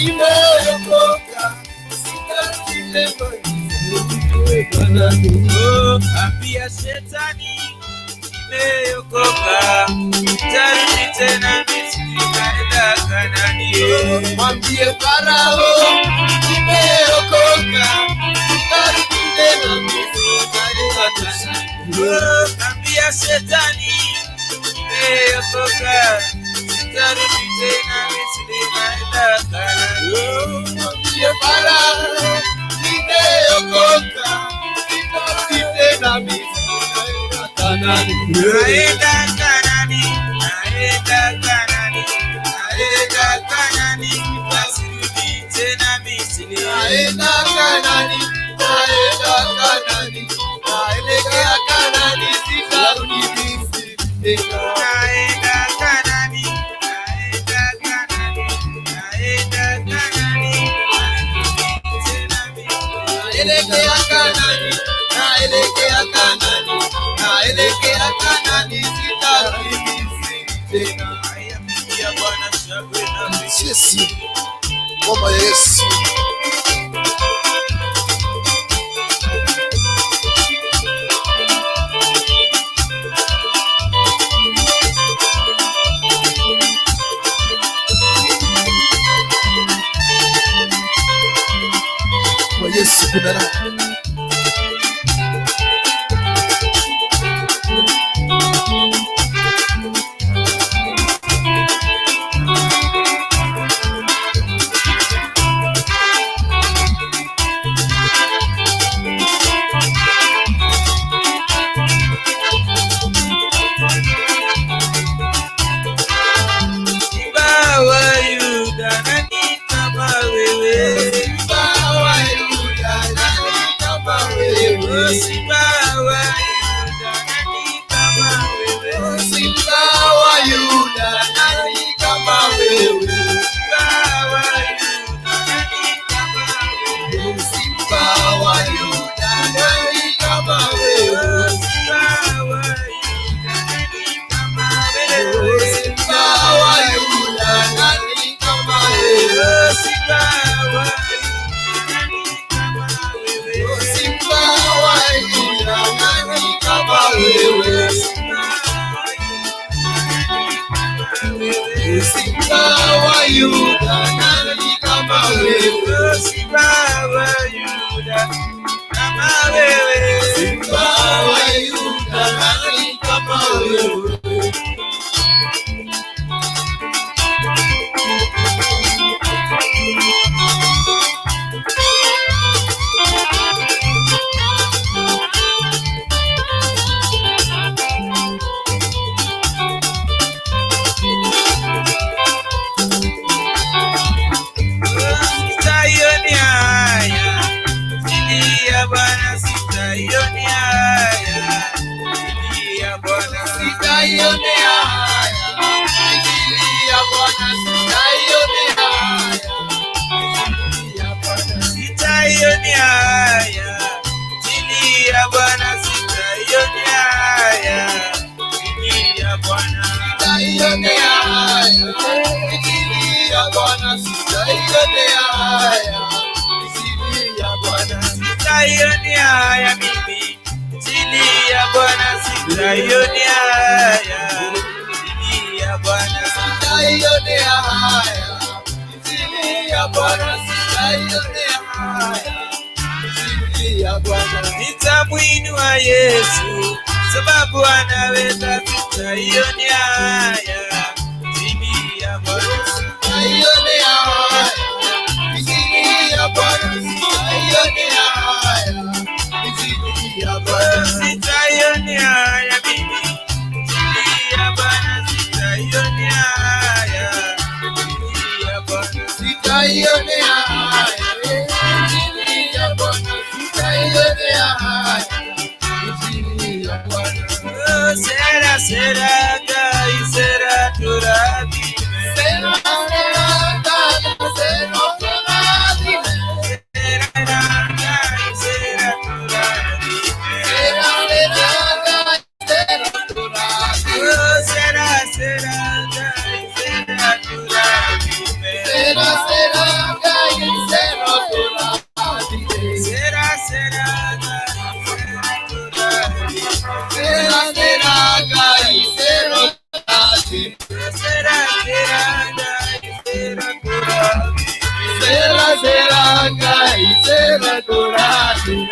Nimeokoka, sitarudi tena Misri. Oh, ambia shetani nimeokoka, sitarudi tena Misri, naenda Kanaani. Mwambie Farao, nimeokoka, sitarudi tena Misri, naenda Kanaani. Oh, ambia shetani nimeokoka, sitarudi tena Misri, naenda Kanaani. Mwambie Farao, nimeokoka, sitarudi tena Misri, naenda Kanaani. Naenda Kanaani, naenda Kanaani, naenda Kanaani, nasirudi tena Misri. Naenda Kanaani, naenda Kanaani, naelekea Kanaani, sitarudi Misri tena. Naenda Kanaani, naenda Kanaani, naenda Kanaani, nasirudi tena Misri. Naelekea Kanaani, naelekea Kanaani, naelekea Kanaani, sitarudi Misri tena. Haya, pigia Bwana shangwe na Yesu, ngoma ya Yesu. Kwa Yesu kuna raha. Simba wa Yuda, nani kama wewe? Simba wa Yuda, nani kama wewe? Simba wa Yuda, nani kama wewe? Simba wa Yuda, nani kama wewe? Simba wa Yuda, nani kama wewe? Simba wa Yuda, nani kama wewe? Simba wa Yuda, nani kama wewe? Simba wa Yuda, nani kama wewe? Simba wa Yuda, nani kama wewe? Simba wa Yuda, nani kama wewe? Simba wa Yuda, nani kama wewe? Simba wa Yuda, nani kama wewe? Simba wa Yuda, kama wewe. Simba wa Yuda, nani kama wewe? Sitaioni haya, injili ya Bwana sitaioni haya, injili ya Bwana. Sitaionea haya, injili ya Bwana sitaionea haya, injili ya Bwana. Sitaioni haya, injili ya Bwana sitaioni haya, injili ya Bwana. Sitaionea haya, injili ya Bwana sitaionea haya, injili ya Bwana. Sitaioni haya mimi, injili ya Bwana sitaioni haya, injili ya Bwana. Sitaionea haya, injili ya Bwana sitaionea haya, injili ya Bwana. Nitamwinua Yesu sababu anaweza, sitaioni haya, injili ya Bwana. Sitaionea haya, injili ya Bwana sitaionea haya, injili ya Bwana. Sitaioni haya mimi, injili ya Bwana sitaioni haya, injili ya Bwana. Sitaionea haya, injili ya Bwana sitaionea haya, injili ya Bwana. Oh, sera sera gai sera turabime. Sera sera gai sera turabime. Sera gai sera turabime. Sera sera gai sera turabime. Oh, sera sera gai sera turabime. Sera sera Ndũrathime.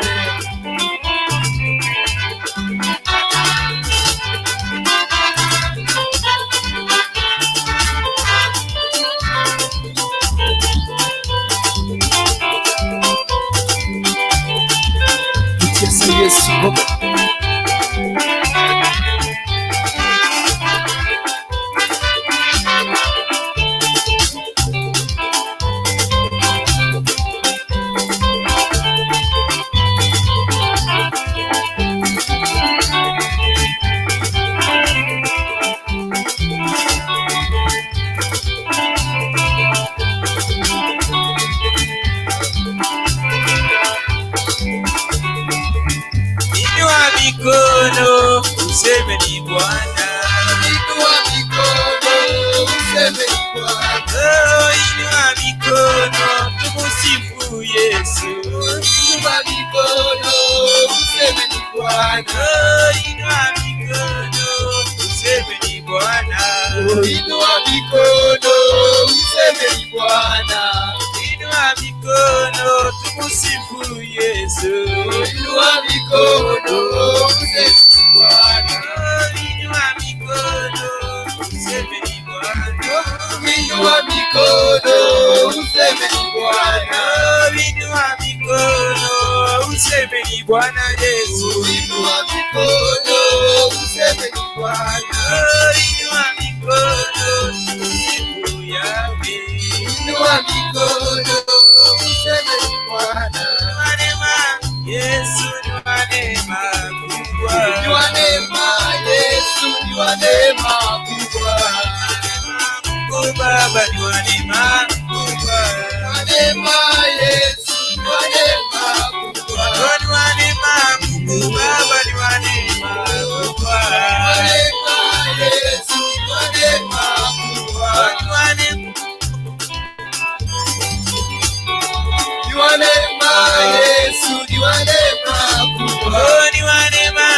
Tucheze Yesu ngoma. Inua mikono useme ni Bwana. Inua mikono useme ni Bwana. Oh, inua mikono tumusifu Yesu. Inua mikono useme ni Bwana. Oh, inua mikono useme ni Bwana. Inua mikono useme ni Bwana. Inua mikono tumusifu Yesu. Inua mikono useme ni Bwana. Oh, inua mikono useme ni Bwana. Inua mikono useme ni Bwana. Oh, inua mikono useme ni Bwana Yesu. Inua mikono useme ni Bwana. Oh, inua mikono tusifu Yahweh. Inua mikono useme ni Bwana. Ni wa neema, Yesu ni wa neema kubwa. Ni wa neema, Yesu ni wa neema kubwa. Mungu Baba ni wa neema kubwa. Ni wa neema, Yesu ni wa neema kubwa. Oh, ni wa neema, Mungu Baba ni wa neema kubwa. Ni wa neema, Yesu ni wa neema kubwa. Oh, ni wa neema. Ni wa neema, Yesu ni wa neema kubwa. Oh, ni wa neema,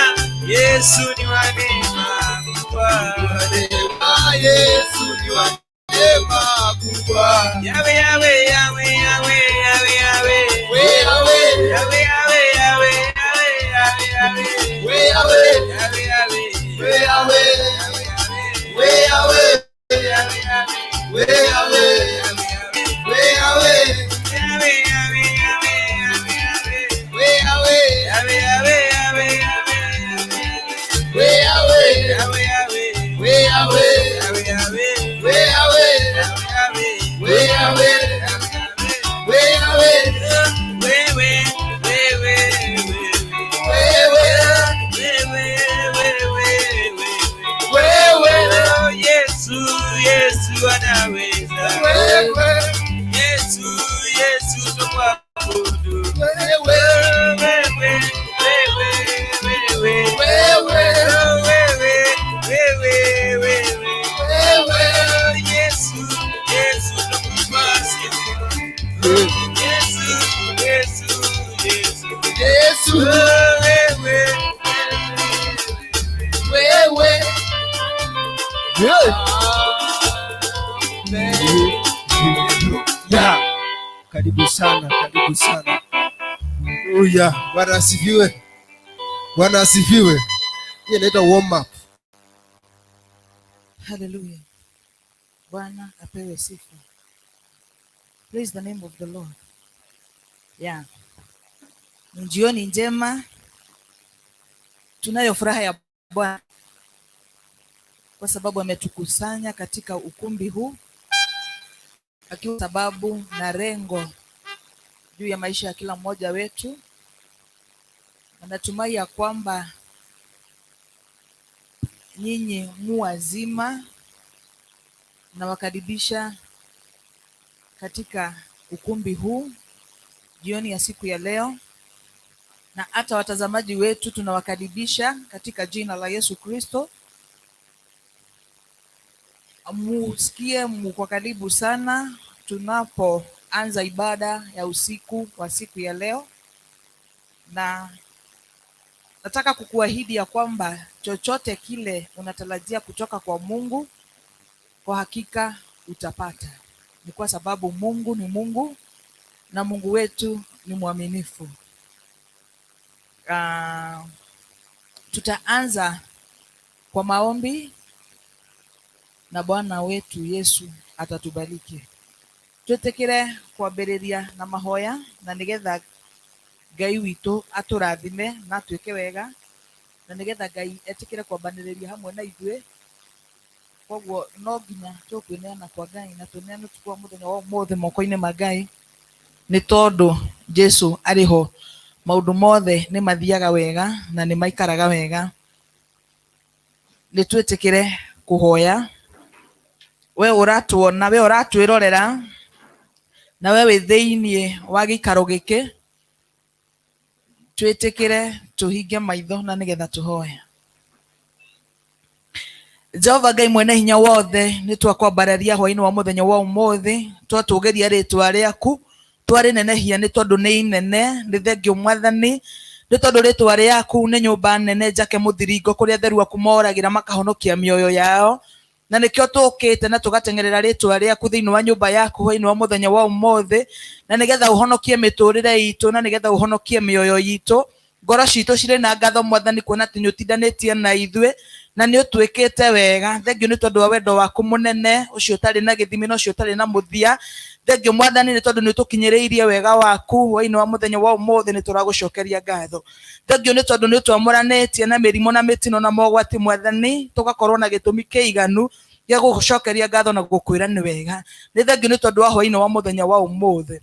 Yesu ni wa neema kubwa. Ni wa neema, Yesu ni wa neema kubwa. Yahweh, Yahweh, Yahweh, Yahweh, Yahweh, Yahweh. We Yahweh, Yahweh, Yahweh, Yahweh, Yahweh, Yahweh, Yahweh. we Yahweh, Yahweh, Yahweh. we Yahweh, we Yahweh, Yahweh, Yahweh. we Yahweh, we Yahweh, Yahweh, Yahweh, Yahweh, Yahweh, Yahweh. we Yahweh, Yahweh, Yahweh, Yahweh, Yahweh, Yahweh. we Yahweh, Yahweh, Yahweh. we Yahweh, Yahweh, Yahweh. we Yahweh, Yahweh, Yahweh. we Yahweh, we Yahweh, Wewe, wewe, wewe. wewe, Wewe, wewe, wewe. wewe, Oh, Yesu, Yesu anaweza. wewe, Yesu, Yesu tumwabudu. wewe, Wewe, wewe, wewe. wewe, Oh, wewe, wewe, wewe. wewe. Oh, Yesu, Yesu tukupa sifa. Yesu, Yesu, Yesu. Yesu, Oh, wewe, wewe. wewe. Yeah. Amen. Yeah. Karibu sana, karibu sana. Haleluya. Bwana asifiwe. Bwana asifiwe. Hii inaitwa warm up. Hallelujah. Bwana apewe sifa. Praise the name of the Lord. Yeah. Ni jioni njema. Tunayo furaha ya Bwana kwa sababu ametukusanya katika ukumbi huu akiwa sababu na lengo juu ya maisha ya kila mmoja wetu, na natumai ya kwamba nyinyi mu wazima. Nawakaribisha katika ukumbi huu jioni ya siku ya leo, na hata watazamaji wetu tunawakaribisha katika jina la Yesu Kristo. Musikie mko karibu sana tunapoanza ibada ya usiku wa siku ya leo, na nataka kukuahidi ya kwamba chochote kile unatarajia kutoka kwa Mungu, kwa hakika utapata. Ni kwa sababu Mungu ni Mungu na Mungu wetu ni mwaminifu. Tutaanza kwa maombi na Bwana wetu Yesu atatubariki. Twĩtĩkĩre kwambĩrĩria na mahoya na nĩgetha Ngai witũ atũrathime na atwĩke wega, na nĩgetha Ngai etĩkĩre kwambanĩrĩria hamwe na ithuĩ. Koguo no nginya tũkwĩneana kwa Ngai na tũneane ũtukũ wa mũthenya wa ũmũthĩ moko-inĩ ma Ngai, nĩ tondũ Jesu arĩ ho. Maũndũ mothe nĩ mathiaga wega na nĩ maikaraga wega. Nĩ twĩtĩkĩre kũhoya. We ũratuona, we ũratwĩrorera, na we wĩ thĩiniĩ wa gĩikaro gĩkĩ, twĩtĩkĩre tũhinge maitho na nĩgetha tũhoe. Jehova Ngai mwene hinya wothe, nĩ twakwambararia hwaĩ-inĩ wa mũthenya wa ũmũthĩ, twatũgĩria rĩtwa rĩaku, twarĩnenehia nĩ tondũ nĩ inene, nĩ thengio Mwathani, nĩ tondũ rĩtwa rĩaku nĩ nyũmba nene njake mũthiringo kũrĩa atheru aku moragĩra makahonokia mĩoyo yao, na nĩkĩo tũkĩte na tũgateng'erera rĩtwa rĩaku thĩinĩ wa nyũmba yaku hwaĩ-inĩ wa mũthenya wa ũmũthĩ, na nĩgetha ũhonokie mĩtũrĩre itũ, na nĩgetha ũhonokie mĩoyo itũ. Ngoro citũ cirĩ na ngatho Mwathani, kuona atĩ nĩ ũtindanĩtie na ithuĩ na nĩ ũtwĩkĩte wega. Thengio nĩ tondũ wa wendo waku mũnene ũcio ũtarĩ na gĩthimi na ũcio ũtarĩ na mũthia. Thengio Mwathani nĩ tondũ nĩ ũtũkinyĩrĩirie wega waku hwaĩ-inĩ wa mũthenya wa ũmũthĩ, nĩ tũragũcokeria ngatho. Thengio nĩ tondũ nĩ ũtwamũranĩtie na mĩrimũ na mĩtino na mogwati Mwathani, tũgakorwo na gĩtũmi kĩiganu gĩa gũgũcokeria ngatho na gũkwĩra nĩ wega. Nĩ thengio nĩ tondũ wa hwaĩ-inĩ wa mũthenya wa ũmũthĩ,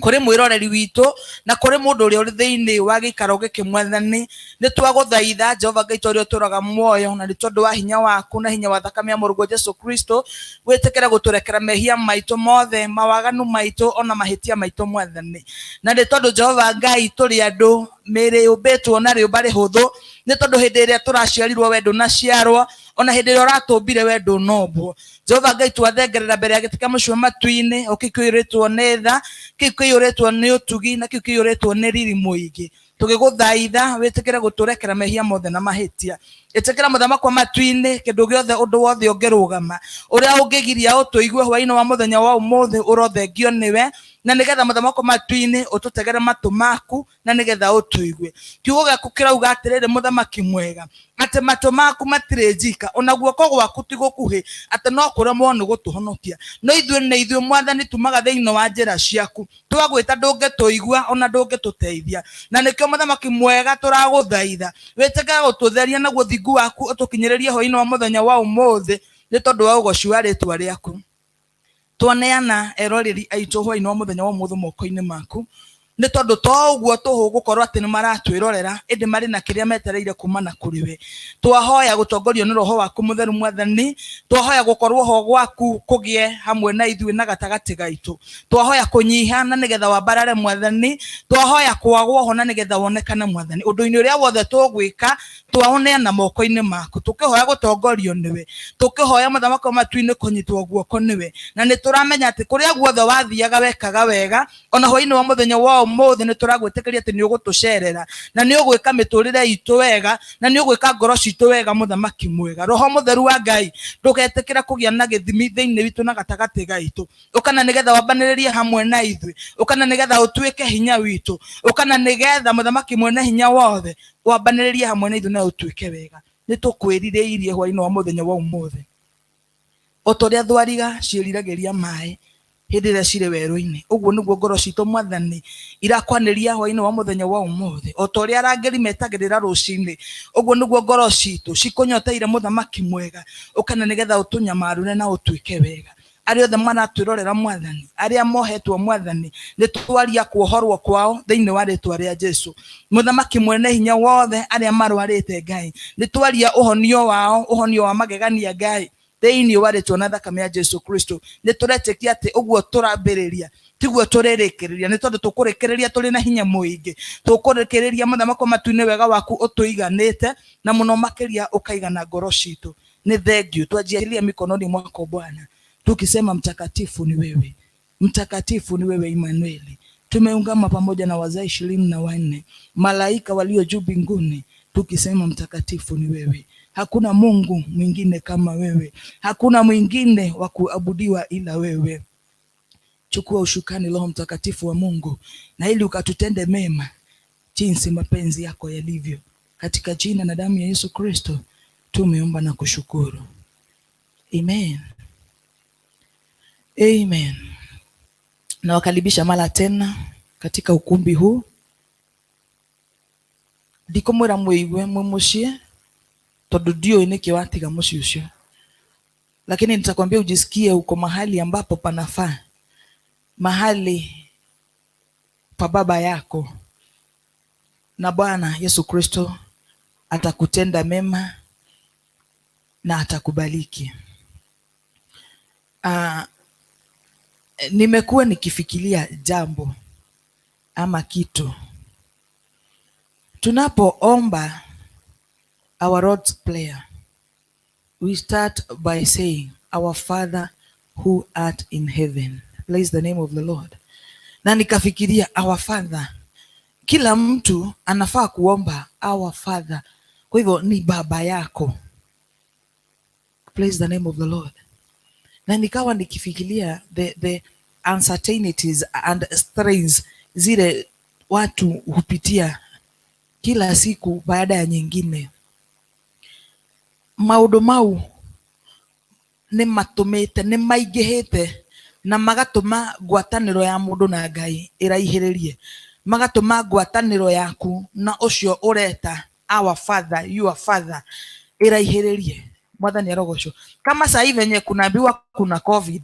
kũrĩ mwĩroreri witũ na kũrĩ mũndũ ũrĩa ũrĩ thĩinĩ wa gĩikaro gĩkĩ Mwathani, nĩ twagũthaitha Jehova Ngai ta ũrĩa ũtũũraga muoyo, na nĩ tondũ wa hinya waku na hinya wa thakame ya mũrũguo Jesu Kristo, wĩtĩkĩre gũtũrekera mehia maitũ mothe, mawaganu maitũ ona mahĩtia maitũ Mwathani. Na nĩ tondũ Jehova Ngai tũrĩ andũ mĩĩrĩ yũmbĩtwo na rĩũmba rĩhũthũ, nĩ tondũ hĩndĩ ĩrĩa tũraciarirwo we ndũnaciarwo, ona hĩndĩ ĩrĩa ũratũmbire we ndũnombwo. Jehova Ngai twathengerera mbere ya gĩtĩ kĩa mũciĩ wa matu-inĩ, o kĩu kĩiyũrĩtwo nĩ tha, kĩu kĩiyũrĩtwo nĩ ũtugi, na kĩu kĩiyũrĩtwo nĩ riri mũingĩ, tũgĩgũthaitha wĩtĩkĩre gũtũrekera mehia mothe na mahĩtia. Ĩtĩkĩra mũthamaki wa matu-inĩ, kĩndũ gĩothe, ũndũ wothe ũngĩrũgama ũrĩa ũngĩgiria ũtũigue hwaĩ-inĩ wa mũthenya wa ũmũthĩ, ũrothengio nĩwe, na nĩgetha mũthamaki wa matu-inĩ ũtũtegere matũ maku na nĩgetha ũtũigue. Kiugo gĩaku kĩrauga atĩrĩrĩ, mũthamaki mwega, atĩ matũ maku matirĩ njika, ona guoko gwaku ti gũkuhĩ atĩ no kũremwo nĩ gũtũhonokia. No ithuĩ nĩ ithuĩ Mwathani tumaga thĩinĩ wa njĩra ciaku, twagwĩta ndũngĩtũigua ona ndũngĩtũteithia, na nĩkĩo mũthamaki mwega tũragũthaitha wĩtĩkĩre gũtũtheria naguo thingu waku ũtũkinyĩrĩrie hwaĩ-inĩ wa mũthenya wa ũmũthĩ, nĩ tondũ wa ũgoci wa rĩtwa rĩaku. Twaneana eroreri aitũ hwaĩ-inĩ wa mũthenya wa ũmũthĩ moko-inĩ maku, nĩ tondũ to ũguo tũhũ gũkorwo atĩ nĩ maratwĩrorera, ĩndĩ marĩ na kĩrĩa metereire kumana kũrĩ we. Twahoya gũtongorio nĩ roho waku mũtheru Mwathani, twahoya gũkorwo ho gwaku kũgĩe hamwe na ithuĩ na gatagatĩ gaitũ, twahoya kũnyiha na nĩgetha wambarare Mwathani, twahoya kwagwo ho na nĩgetha wonekane Mwathani. Ũndũ-inĩ ũrĩa wothe tũgwĩka twaũneana moko-inĩ maku, tũkĩhoya gũtongorio nĩwe, tũkĩhoya mũthamaki wa matu-inĩ kũnyitwo guoko nĩwe, na nĩ tũramenya atĩ kũrĩa guothe wathiaga wekaga wega. Ona hwaĩ-inĩ wa mũthenya wa ũmũthĩ nĩ tũragwĩtĩkĩria atĩ nĩ ũgũtũcerera na nĩ ũgwĩka mĩtũrĩre itũ wega na nĩ ũgwĩka ngoro citũ wega. Mũthamaki mwega, roho mũtheru wa Ngai, ndũgetĩkĩra kũgĩa na gĩthimi thĩinĩ witũ na gatagatĩ gaitũ. Ũkana nĩgetha wambanĩrĩrie hamwe na ithuĩ, ũkana nĩgetha ũtuĩke hinya witũ, ũkana nĩgetha mũthamaki mwene hinya wothe wambanĩrĩrie hamwe na ithuĩ na ũtuĩke wega. Nĩ tũkwĩrirĩirie hwaĩ-inĩ wa mũthenya wa ũmũthĩ, o ta ũrĩa thwariga ciĩriragĩria maĩ hĩndĩ ĩrĩa cirĩ werũ-inĩ, ũguo nĩguo ngoro citũ Mwathani irakwanĩria hwaĩ-inĩ wa mũthenya wa ũmũthĩ. O ta ũrĩa arangĩri metagĩrĩra rũcinĩ, ũguo nĩguo ngoro citũ cikũnyoteire mũthamaki mwega, ũkana nĩgetha ũtũnyamarũre na ũtuĩke wega. Arĩa othe maratwĩrorera Mwathani, arĩa mohetwo Mwathani, nĩ twaria kuohorwo kwao thĩinĩ wa rĩtwa rĩa Jesu. Mũthamaki mwene hinya wothe, arĩa marwarĩte Ngai, nĩ twaria ũhonio wao, ũhonio wa magegania Ngai, thĩinĩ wa rĩtwa na thakame ya Jesu Kristo. Nĩ tũretĩkia atĩ ũguo tũrambĩrĩria tiguo tũrĩrĩkĩrĩria, nĩ tondũ tũkũrĩkĩrĩria tũrĩ na hinya mũingĩ, tũkũrĩkĩrĩria mũthamaki wa matu-inĩ wega waku ũtũiganĩte na mũno makĩria ũkaigana ngoro citũ. Nĩ thengio twajiachilia mikononi mwako Bwana, tukisema mtakatifu ni wewe, mtakatifu ni wewe Emmanueli. Tumeungama pamoja na wazee 24 malaika walio juu mbinguni, tukisema mtakatifu ni wewe. Hakuna Mungu mwingine kama wewe, hakuna mwingine wa kuabudiwa ila wewe. Chukua ushukani, Roho Mtakatifu wa Mungu, na ili ukatutende mema jinsi mapenzi yako yalivyo. Katika jina na damu ya Yesu Kristo tumeomba na kushukuru. Amen. Amen. Nawakaribisha mara tena katika ukumbi huu. Ndikumwira mwigue mwi muciĩ, tondu ndiũĩ nĩkĩ watiga mũciĩ ũcio, lakini nitakwambia ujisikie uko mahali ambapo panafaa, mahali pa baba yako, na Bwana Yesu Kristo atakutenda mema na atakubariki. Nimekuwa nikifikiria jambo ama kitu. Tunapoomba our Lord's Prayer, we start by saying, "Our Father who art in heaven." Praise the name of the Lord. Na nikafikiria, our Father, kila mtu anafaa kuomba our Father. Kwa hivyo ni baba yako. Praise the name of the Lord. Na nikawa nikifikiria the uncertainties and strains zile watu hupitia kila siku baada ya nyingine. Maũndũ mau nĩ matũmĩte, nĩ maingĩhĩte na magatũma ngwatanĩro ya mũndũ na Ngai ĩraihĩrĩrie, magatũma ngwatanĩro yaku na ũcio ũreta our father, your father, ĩraihĩrĩrie. Mwathani arogocwo. Kama sahii venye kunaambiwa kuna COVID,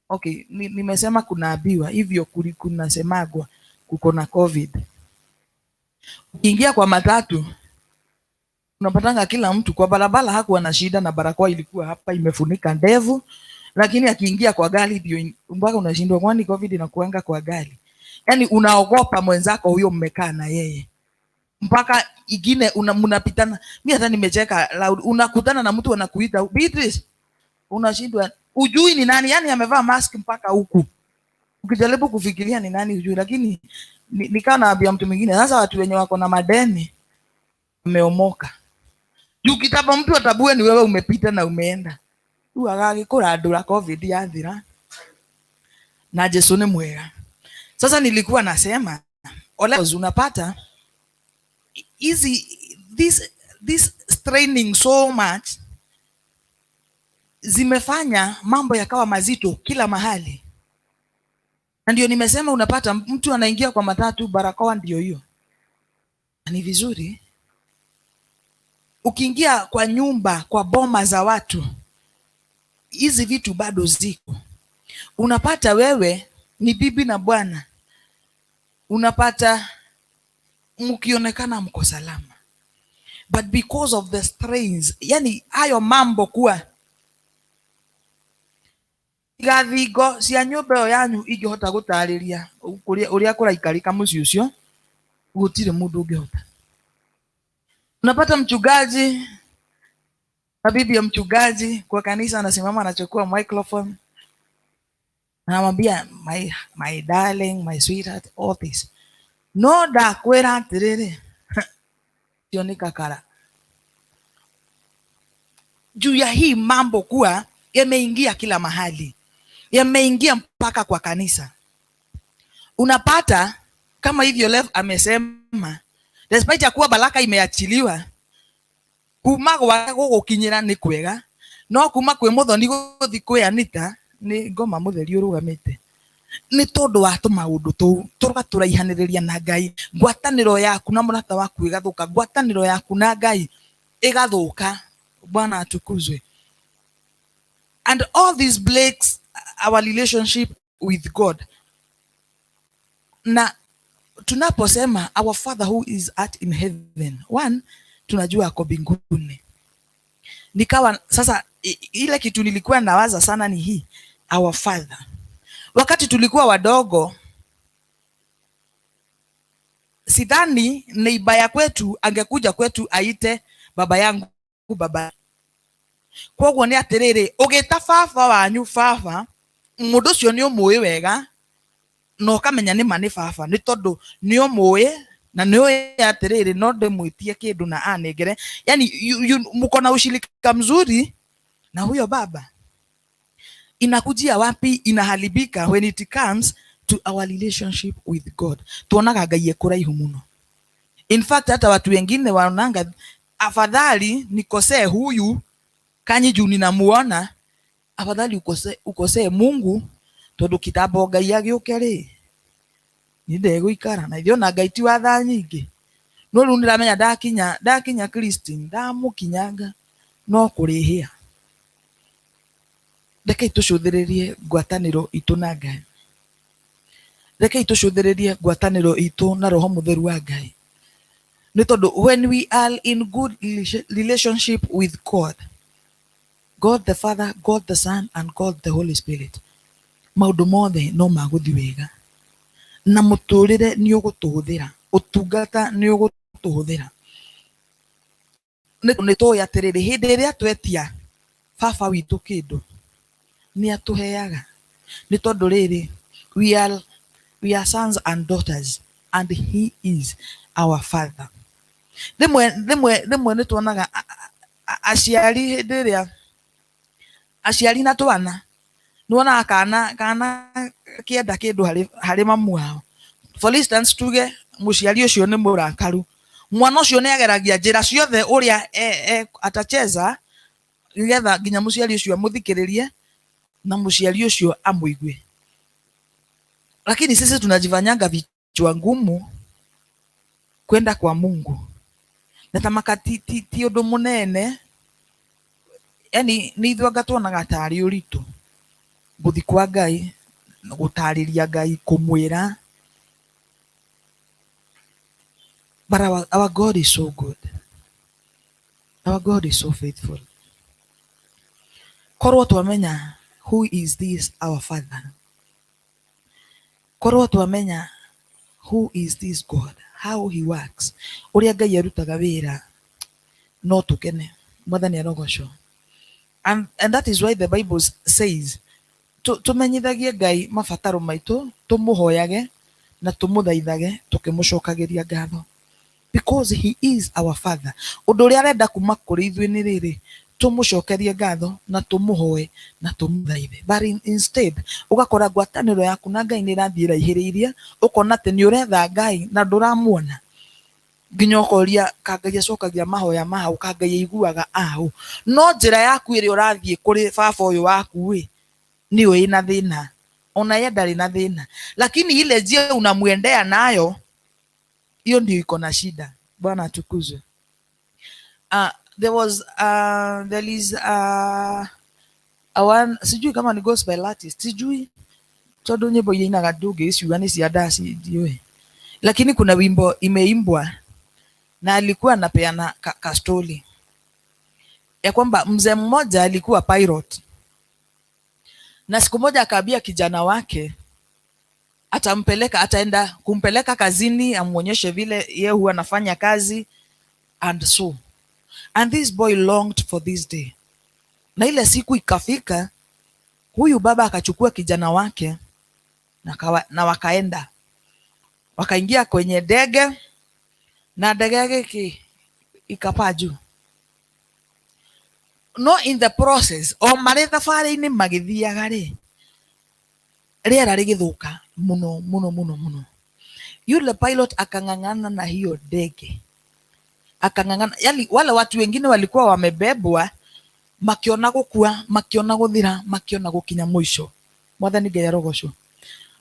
okay, nimesema kunaambiwa hivyo, kunasemagwa kuko na COVID. Ukiingia kwa matatu unapatanga kila mtu kwa barabara hakuwa na shida na barakoa ilikuwa hapa imefunika ndevu, lakini akiingia kwa gari ndio mpaka unashindwa, kwani COVID inakuanga kwa gari? Yani unaogopa mwenzako huyo mmekaa na yeye, mpaka ingine mnapitana. Mi hata nimecheka loud, unakutana na mtu anakuita Beatrice, unashindwa, ujui ni nani, yani amevaa mask mpaka huku, ukijaribu kufikiria ni nani ujui. Lakini nikawa naambia mtu mwingine, sasa watu wenye wako na madeni wameomoka, juu kitambo mtu atabue ni wewe umepita na umeenda rĩu agagĩkũrandũra COVID yathira. Na Jesu ni mwega. Sasa nilikuwa nasema ole, unapata hizi this straining so much zimefanya mambo yakawa mazito kila mahali, na ndio nimesema unapata mtu anaingia kwa matatu, barakoa ndio hiyo. Na ni vizuri ukiingia kwa nyumba, kwa boma za watu, hizi vitu bado ziko. Unapata wewe ni bibi na bwana, unapata mkionekana mko salama, but because of the strains, yani hayo mambo kuwa igathingo cia nyũmba ĩyo yanyu ingĩhota gũtarĩria ũrĩa kũraikarĩka mũciĩ ũcio, gũtirĩ mũndũ ũngĩhota. Unapata mchungaji na bibi ya mchungaji kwa kanisa anasimama, anachukua microphone, anamwambia, My darling, my sweetheart," all this. No ndakwĩra atĩrĩrĩ, cio nĩ kakara juu ya hii mambo kuwa yameingia kila mahali, yameingia mpaka kwa kanisa. Unapata kama hivyo Lev amesema, despite ya kuwa baraka imeachiliwa, kuma gwake gũgũkinyĩra nĩ kwega, no kuma kwĩ Muthoni gũthi kwĩ Anita nĩ ngoma mũtheri ũrũgamĩte, nĩ tondũ wa tũmaũndũ tũu tũgatũraihanĩrĩria na Ngai. Ngwatanĩro yaku na mũrata waku ĩgathũka, ngwatanĩro yaku na Ngai ĩgathũka. Bwana atukuzwe. And all this breaks our relationship with God. Na tunaposema our Father who is art in heaven, one, tunajua ako mbinguni. Nikawa sasa ile kitu nilikuwa nawaza sana ni hii our Father. Wakati tulikuwa wadogo, sidhani neighbour ya kwetu angekuja kwetu aite baba yangu baba. Koguo nĩ atĩrĩrĩ, ũgĩta baba wanyu baba, mũndũ ũcio nĩ ũmũĩ wega na ũkamenya nĩ ma nĩ baba, nĩ tondũ nĩ ũmũĩ na nĩ ũĩ atĩrĩrĩ, no ndĩmwĩtie kĩndũ na anengere. Yani mko na ushirika mzuri na huyo baba. Inakujia wapi? Inaharibika when it comes to our relationship with God. Tuonaga Ngai e kũraihu mũno. In fact, hata watu wengine waonanga afadhali nikosee huyu kanyi juu ninamuona, afadhali ukosee Mungu tondu kitambo Ngai agĩũke rĩ ni ndegũikara na ithuĩ ona Ngai ti wa thaa nyingĩ. No rĩu nĩndamenya ndakinya Christine ndamũkinyanga no kũrĩhĩa. Rekei tũcũthĩrĩrie ngwatanĩro itũ na Ngai. Rekei tũcũthĩrĩrie ngwatanĩro itũ na Roho Mũtheru wa Ngai. Nĩ tondũ when we are in good relationship with God, God the Father, God the Son and God the Holy Spirit, maũndũ mothe no magũthiĩ wega na mũtũrĩre nĩ ũgũtũhũthĩra, ũtungata nĩ ũgũtũhũthĩra. Nĩ tũĩ atĩrĩrĩ, hĩndĩ ĩrĩa twetia baba witũ kĩndũ nĩ atũheaga. Nĩ tondũ rĩrĩ, we are sons and daughters and he is our father. Rĩmwe nĩ tuonaga aciari hĩndĩ ĩrĩa aciari na twana nĩ wonaga kana kĩenda kĩndũ harĩ mamu wao. For instance, tuge mũciari ũcio nĩ mũrakaru, mwana ũcio nĩ ageragia njĩra ciothe ũrĩa atacheza nĩgetha nginya mũciari ũcio amũthikĩrĩrie na mũciari ũcio amũigue. Lakini sisi tunajifanyanga vichwa ngumu kwenda kwa Mungu na tamaka ti ũndũ mũnene, yani nĩ ithuĩ anga tuonaga tarĩ ũritũ gũthiĩ kwa Ngai, gũtarĩria Ngai, kũmwĩra. But our God is so good. Our God is so faithful. Korwo twamenya who is this our Father, korwo twamenya who is this God, how he works, ũrĩa Ngai arutaga wĩra, no tũkene. Mwathani arogocwo. And that is why the Bible says tũmenyithagie Ngai mabataro maitũ, tũmũhoyage na tũmũthaithage tũkĩmũcokagĩria ngatho, because he is our Father. Ũndũ ũrĩa arenda kuma kũrĩ ithuĩ nĩ rĩrĩ, tũmũcokerie ngatho na tũmũhoe na tũmũthaithe. But instead ũgakora ngwatanĩro yaku na Ngai nĩ ĩrathiĩ ĩraihĩrĩirie, ũkona atĩ nĩ ũretha Ngai na ndũramuona, nginya ũkoria ka Ngai acokagia mahoya maũ, ka Ngai aiguaga aũ. No njĩra yaku ĩrĩa ũrathiĩ kũrĩ baba ũyũ waku ĩ nĩyo ĩna thĩna, ona ye ndarĩ na thĩna, lakini ile njia unamwendea nayo hiyo ndio iko na shida. Bwana atukuzwe. There was there is a one, sijui kama ni gospel artist, sijui tondu nyimbo iria inaga ndũngĩciuga nĩ cia ndaci, ndiũĩ, lakini kuna wimbo imeimbwa na alikuwa anapeana ka story ya kwamba mzee mmoja alikuwa pilot na siku moja akaambia kijana wake atampeleka, ataenda kumpeleka kazini amuonyeshe vile ye huwa anafanya kazi and so. And this boy longed for this day. Na ile siku ikafika, huyu baba akachukua kijana wake na wakaenda wakaingia kwenye ndege na ndege gĩkĩ ikapaa juu. No in the process, o marĩ thabarĩ-inĩ magĩthiaga rĩ, rĩera rĩgĩthũka mũno mũno mũno mũno. Yule pilot akang'ang'ana na hiyo ndege, akang'ang'ana. Yani wale watu wengine walikuwa wamebebwa makiona gũkua, makiona gũthira, makiona gũkinya mũico. Mwathani Ngai arogocwo.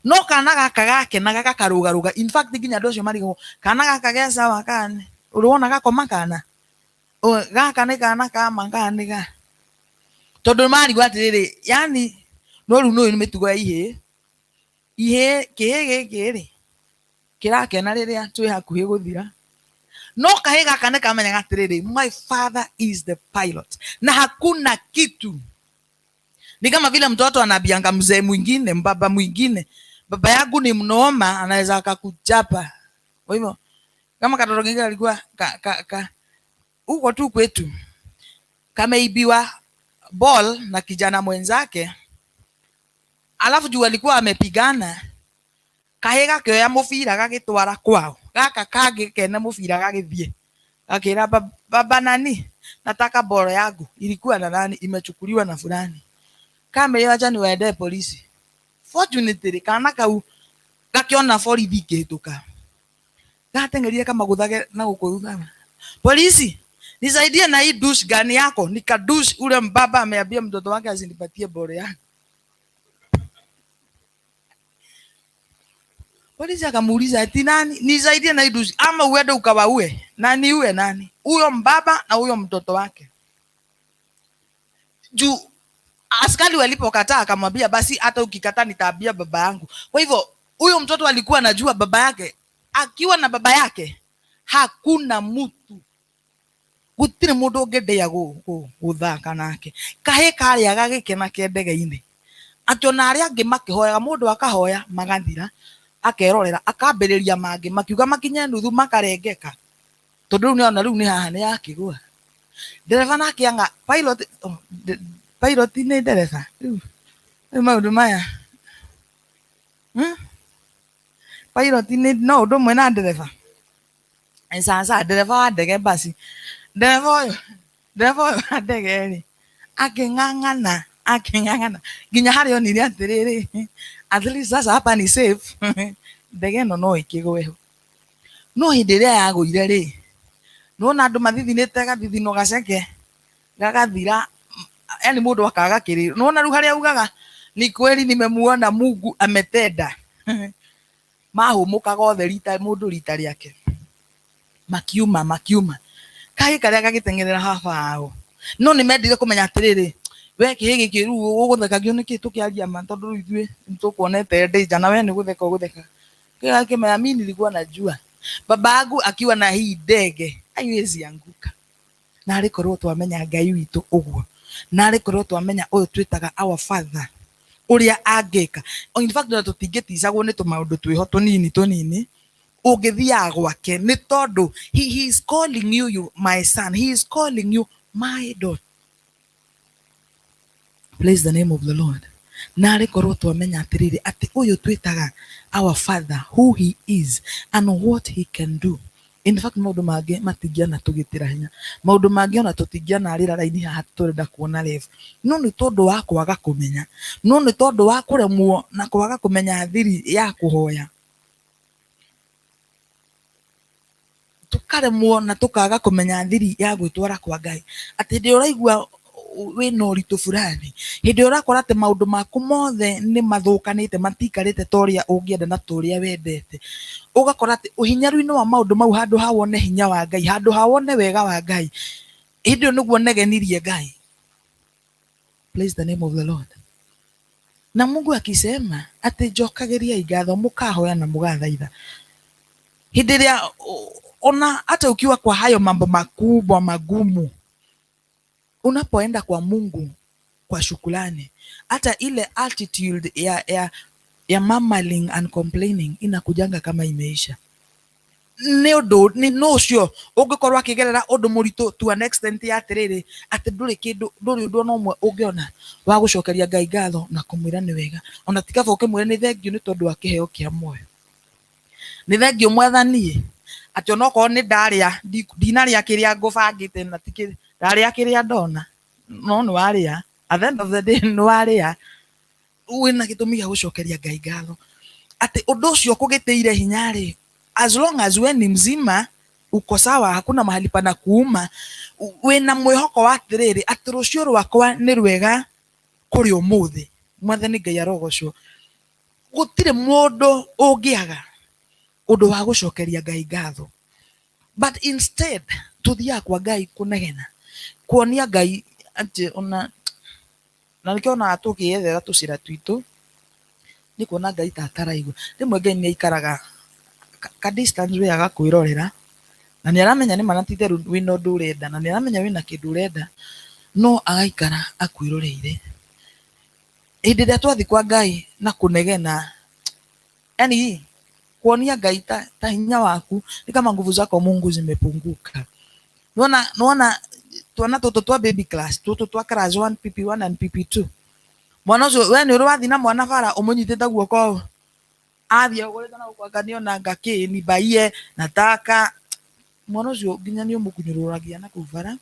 No kana gaka gakenaga gakarũgarũga. In fact nginya andũ acio marigagwo kana gaka ge sawa, kana ũrĩwona gakoma, kana gaka nĩ kana kama kana nĩ ga tondũ marigwo atĩrĩrĩ, yani no rĩu nĩ mĩtugo ya ihĩĩ. Ihĩĩ kĩhĩĩ gĩkĩ rĩ kĩrakena rĩrĩa twĩ hakuhĩ gũthira, no kahĩĩ gaka nĩ kamenyaga atĩrĩrĩ, my father is the pilot na hakuna kitu. Ni kama vile mtoto anaambianga mzee mwingine, mbaba mwingine, baba yangu ni mnoma, anaweza akakuchapa. Kwa hivyo kama katoto kingine alikuwa ka huko tu kwetu kameibiwa ball na kijana mwenzake, alafu juu alikuwa amepigana, kahĩ gakĩoya mũbira gagĩtwara kwao, gaka kangĩ kene mũbira gagĩthiĩ gakĩra baba nani, nataka ball yangu ilikuwa na nani, imechukuliwa na fulani. Kamere acha niwaendee polisi. Fortunately kana kau gakiona borithi ikĩhĩtũka, gateng'erire kamagũthage na gũkũ thutha. Polisi, nisaidie na hii douche gani yako, nikadush ule mbaba ameambia mtoto wake asinipatie bore yangu. Polisi akamuuliza ati nani, nisaidie na hii douche ama uende ukawaue? Nani uwe nani? Huyo mbaba na huyo mtoto wake. Juu askari walipokataa akamwambia basi hata ukikataa nitaambia baba yangu. Kwa hivyo huyo mtoto alikuwa anajua baba yake, akiwa na baba yake hakuna mtu, gutire mundu ungendeia guthaka nake. Kahĩ karĩa gagĩkena ke ndege-inĩ, atĩ ona arĩa angĩ makĩhoyaga, mũndũ akahoya magathira, akerorera, akambĩrĩria mangĩ, makiuga makinye nuthu makarengeka, tondũ rĩu nĩona rĩu nĩ haha nĩ yakĩgũa. Ndereba nake anga pilot, oh, pilot nĩ ndereba rĩu, rĩu maũndũ maya, Pilot nĩ no ũndũ ũmwe na ndereba. Sasa ndereba wa ndege, basi ndereba ũyũ wa ndege rĩ, akĩng'ang'ana, akĩng'ang'ana nginya harĩa onire atĩrĩrĩ, at least sasa hapa ni safe, ndege ĩno no ĩkĩgwe ho. No hĩndĩ ĩrĩa yagũire rĩ, nĩwona andũ mathithinĩte gathithino gaceke gagathira, yani mũndũ akaga kĩrĩro. Nĩwona rĩu harĩa augaga ni kweli nimemuona Mungu ametenda. Mahũmũkaga othe rita mũndũ rita rĩake, makiuma makiuma, kahĩ karĩa gagĩteng'erera baba wao. No nĩ mendire kũmenya atĩrĩrĩ, we kĩhĩ gĩkĩ rĩu ũgũthekagio nĩkĩ tũkĩaria ma, tondũ rĩu ithuĩ nĩtũkuonete danger na we nĩ gũtheka ũgũtheka. Kĩmenya mimi nilikuwa najua baba yangu akiwa na hii ndege haiwezi anguka. Na arĩ korwo twamenya Ngai witũ ũguo, na arĩ korwo twamenya ũyũ twĩtaga our father ũrĩa angĩka. In fact ona tũtingĩticagwo nĩ tũmaũndũ twĩho tũnini tũnini, ũngĩthiaga gwake nĩ tondũ he is calling you, you my son, he is calling you my daughter. Praise the name of the Lord. Na arĩ korwo twamenya atĩrĩrĩ, atĩ ũyũ twĩtaga our father, who he is and what he can do. In fact maũndũ mangĩ matingĩana tũgĩtĩra hinya, maũndũ mangĩ ona tũtingĩana rĩra raini haha tũrenda kuona rev, no nĩ tondũ wa kwaga kũmenya, no nĩ tondũ wa kũremwo na kwaga kũmenya thiri ya kũhoya, tũkaremwo na tũkaga kũmenya thiri ya gwĩtwara kwa Ngai. Atĩ hĩndĩ ĩrĩa ũraigua wĩna ũritũ fulani, hĩndĩ ĩrĩa ũrakora atĩ maũndũ maku mothe nĩ mathũkanĩte, matiikarĩte ta ũrĩa ũngĩenda na ta ũrĩa wendete, ũgakora atĩ ũhinyaru-inĩ wa maũndũ mau, handũ ha wone hinya wa Ngai, handũ ha wone wega wa Ngai, hĩndĩ ĩyo nĩguo negenirie Ngai. Praise the name of the Lord. Na Mungu akisema atĩ njokagĩriai ngatho, mũkahoya na mũgathaitha, hĩndĩ ĩrĩa ona hata ukiwa kwa hayo mambo makubwa magumu, unapoenda kwa Mungu kwa shukrani, hata ile attitude ya murmuring and complaining inakujanga kama imeisha. Nĩ ũndũ nĩ no ũcio ũngĩkorwo akĩgerera ũndũ mũritũ to an extent ya atĩrĩrĩ, atĩ ndũrĩ kĩndũ, ndũrĩ ũndũ ona ũmwe ũngĩona wa gũcokeria Ngai ngatho na kũmwĩra nĩ wega, ona ti kaba ũkĩmwĩra nĩ thengiũ nĩ tondũ wa kĩheo kĩa muoyo, nĩ thengiũ Mwathani, atĩ onokorwo nĩ ndarĩa, ndinarĩa kĩrĩa ngũbangĩte, na ti ndarĩa kĩrĩa ndona, no nĩ warĩa, at the end of the day nĩ warĩa, wĩna gĩtũmi gĩa gũcokeria Ngai ngatho atĩ ũndũ ũcio ũkũgĩtĩire hinya rĩ, as long as we ni mzima, uko sawa, hakuna mahali pana kuuma, wĩna mwĩhoko wa atĩrĩrĩ, atĩ rũciũ rwakwa nĩ rwega kũrĩ ũmũthĩ. Mwathani Ngai arogocwo. Gũtirĩ mũndũ ũngĩaga ũndũ wa gũcokeria Ngai ngatho, but instead tũthiaga kwa Ngai kũnegena, kuonia Ngai atĩ ona na nĩkĩo onaga tũkĩyethera tũcĩra twitũ, nĩ kuona Ngai ta ataraigua. Rĩmwe Ngai nĩ aikaraga ka distance we agakwĩrorera, na nĩ aramenya nĩ ma na ti itherũ wĩna ũndũ ũrenda, na nĩ aramenya wĩna kĩndũ ũrenda, no agaikara akwĩroreire. Hĩndĩ ĩrĩa twathiĩ kwa Ngai na kũnegena, yani kuonia Ngai ta hinya waku ni kama nguvu zako Mungu zimepunguka. Nĩwona twana tũtũ twa baby class, tũtũ twa class 1, PP1 and PP2, mwana ũcio we nĩ ũrĩ wathiĩ na mwana bara ũmũnyitĩte guoko ũũ, athiĩ agũrĩte na gũkũ akaniona ngakĩ nibaiye nataka, mwana ũcio nginya nĩ ũmũkunyũrũragia na kũu bara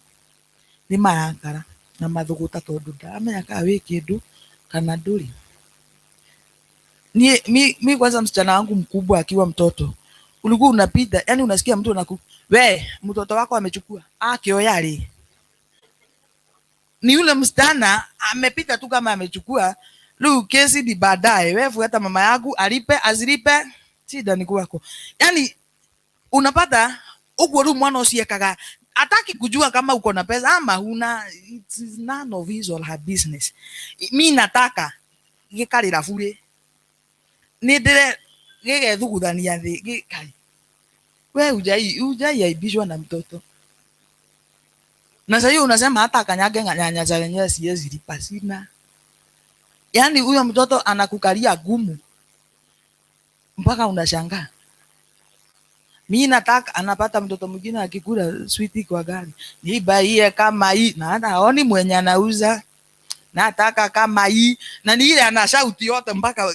nĩ marakara na mathũgũta, tondũ ndaramenya kana wĩ kĩndũ Kana ndũrĩ? Ni mi kwanza msichana wangu mkubwa akiwa mtoto, ulikuwa unapita, yani unasikia mtu anaku, we mtoto wako amechukua akioya rĩ. Ni yule msichana amepita tu kama amechukua. Rĩu kesi ni baadaye, wewe fuata mama yangu alipe azilipe, shida ni kwako. Yani unapata uguo rĩu mwana ũcio ekaga ataki kujua kama uko na pesa ama huna, it is none of his or her business. Mi nataka gĩkarĩra burĩ, nĩ ndĩre gĩgethuguthania thĩ gĩkai. We hujai aibishwa na mtoto. Na sasa hiyo unasema hata akanyage nyanya za wenyewe siwezi lipa, sina. Yaani huyo mtoto anakukalia gumu mpaka unashangaa. Mi nataka, anapata mtoto mwingine akikula switi kwa gari, nibaie kama hii, na hata haoni mwenye anauza, nataka kama hii, na ni ile ana shauti yote mpaka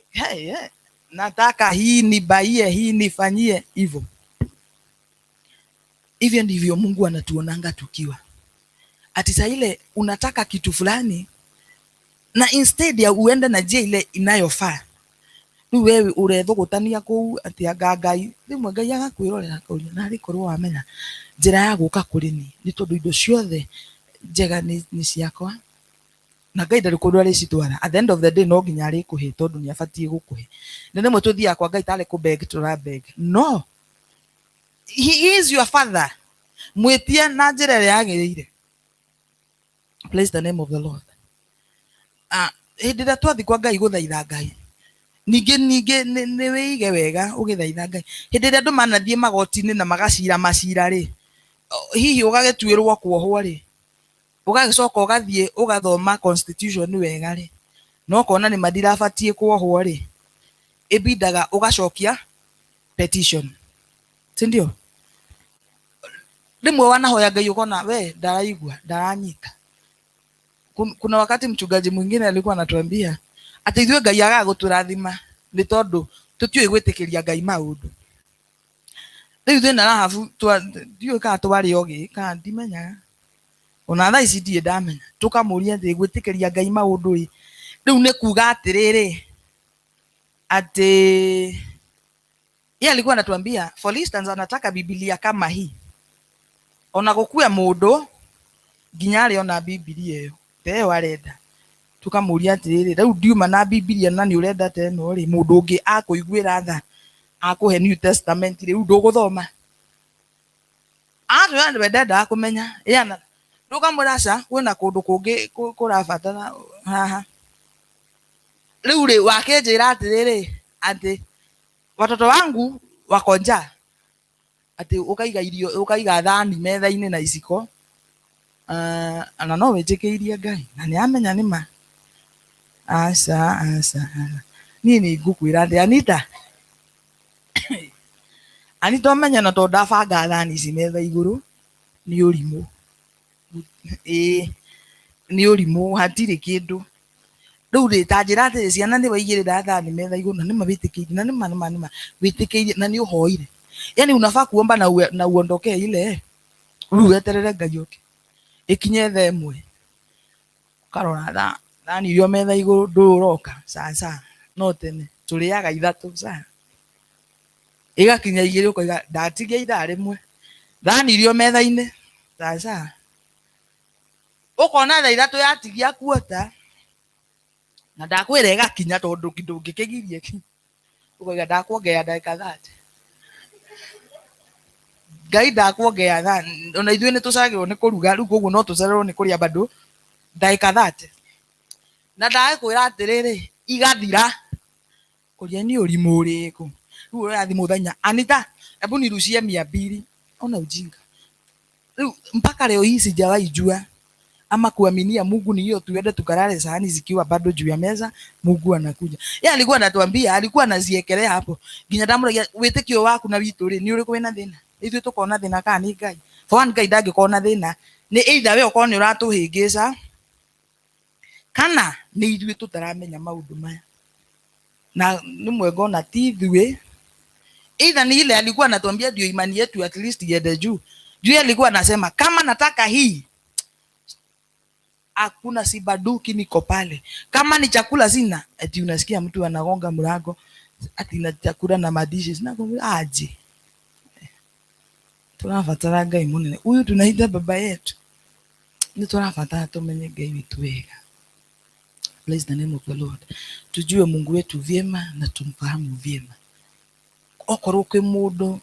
hey, hey, nataka hii nibaie, hii nifanyie hivyo. Hivyo ndivyo Mungu anatuonanga tukiwa ati saa ile unataka kitu fulani, na instead ya uende na njia ile inayofaa, rĩu wewe ũrethũgũtania kũu atĩ anga Ngai, rĩmwe Ngai agakwĩrorera akauria narĩ korwo wamenya njĩra ya gũka kũrĩ niĩ, nĩ tondũ indo ciothe njega nĩ ciakwa, na Ngai ndarĩ kũndũ arĩcitwara. At the end of the day no nginya arĩkũhe tondũ nĩ abatiĩ gũkũhe. Na rĩmwe tũthiaga kwa Ngai tarĩ kũ beg tũra beg. No, he is your father. Mwĩtie na njĩra ĩrĩa yagĩrĩire. Praise the name of the Lord. Hĩndĩ ĩrĩa twathiĩ kwa Ngai gũthaitha Ngai, ningĩ nĩ wĩige wega ũgĩthaitha Ngai. Hĩndĩ ĩrĩa andũ manathiĩ magoti-inĩ na magacira macira rĩ, hihi ũgagĩtuĩrwo kuohwo rĩ, ũgagĩcoka ũgathiĩ ũgathoma constitution wega rĩ, na ũkona nĩ ma ndirabatiĩ kuohwo rĩ, ĩbindaga ũgacokia petition, si ndio? Rĩmwe wanahoya Ngai ũkona we ndaraigua, ndaranyita. Kuna wakati mchungaji mwingine alikuwa anatuambia atĩ ithuĩ Ngai agaga gũtũrathima nĩ tondũ tũtiũĩ gwĩtĩkĩria Ngai maũndũ. Rĩu ithuĩ na Rahabu ndiũĩ kana twarĩ ogĩ kana ndimenyaga, ona thaa ici ndirĩ ndamenya. Tũkamũria atĩ gwĩtĩkĩria Ngai maũndũ ĩ, rĩu nĩ kuga atĩrĩrĩ, atĩ yeye alikuwa anatuambia for instance, anataka Biblia kama hii, ona gũkue mũndũ nginya arĩ ona Biblia ĩyo ta ĩyo arenda. Tukamũria atĩrĩrĩ, rĩu ndiuma na Biblia na nĩ ũrenda ta ĩno rĩ, mũndũ ũngĩ akũiguĩra tha akũhe New Testament rĩu ndũgũthoma? Atwĩra we ndendaga kũmenya yana. Ndũkamwĩra aca, kwĩna kũndũ kũngĩ kũrabatara haha. Rĩu rĩ, wakĩnjĩra atĩrĩrĩ, atĩ watoto wangu wako njaa, atĩ ũkaiga irio, ũkaiga thani metha-inĩ na iciko, na no wĩtĩkĩirie Ngai na nĩ amenya nĩ ma. Aca, aca, aca. Niĩ nĩ ngũkwĩra atĩ Anita, Anita ũmenye na tondũ ndabanga thani ici metha igũrũ nĩ ũrimũ. Ĩĩ, nĩ ũrimũ, hatirĩ kĩndũ. Rĩu rĩ, ta njĩra atĩrĩ, ciana nĩ waigĩrĩra thani metha igũrũ na nĩma wĩtĩkĩirie, na nĩma, nĩma, nĩma wĩtĩkĩirie na nĩ ũhoire. Yani unafaa kuomba na na uondokee ile rĩu weterere Ngai oke ĩkinye thaa ĩmwe, ũkarora thani iria metha igũrũ ndũĩ ũroka caca, no tene tũrĩaga ithatũ ca, ĩgakinya igĩrĩ ũkoiga ndatigia ithaa rĩmwe, thani iria metha-inĩ caca, ũkona thaa ithatũ yatigia kuota na ndakwĩra ĩgakinya tondũ ndũngĩkĩgiria ĩkinye, ũkoiga ndakuongerera ndagĩka 30. Ngai ndakuongerera thaa, ona ithuĩ nĩ tũceragĩrwo nĩ kũruga rĩu koguo no tũcererwo nĩ kũrĩa bado ndagĩka 30. Na ndagĩkwĩra atĩrĩrĩ, igathira kũria nĩ ũrimũ ũrĩkũ. Rĩu ũroya thimũ thaa inya, Anita, hebu nirushie 200. Ona ujinga. Rĩu mpaka leo hii sijawahi jua ama kuaminia Mungu ni hiyo tuende tukalale sahani zikiwa bado juu ya meza, Mungu anakuja. Yeye alikuwa anatuambia, alikuwa anaziekelea hapo. Nginya ndamũragia wĩtĩkio waku na witũ rĩ, nĩ ũrĩkũ wĩna thĩna? Ithuĩ tũkorwo na thĩna kana nĩ Ngai? For one, Ngai ndangĩkorwo na thĩna. Nĩ either we ũkorwo nĩ ũratũhĩngĩca kana nĩ ithuĩ tũtaramenya maũndũ maya. Na rĩmwe ngona ti ithuĩ, either ni ile alikuwa anatuambia ndio imani yetu at least iende juu. Juu yeye alikuwa anasema kama nataka hii Hakuna, sibaduki, niko pale. Kama ni chakula sina, ati unasikia mtu anagonga mlango ati na chakula na madishi sina, aje turabatara Ngai munene uyu tunaita baba yetu, ni turabatara tumenye Ngai witu wega. Praise the name of the Lord. Tujue Mungu wetu vyema na tumfahamu vyema. Okorwo kwi mundu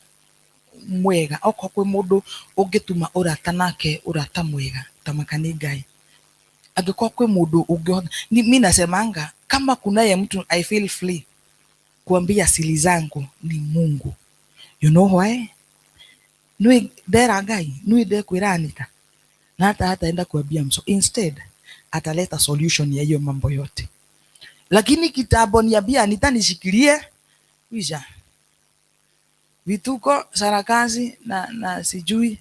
mwega, okorwo kwi mundu ungituma urata nake urata mwega, tamaka ni Ngai. Angĩkorwo kwĩ mũndũ ũngĩhota, mi nasemanga kama kunaye mtu I feel free kuambia siri zangu ni Mungu. You know why? Nui ndera Ngai, nui ndekwĩra Anita, na hata hataenda kuambia mso. Instead ataleta solution ya hiyo mambo yote. Lakini kitambo niambia Anita nishikilie wisha vituko sarakazi na sijui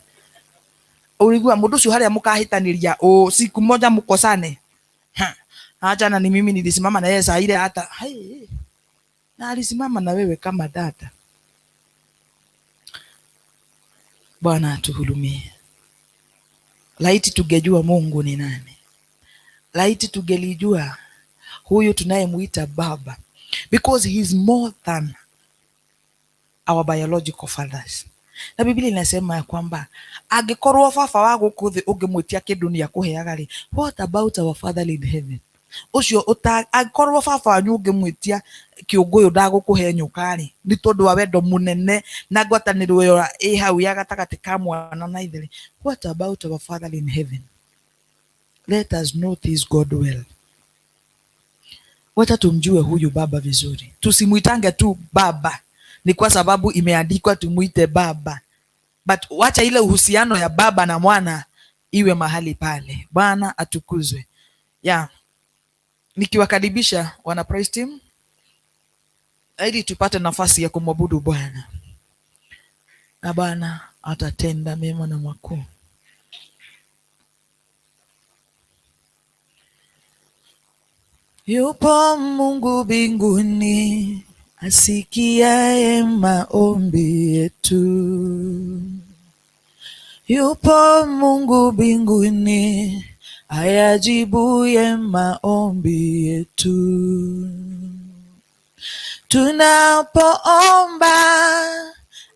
uligua mundu ucio haria mukahitaniria o siku moja mukosane. Acha na ni mimi nilisimama na yeye saa ile hata hey, na alisimama na wewe kama dada. Bwana atuhurumie. Laiti tungejua Mungu ni nani, laiti tungelijua huyu tunayemuita baba, because he is more than our biological fathers. Na Biblia inasema ya kwamba angĩkorwo baba wa gũkũ thĩ ũngĩmwĩtia kĩndũ nĩ akũheaga rĩ, what about our father in heaven? Ũcio angĩkorwo baba wanyu ũngĩmwĩtia kĩũngũyũ ndagũkũhe nyũka rĩ, nĩ tondũ wa wendo mũnene na ngwatanĩro ĩyo ĩ hau ya gatagatĩ ka mwana na ithe rĩ, what about our father in heaven? Let us know this God well. Wacha tumjue huyu baba vizuri, tusimwitange tu baba ni kwa sababu imeandikwa tumuite baba, but wacha ile uhusiano ya baba na mwana iwe mahali pale. Bwana atukuzwe. Yeah. Nikiwakaribisha wana praise team ili tupate nafasi ya kumwabudu Bwana, na Bwana atatenda mema na makuu. Yupo Mungu mbinguni asikiaye maombi yetu. Yupo Mungu mbinguni ayajibuye maombi yetu. Tunapoomba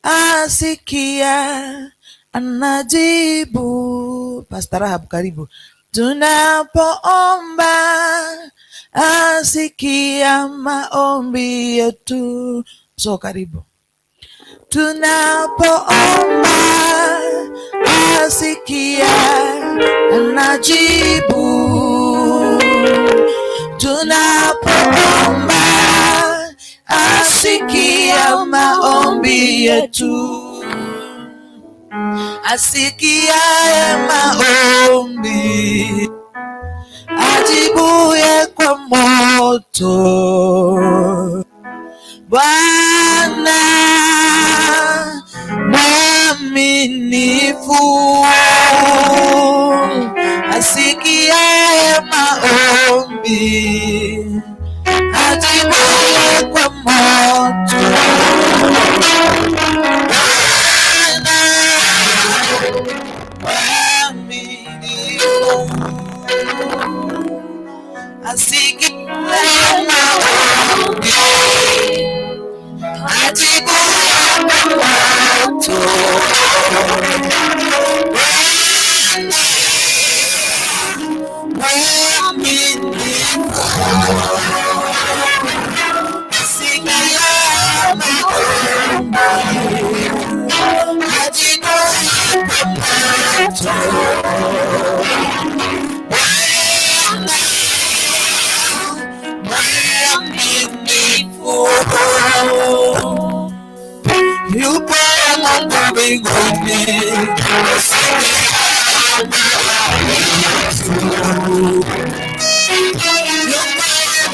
asikia, anajibu. Pastor Rahab, karibu. Tunapoomba asikia maombi yetu. So karibu. Tunapoomba asikia, anajibu. Tunapoomba asikia maombi yetu. Asikia maombi, ajibuye kwa moto. Bwana mwaminifu, asikiaye maombi, ajibuye kwa moto. Bwana mwaminifu, asikiaye maombi, ajibuye kwa moto. Mwaminifu, asikiaye maombi, ajibuye kwa moto. Yupo Mungu mbinguni, yupo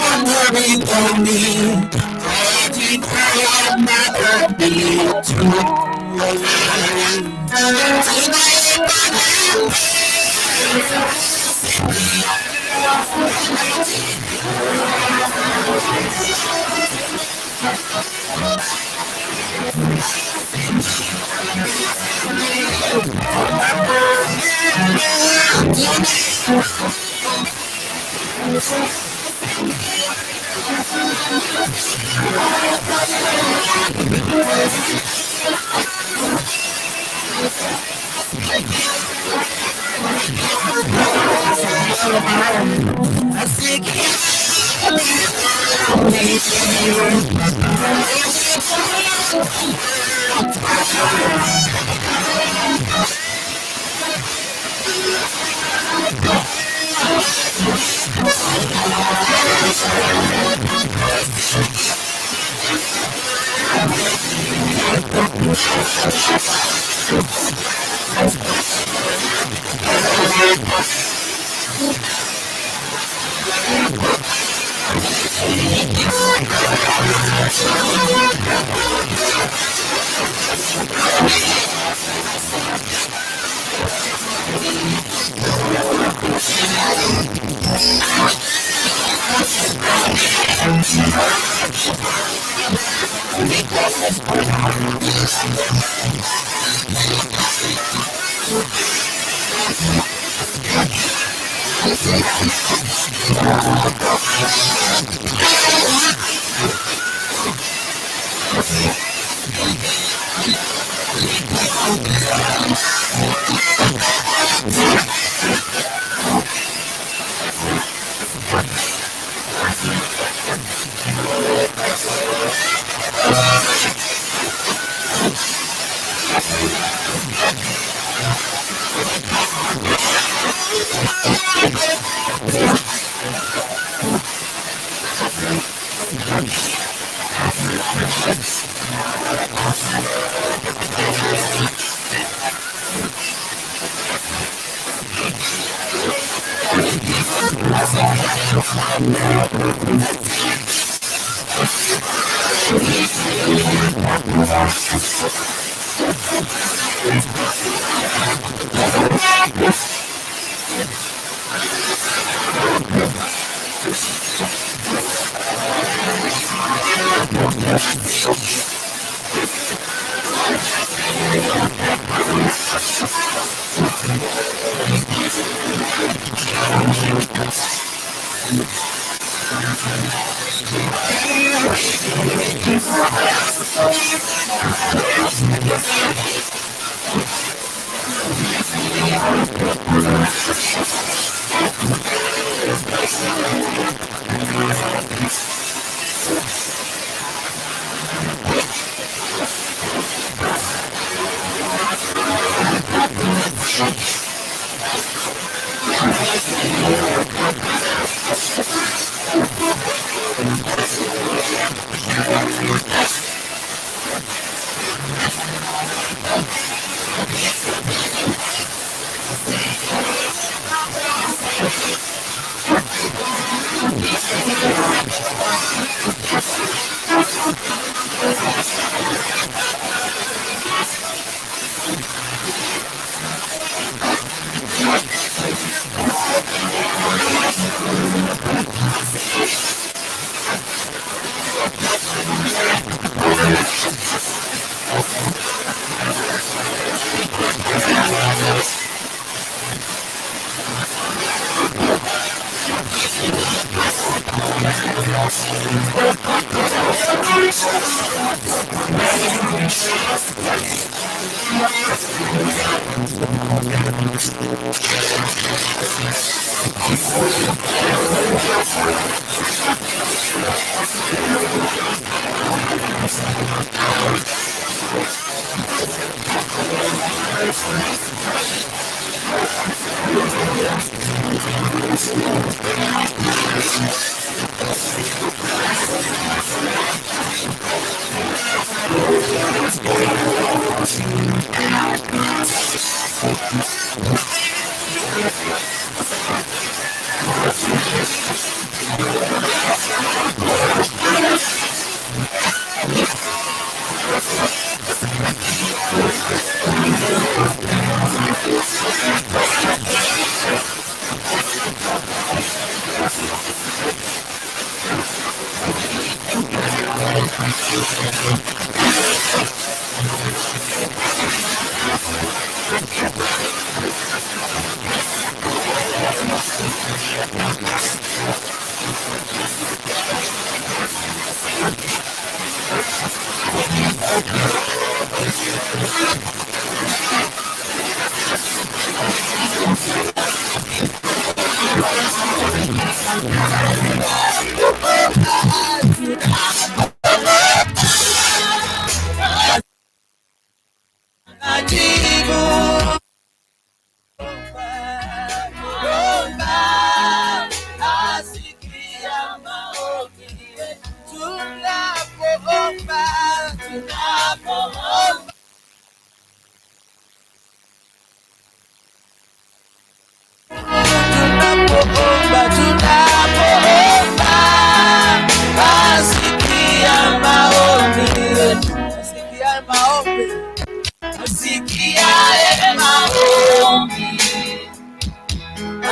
Mungu mbinguni, ajibuye maombi yetu.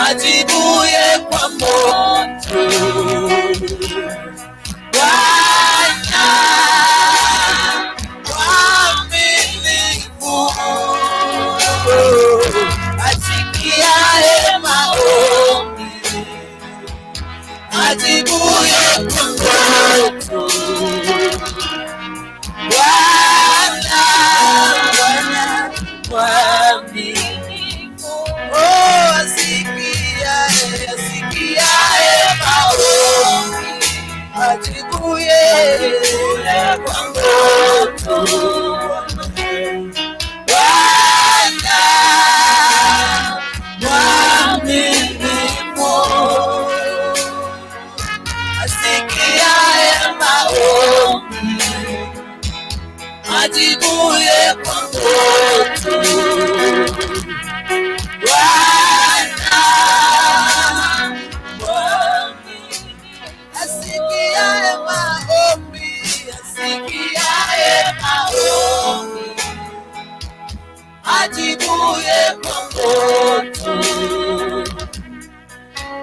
Ajibuye kwa moto. Bwana mwaminifu, asikiaye maombi, ajibuye kwa moto. Bwana, Bwana mwaminifu, oh, asikiaye, asikiaye maombi, ajibuye kwa moto. Bwana mwaminifu, asikiaye maombi, ajibuye kwa moto. Bwana mwaminifu, asikiaye maombi, asikiaye maombi, ajibuye kwa moto.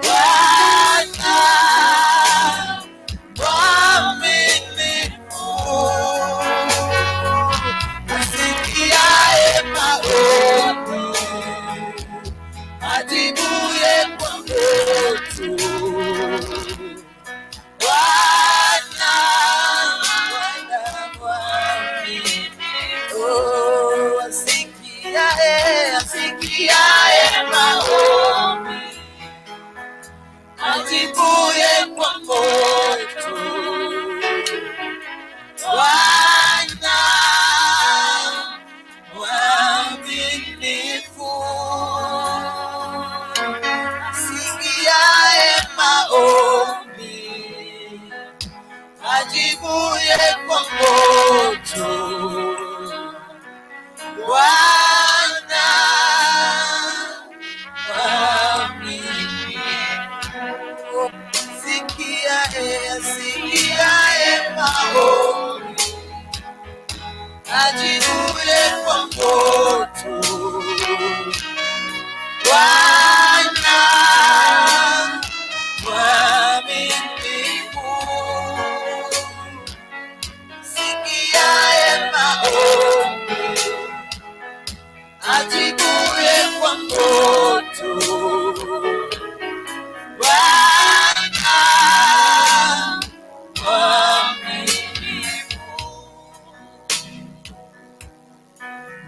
Bwana mwaminifu, asikiaye maombi, ajibuye kwa moto. Bwana, Bwana mwaminifu, oh, asikiaye, asikiaye maombi, ajibuye kwa moto. Bwana mwaminifu, asikiaye maombi, ajibuye kwa moto. Bwana mwaminifu, sikiaye, asikiaye maombi, ajibuye kwa moto. Bwana mwaminifu, sikiaye maombi, ajibuye kwa moto. Bwana mwaminifu.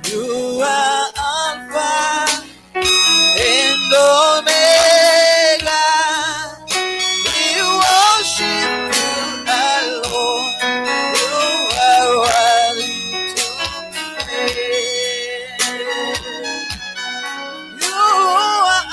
You are Alpha and Omega. We worship you alone. You are worthy to be praised. You are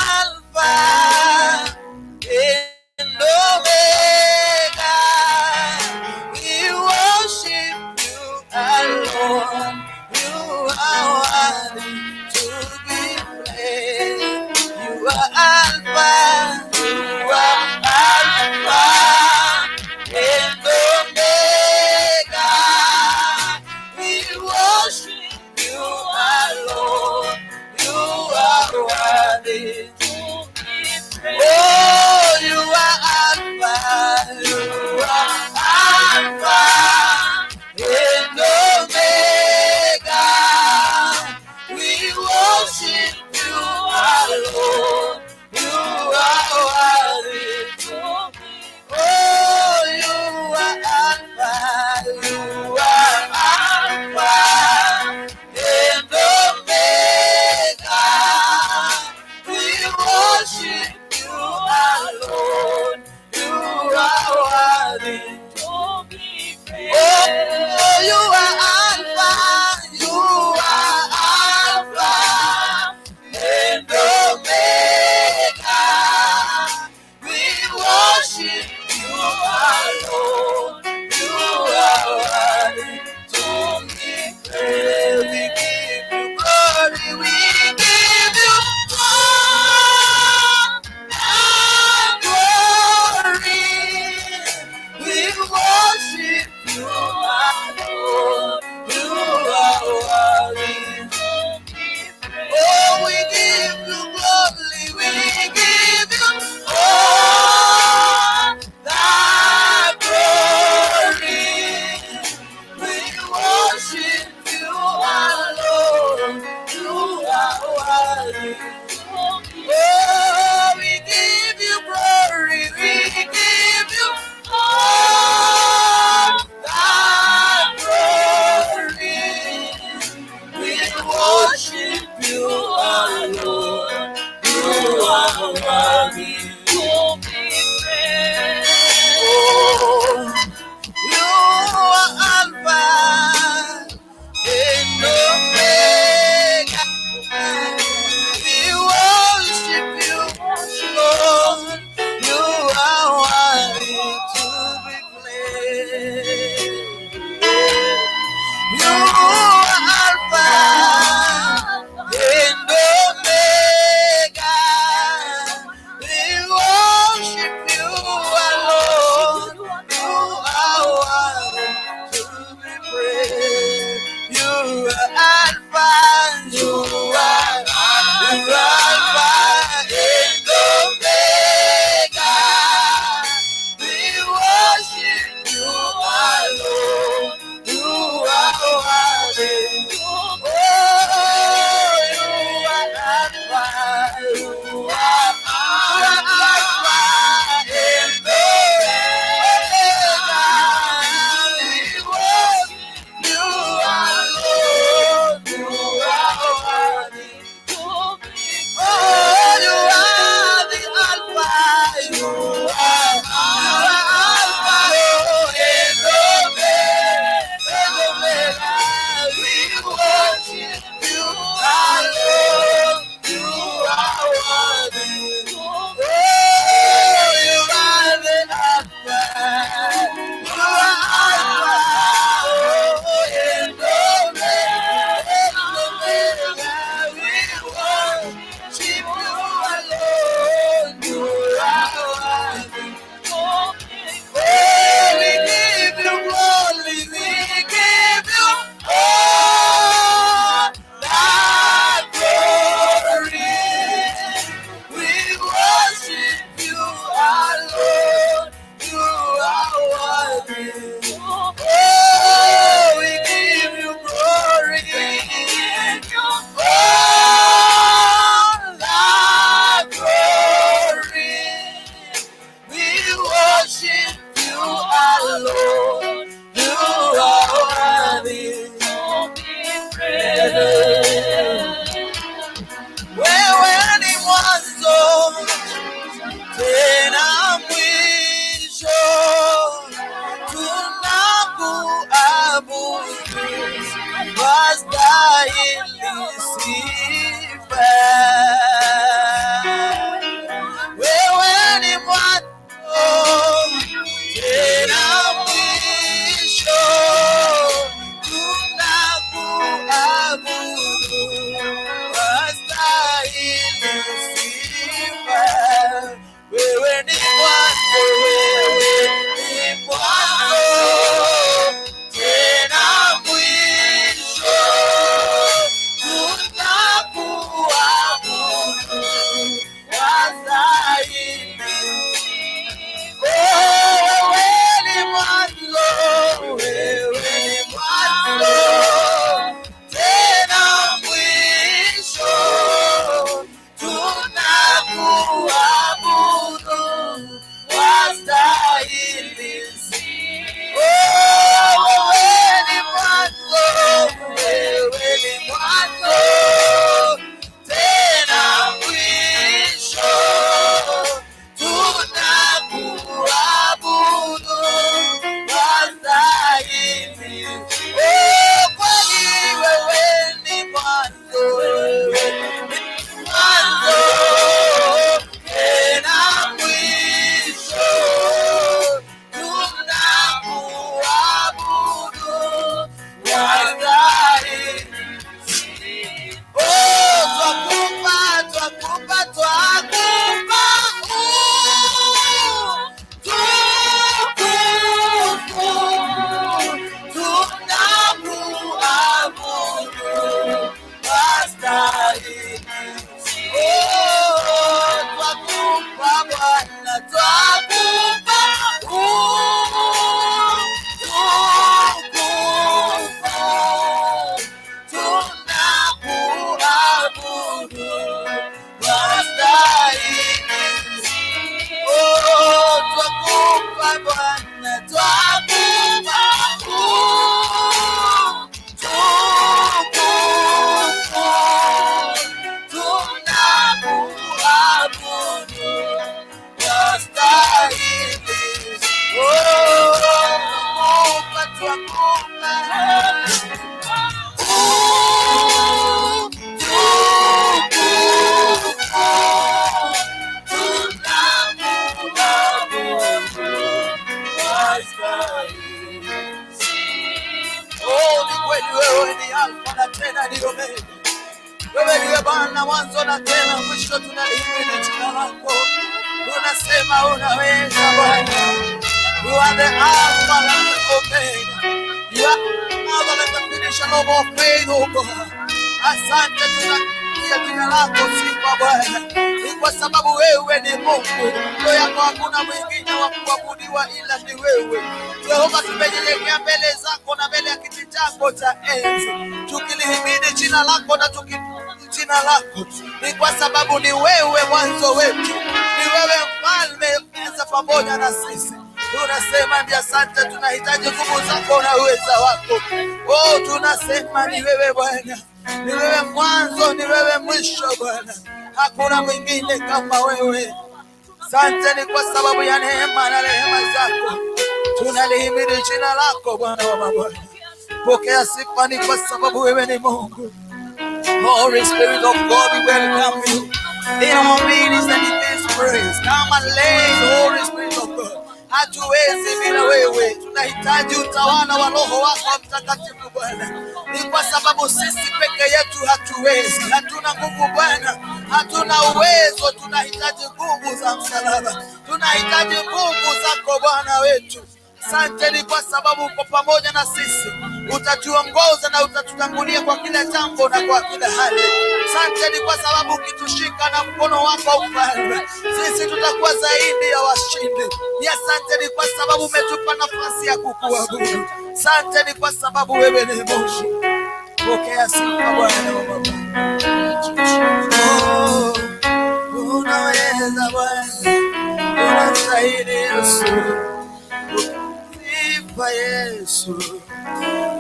worthy to be praised. Oh, you are Alpha, you are Alpha and Omega. We worship you alone. You are worthy to be praised. We give you glory. We give you all the glory. We worship you alone. You are worthy. Oh, we give you glory. We give you all the glory. We worship you alone. You are worthy. Oh, we give you glory. We give you all the glory. We worship you alone. You are worthy. To be praised. Oh, you are Alpha and Omega. We worship you, Lord. You are worthy to be praised. You are Alpha and Omega. We worship you alone. You are worthy to be praised. You are Alpha, you are Alpha and Omega. We worship you alone. You are worthy. Oh, you are Alpha, you are Alpha and Omega. We worship you alone. You are worthy. Oh, you are the Alpha. You are Alpha and Omega. Omega. We worship you alone. You are worthy. Oh, you are the Alpha. You are Alpha. Oh, and Omega. Omega. We worship you alone. You are worthy. Oh, we give you glory. We give you all the glory. We worship you alone. You are worthy. Oh, we give you glory. All the glory. We worship you alone. You are worthy. Wewe ni mwanzo tena mwisho, tunakuabudu, wastahili sifa. Wewe ni mwanzo tena mwisho, tunakuabudu, wastahili sifa. Wewe ni mwanzo, wewe ni mwanzo tena mwisho, tunakuabudu. Bwana, mwanzo na tena mwisho, tunalihimidi jina lako. Tunasema unaweza, Bwana. You are the Alpha and the Omega. You are the author and the finisher of our faith, oh God. Asante, tunakia jina lako sifa, Bwana, ni kwa sababu wewe ni Mungu. Kando yako hakuna mwingine wa kuabudiwa ila ni wewe. Jehova, tumenyenyekea mbele zako na mbele ya kiti chako cha enzi, tukilihimidi jina lako na tuki jina lako, ni kwa sababu ni wewe mwanzo wetu, ni wewe mfalme meza pamoja na sisi. Tunasema ni asante, tunahitaji nguvu zako na uweza wako. Oh, tunasema ni wewe Bwana, ni wewe mwanzo, ni wewe mwisho, Bwana, hakuna mwingine kama wewe. Asante ni kwa sababu ya neema na rehema zako, tunalihimidi jina lako, Bwana wa mabwana. Pokea sifa, ni kwa sababu wewe ni Mungu. Holy Spirit of God, we welcome you in our midst and in this place. Come and reign, Holy Spirit of God. Hatuwezi bila wewe, tunahitaji utawala wa Roho wako Mtakatifu, Bwana. Ni kwa sababu sisi peke yetu hatuwezi, hatuna nguvu, Bwana, hatuna uwezo. Tunahitaji nguvu za msalaba, tunahitaji nguvu zako, Bwana wetu. Asante ni kwa sababu uko pamoja na sisi, utatuongoza na utatutangulia kwa kila jambo na kwa kila hali. Asante ni kwa sababu ukitushika na mkono wako, ufalme, sisi tutakuwa zaidi ya washindi. Ni asante ni kwa sababu umetupa nafasi ya kukuabudu. Asante ni kwa sababu wewe ni Mungu. Pokea sifa, Bwana wa mabwana. Oh, unaweza, Bwana, unastahili, Yesu. Sifa, Yesu,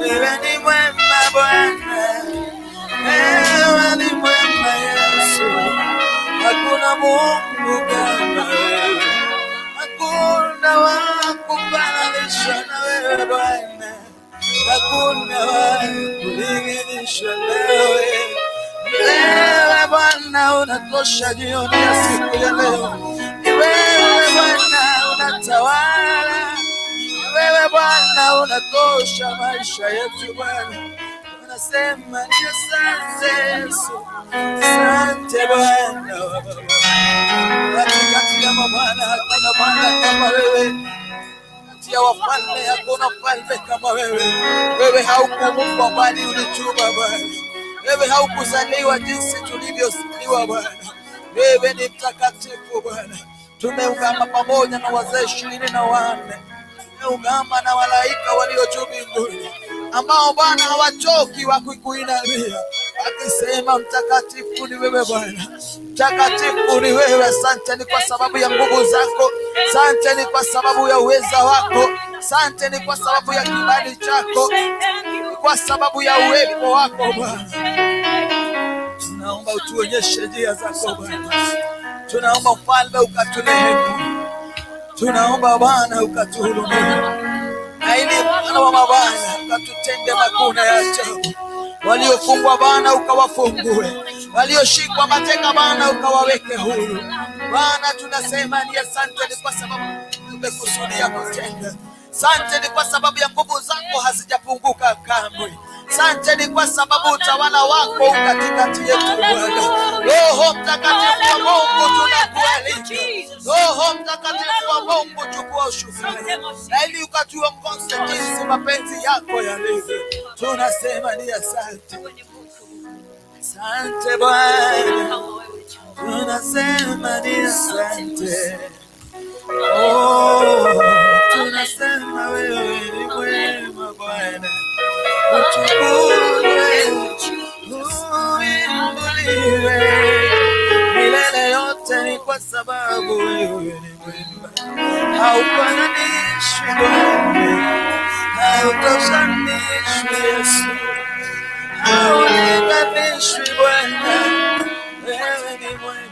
wewe ni mwema, Bwana, wewe ni mwema, Yesu, hakuna Mungu kama wewe, hakuna wa kufananishwa na wewe, Bwana, hakuna wa kulinganishwa na wewe. Wewe, Bwana, unatosha jioni ya siku ya leo. Ni wewe, Bwana, unatawala. Ni wewe, Bwana, unatosha maisha yetu, Bwana. Tunasema ni asante, Yesu, asante, Bwana. Katikati ya mabwana hakuna Bwana kama wewe, kati ya wafalme hakuna mfalme kama wewe. Wewe haukuumbwa bali ulituumba, Bwana. Wewe haukuzaliwa jinsi tulivyozaliwa, Bwana. Wewe ni mtakatifu, Bwana. Tumeungama pamoja na wazee 24, tumeungama na malaika walio juu mbinguni, ambao, Bwana, hawachoki wakikuinamia wakisema, mtakatifu ni wewe, Bwana, mtakatifu ni wewe. Asante ni kwa sababu ya nguvu zako, asante ni kwa sababu ya uweza wako, asante ni kwa sababu ya kibali chako, ni kwa sababu ya uwepo wako, Bwana. Tunaomba utuonyeshe njia zako, Bwana. Tunaomba, mfalme, ukaturehemu. Tunaomba, Bwana, ukatuhurumie, na ili, Bwana wa mabwana, ukatutende makuu na ya ajabu. Waliofungwa, Bwana, ukawafungue, walioshikwa mateka, Bwana, ukawaweke huru. Bwana, tunasema ni asante ni kwa sababu umekusudia kutenda. Asante ni kwa sababu ya nguvu zako hazijapunguka kamwe. Asante ni kwa sababu utawala wako katikati yetu, Bwana. Roho Mtakatifu wa Mungu, tunakualika. Roho Mtakatifu wa Mungu, chukua ushukrani na ili ukatuongoze jinsi mapenzi yako yalivyo. Tunasema ni asante, asante, Bwana, tunasema ni asante. Oh, tunasema wewe ni mwema, Bwana, utukuzwe, uinuliwe milele yote, ni kwa sababu wewe ni mwema, haufananishwi, Bwana, hautoshanishwi, Yesu, haulinganishwi, Bwana, wewe ni mwema.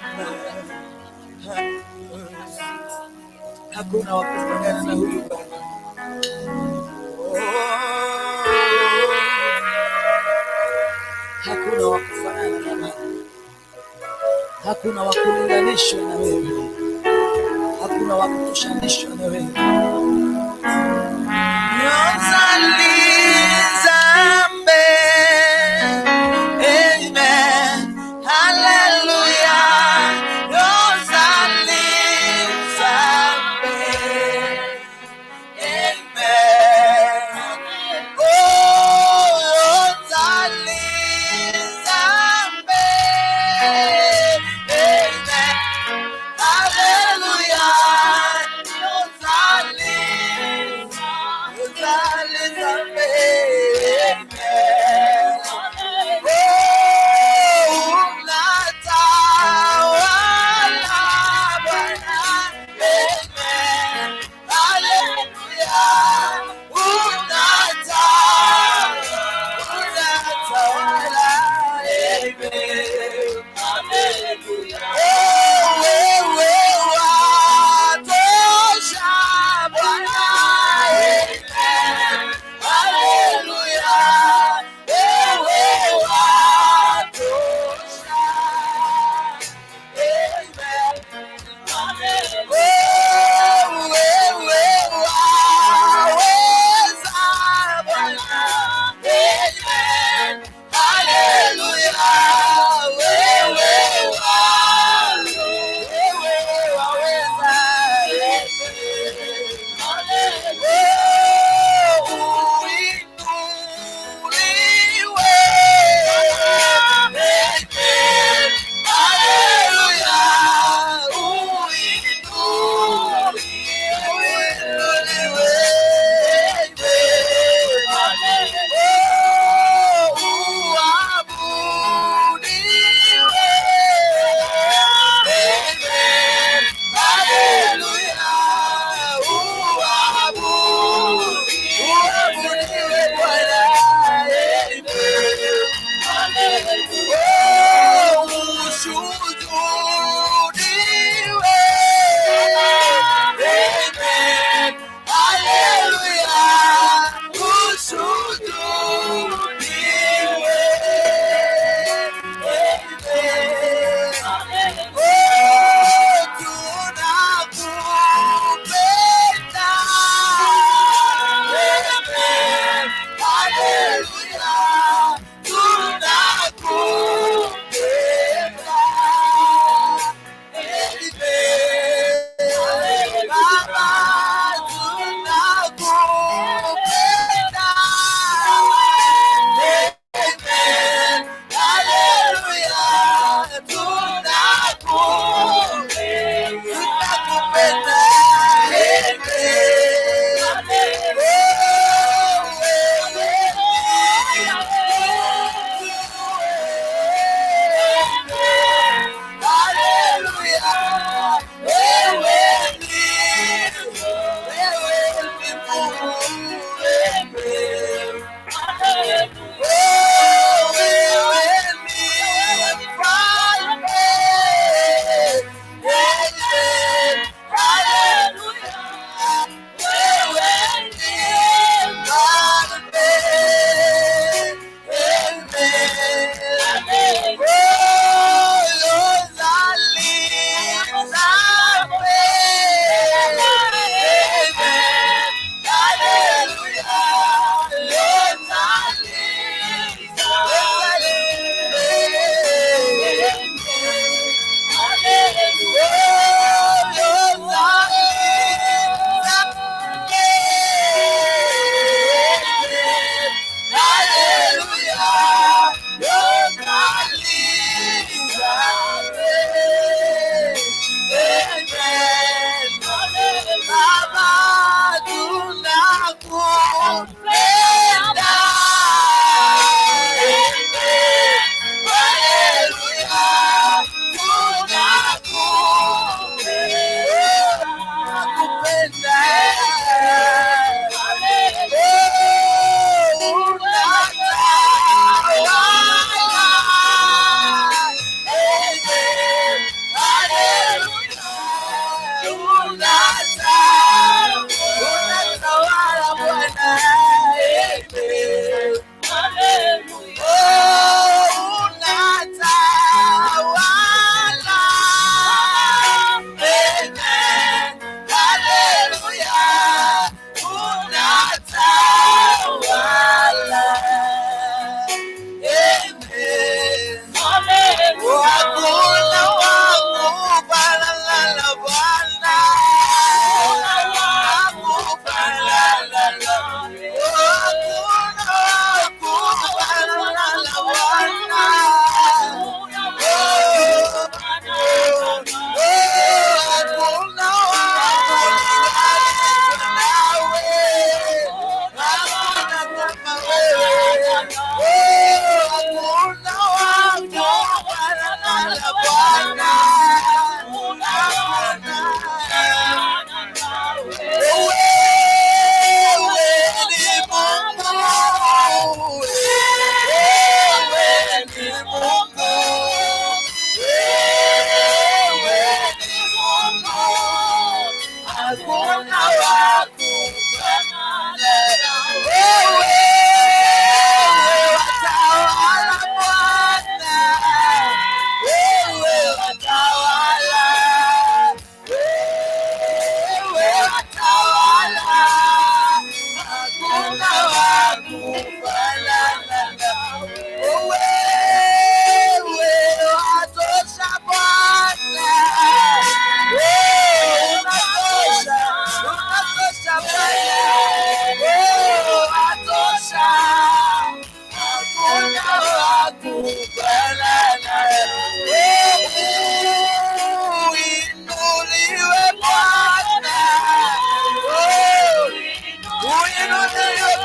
Hakuna wa kufanana na huyu Bwana. Oh, hakuna wa kufanana na Baba, hakuna wa kulinganishwa na wewe, hakuna wa kutoshanishwa na wewe. Nzambe, amen. Unatawala Bwana.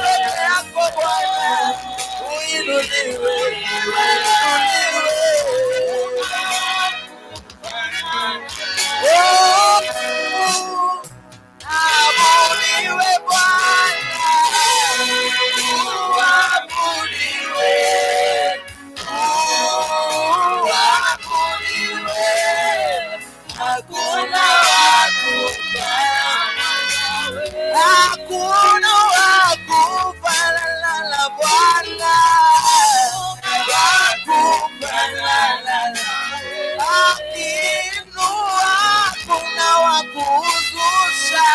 peke yako Bwana, uinuliwe, uinuliwe. Oh, abudiwe Bwana, uabudiwe, uabudiwe. Hakuna wa kufanana, hakuna wa kufanana na Bwana, wa kufanana. Akiinua kuna wa kuzusha,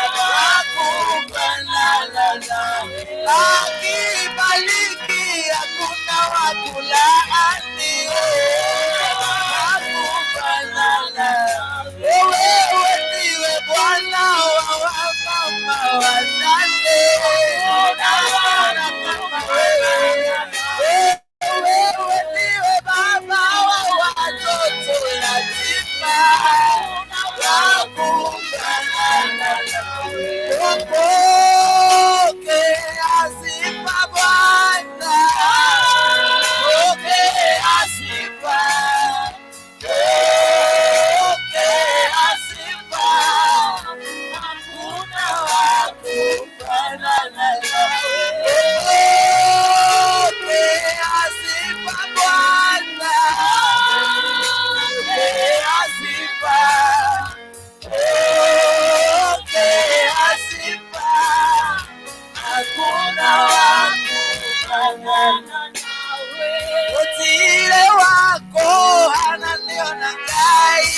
wa kufanana. Akibariki hakuna wa kulaani, wa kufanana. Wewe ndiwe Bwana wa wamama wajane, hakuna kama wewe. Wewe ndiwe baba wa watoto yatima, wa kufanana. Pokea sifa Bwana, pokea sifa, pokea sifa, hakuna wa kufanana nawe. Pokea sifa Bwana, pokea sifa, pokea sifa, hakuna wa kufanana nawe. Utile wako ananiona Ngai,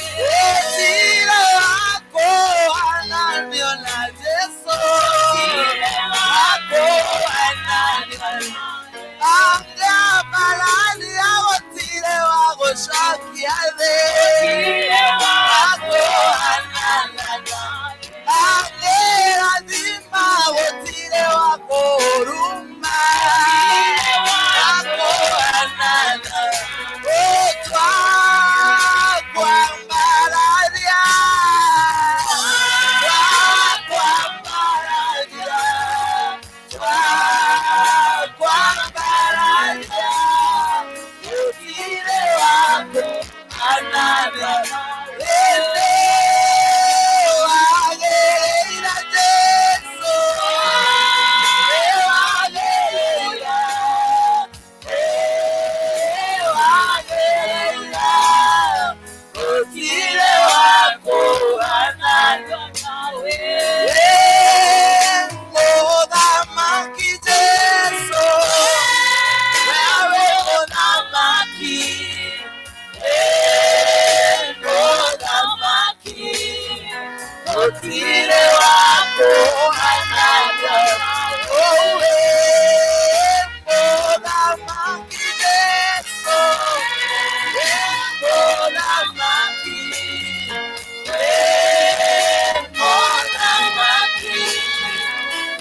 utile wako ananiona Yesu, wako ananiona anga balani awotile wagũcokia thĩ wako ananiona angĩrathima gũtirĩ wa kũruma wako anana twakwambararia, twakwambararia, twakwambararia, gũtirĩ wako anana ĩndĩ wagĩrĩire Jesu, wagĩrĩire, wagĩrĩire, gũtirĩ wa kũhanana nawe. Mũthamaki Jesu, wewe mũthamaki, mũthamaki, gũtirĩ wa kũhanana nawe. Mũthamaki Jesu, mũthamaki, mũthamaki,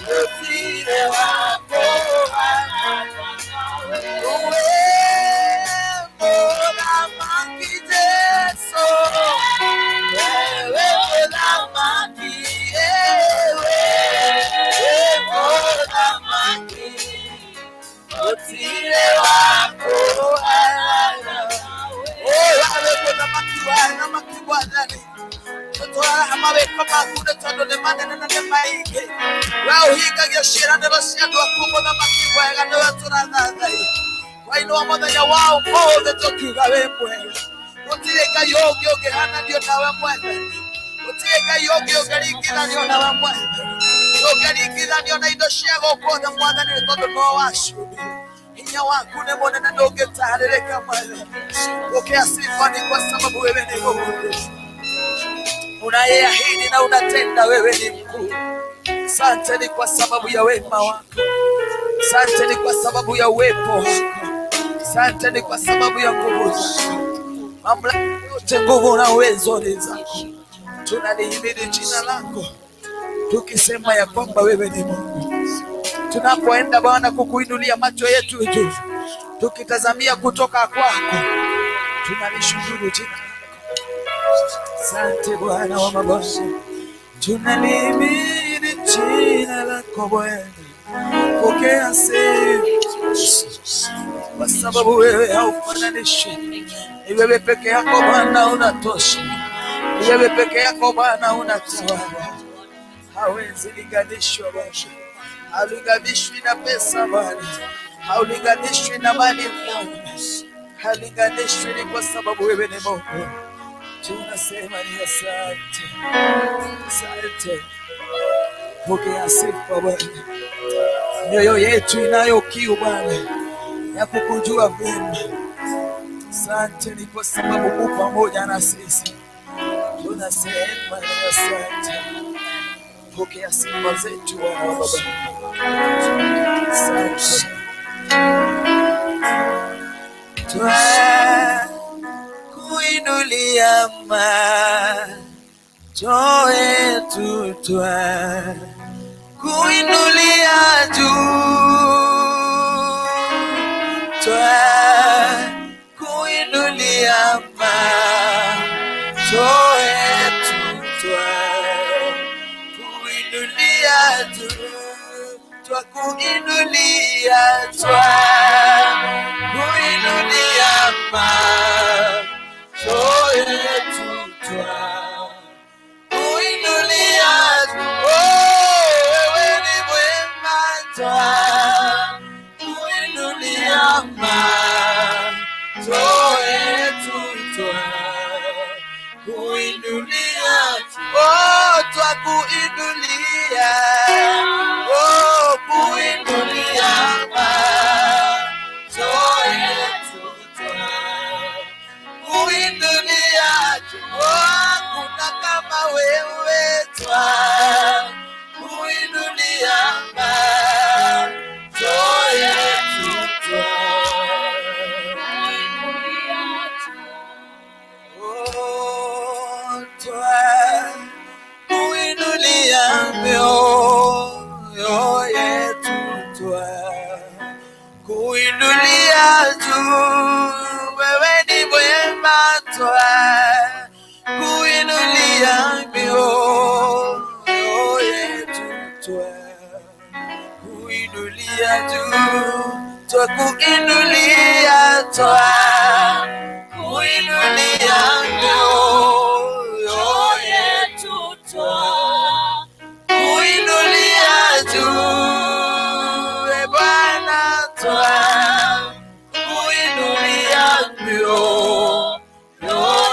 gũtirĩ wa kũhanana nawe. Mũthamaki Jesu, wewe mũthamaki, ewe mũthamaki, gũtirĩ wa kũhanana. Wewe mũthamaki wa athamaki, Mwathani, tũtwaraga mawĩko maku nĩ tondũ nĩ manene na nĩ maingĩ. We ũhingagia ciĩranĩro cia andũ aku, mũthamaki mwega, nĩwe tũrathathaia wainũa mũthenya wa ũmũthĩ tũkiuga wĩ mwega. Gũtirĩ Ngai ũngĩ ũngĩhananio nawe, Mwathani. Gũtirĩ Ngai ũngĩ ũngĩringithanio nawe, Mwathani. Ndũngĩringithanio na indo cia gũkũ thĩ, Mwathani, nĩ tondũ no waciũmbire. Hinya waku nĩ mũnene, ndũngĩtarĩrĩka, Mwathani. Pokea sifa ni kwa sababu wewe ni Mungu unayeahidi na unatenda, wewe ni mkuu. Asante ni kwa sababu ya wema wako, asante ni kwa sababu ya uwepo wako, asante ni kwa sababu ya nguvu zako. Mamlaka yote, nguvu na uwezo ni zako. Tunalihimidi jina lako tukisema ya kwamba wewe ni Mungu. Tunapoenda Bwana kukuinulia macho yetu juu, tukitazamia kutoka kwako, tunalishukuru jina lako. Asante Bwana wa mabwana, tunalihimidi jina lako Bwana. Pokea sifa kwa sababu wewe haufananishwi. Ni wewe peke yako Bwana unatosha, ni wewe peke yako Bwana unatawala. Hawezi linganishwa Bwana, haulinganishwi na pesa Bwana, haulinganishwi na mali Bwana, halinganishwi ni kwa sababu wewe ni Mungu. Tunasema ni asante, asante. Pokea sifa Bwana. Mioyo yetu inayo kiu Bwana ya kukujua vyema. Asante ni kwa sababu uko pamoja na sisi. Tunasema ni asante. Pokea sifa zetu Bwana wa Baba. Asante. Twakuinulia macho yetu, twakuinulia juu, twakuinulia macho yetu, twakuinulia juu, twakuinulia, twakuinulia macho yetu, twakuinulia juu. Oh, wewe ni mwema, twakuinulia macho yetu, twakuinulia, oh, twakuinulia, oh, kuinulia macho yetu, twakuinulia, oh, hakuna kama wewe, twakuinulia macho yetu, Oh, twakuinulia mioyo yetu, twakuinulia juu, wewe ni mwema, twakuinulia mioyo yetu, twakuinulia juu, twakuinulia, twakuinulia mioyo yetu, twakuinulia juu, e Bwana, twakuinulia mioyo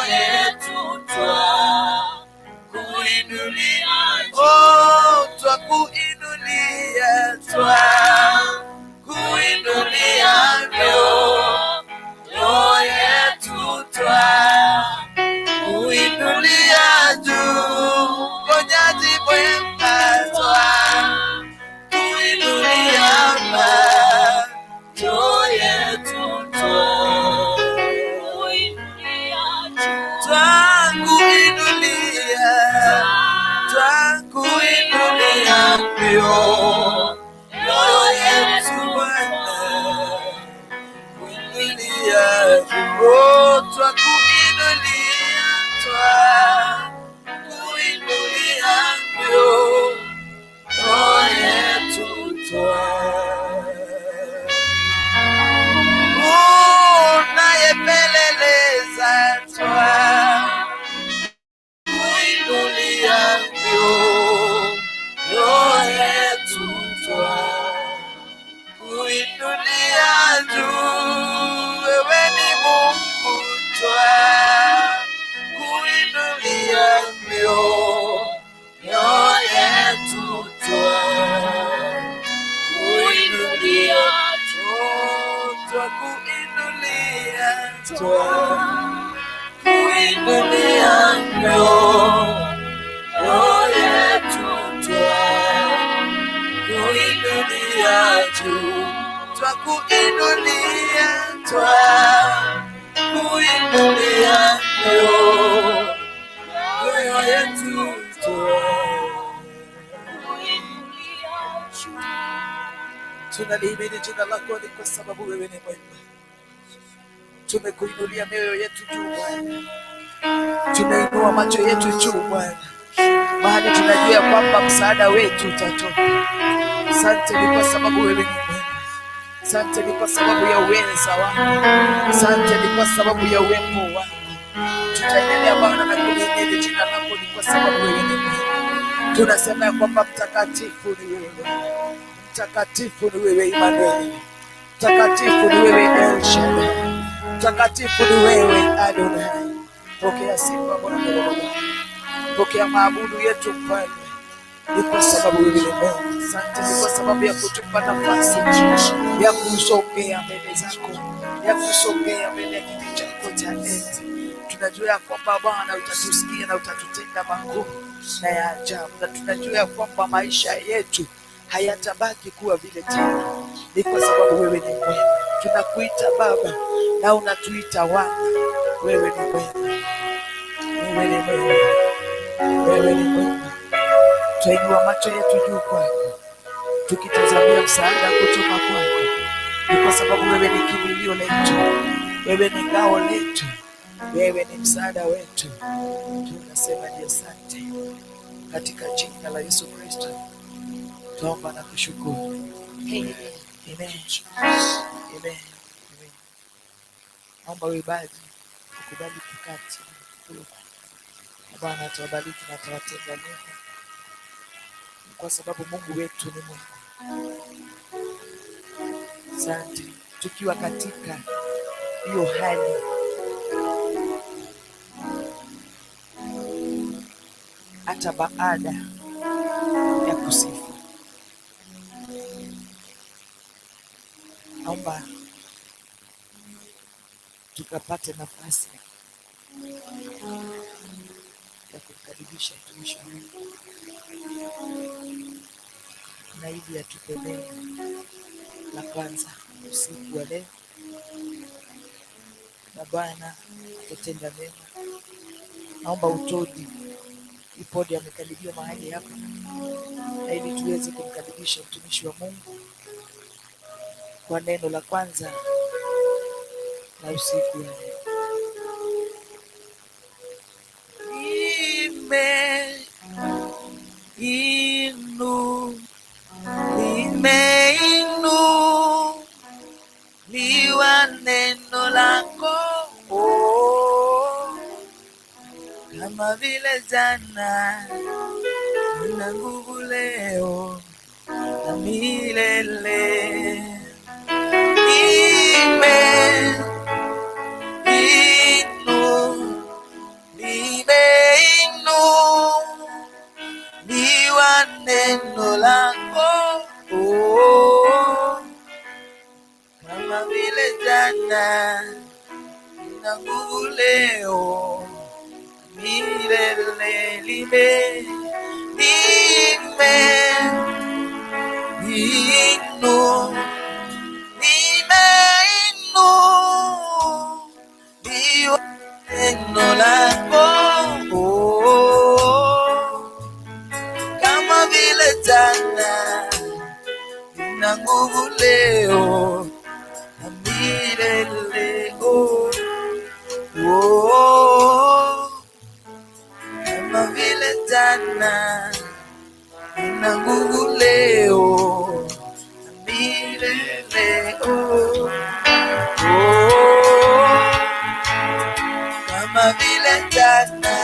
yetu, twakuinulia, oh, twakuinulia, twakuinulia mioyo yetu, twakuinulia juu, mponyaji mwema, twakuinulia macho yetu, twakuinulia, twakuinulia mioyo yetu Bwana, kuinulia, oh, twakuinulia, twakuinulia mioyo yetu, unayepeleleza, twakuinulia mioyo yetu, twakuinulia juu, wewe ni Mungu, twakuinulia mioyo yetu, twakuinulia, twakuinulia, twakuinulia mioyo yetu, twakuinulia juu, twakuinulia, twakuinulia mioyo yetu, tunalihimidi jina lako ni kwa sababu wewe ni mwema. Tumekuinulia mioyo yetu juu Bwana. Tunainua macho yetu juu Bwana, mahali tunajua ya kwamba msaada wetu utatoka. Asante ni kwa sababu wewe ni mwema. Asante ni kwa sababu ya uweza wako. Asante ni kwa sababu ya uwepo wako. Tutaendelea Bwana na kulihimidi jina lako ni kwa sababu wewe ni mwema. Tunasema ya kwamba mtakatifu ni wewe, mtakatifu ni wewe Emmanuel, mtakatifu ni wewe El Shaddai, mtakatifu ni wewe Adonai. Pokea sifa Bwana Baba, pokea maabudu yetu Mfalme, ni kwa sababu wewe ni mwema. Asante ni kwa sababu ya kutupa nafasi ya kusogea mbele zako, ya kusogea mbele ya kiti chako cha enzi. Tunajua ya kwamba Bwana utatusikia na utatutenda makuu na ya ajabu, na tunajua ya kwamba maisha yetu hayatabaki kuwa vile tena, ni kwa sababu wewe ni mwema. Tunakuita Baba na unatuita wana. Wewe ni mwema, wewe ni mwema, wewe ni mwema. Twainua macho yetu juu kwako, tukitazamia msaada kutoka kwako, ni kwa sababu wewe ni kimbilio letu, wewe ni ngao letu, wewe ni msaada wetu. Tunasema ni asante katika jina la Yesu Kristo tuomba na kushukuru. Amen. Amen. Amen. Naomba uimbaji ukubali kukaa chini. Na Bwana atawabariki na atawatenda mema, kwa sababu Mungu wetu ni Mungu. Asante. Tukiwa katika hiyo hali, hata baada ya kusifu, naomba tukapate nafasi ya kumkaribisha mtumishi wa Mungu na ili atupe neno la kwanza usiku wa leo, na Bwana atatenda mema. Naomba utodi ipodi amekaribia mahali hapa, na ili tuweze kumkaribisha mtumishi wa Mungu kwa neno la kwanza la usiku wa leo. Nime inu limeinuliwa neno lako, oh, kama vile jana na nguvu leo na milele. Nime inu limeinuliwa neno lako, oh, kama vile jana na nguvu leo milele. Lime lime inu limeinuliwa neno lako, oh, kama vile jana na nguvu leo na milele. Oh, oh, kama vile jana na nguvu leo na milele. Oh, oh, kama vile jana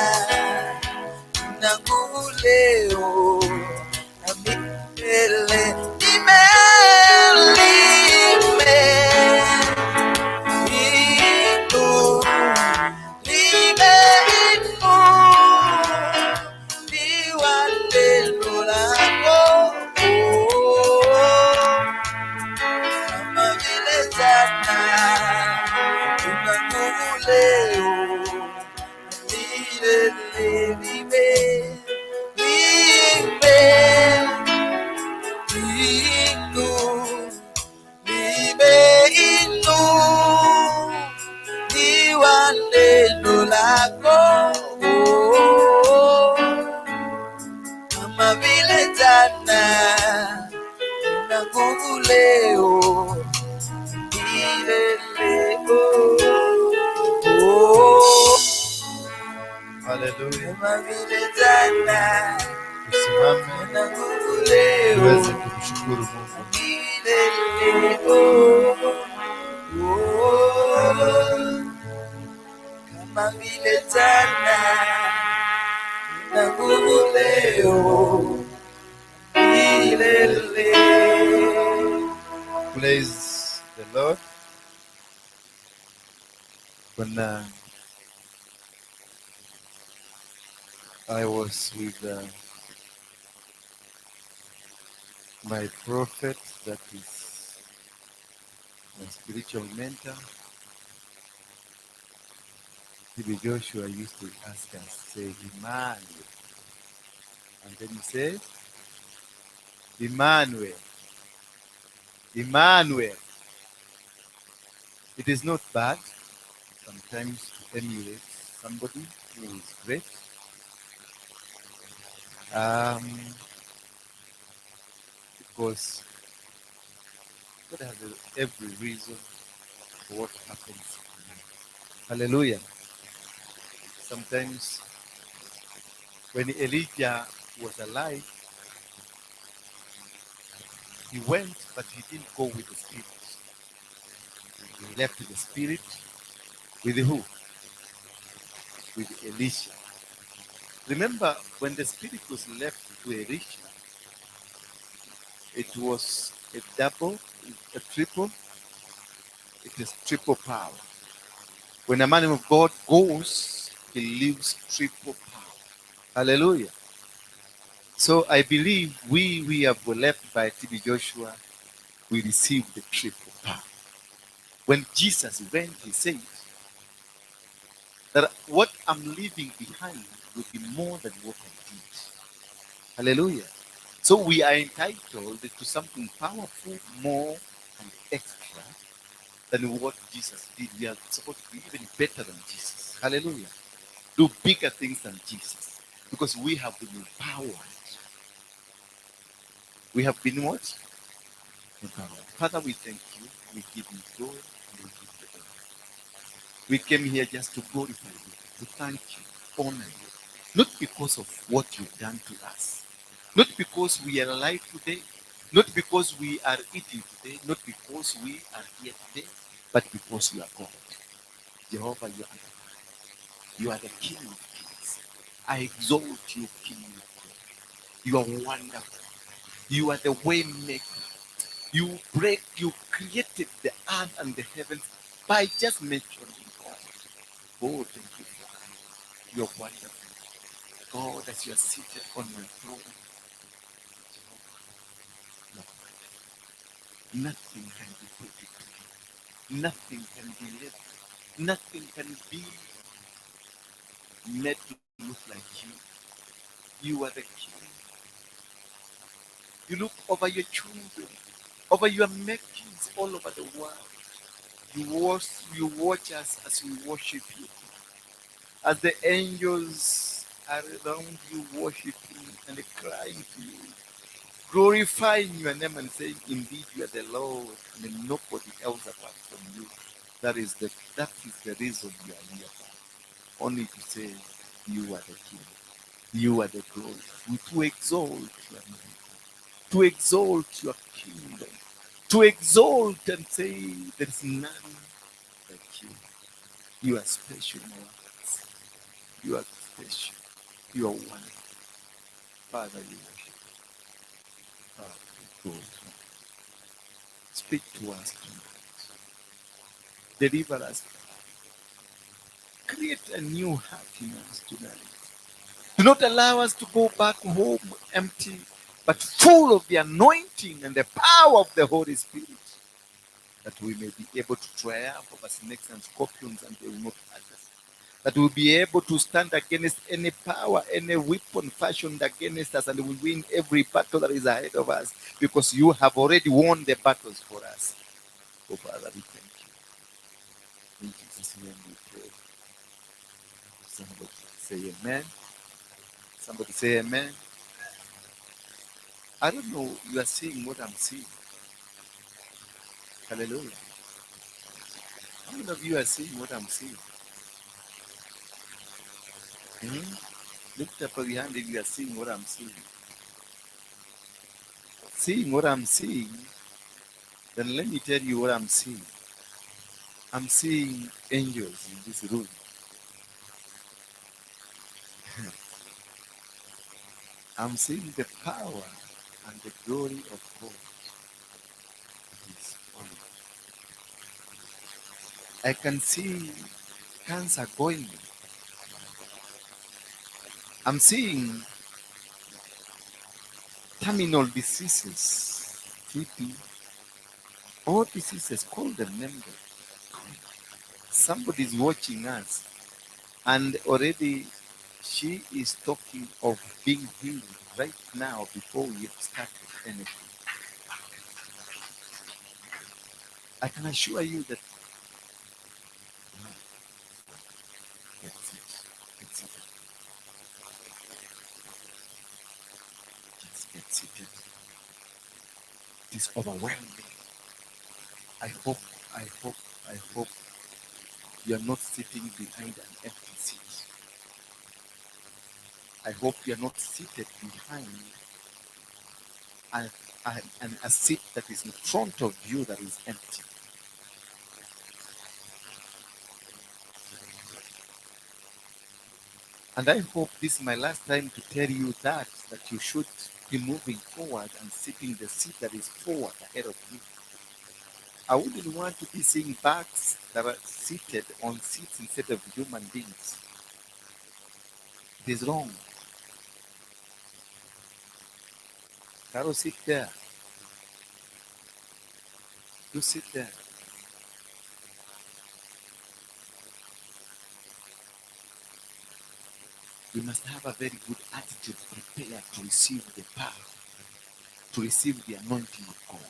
na nguvu leo na milele. Lime, lime, inu, limeinuliwa neno lako, oh, kama vile jana una nguvu leo milele. Lime, lime, vile jana, Tusimame una nguvu leo tuweze kumshukuru Mungu. Milele. Oh, oh. Kama vile jana, una nguvu leo milele. Praise the Lord. When I was with my prophet, that is my spiritual mentor, TB Joshua used to ask us, say, "Emmanuel." And then he said, "Emmanuel, Emmanuel." It is not bad sometimes to emulate somebody who is great. Because God has every reason for what happens. Hallelujah. Sometimes when Elijah was alive, he went, but he didn't go with the Spirit. He left the Spirit with who? With Elisha. Remember, when the Spirit was left to Elisha, it was a double, a triple, it is triple power. When a man of God goes, he leaves triple power. Hallelujah. So I believe we have been left by TB Joshua, we receive the triple power. When Jesus went, he said that what I'm leaving behind will be more than what I did. Hallelujah. So we are entitled to something powerful, more and extra than what Jesus did. We are supposed to be even better than Jesus. Hallelujah. Do bigger things than Jesus. Because we have been empowered. We have been what? Empowered. Father, we thank you. We give you glory and we give you honor. We came here just to glorify you, to thank you, honor you. Not because of what you've done to us, not because we are alive today, not because we are eating today, not because we are here today, but because you are God. Jehovah, you are the God. You are the King of kings. I exalt you, King of glory. You are wonderful. You are the way maker. You created the earth and the heavens by just mentioning God. Oh, thank you, Father. You are wonderful. God, as you are seated on your throne, you are wonderful. Nothing can be predicted. Nothing can be left. Nothing can be made to look like you. You are the King. You look over your children, over your makings all over the world. You watch us as we worship you. As the angels are around you worshiping and crying to you, glorifying your name and saying, indeed, you are the Lord and nobody else apart from you. That is the reason you are here. Only to say, you are the King. You are the glory. To exalt your name. To exalt your kingdom. To exalt and say, there is none like you. You are special in our hearts. You are special. You are wonderful. Father, you worship. Father, we glorify. Speak to us tonight. Deliver us. Create a new heart in us tonight. Do not allow us to go back home empty, but full of the anointing and the power of the Holy Spirit, that we may be able to triumph over snakes and scorpions and they will not hurt us. That we'll be able to stand against any power, any weapon fashioned against us, and we win every battle that is ahead of us, because you have already won the battles for us. Oh, Father, we thank you. In Jesus' name we pray. Somebody say amen. Somebody say amen. I don't know, you are seeing what I'm seeing. Hallelujah. How many of you are seeing what I'm seeing? Lift up your hand if you are seeing what I'm seeing. Seeing what I'm seeing, then let me tell you what I'm seeing. I'm seeing angels in this room. I'm seeing the power and the glory of God is on. I can see cancer going. I'm seeing terminal diseases, TB, all diseases, call them, name them. Somebody's watching us, and already she is talking of being healed right now before we have started anything. I can assure you that. That's it. That's it. Just get seated. It is overwhelming. I hope you are not sitting behind an empty seat. I hope you are not seated behind a seat that is in front of you that is empty. And I hope this is my last time to tell you that you should be moving forward and sitting the seat that is forward ahead of you. I wouldn't want to be seeing bags that are seated on seats instead of human beings. It is wrong. Carol, sit there. You sit there. We must have a very good attitude, prepared to receive the power, to receive the anointing of God.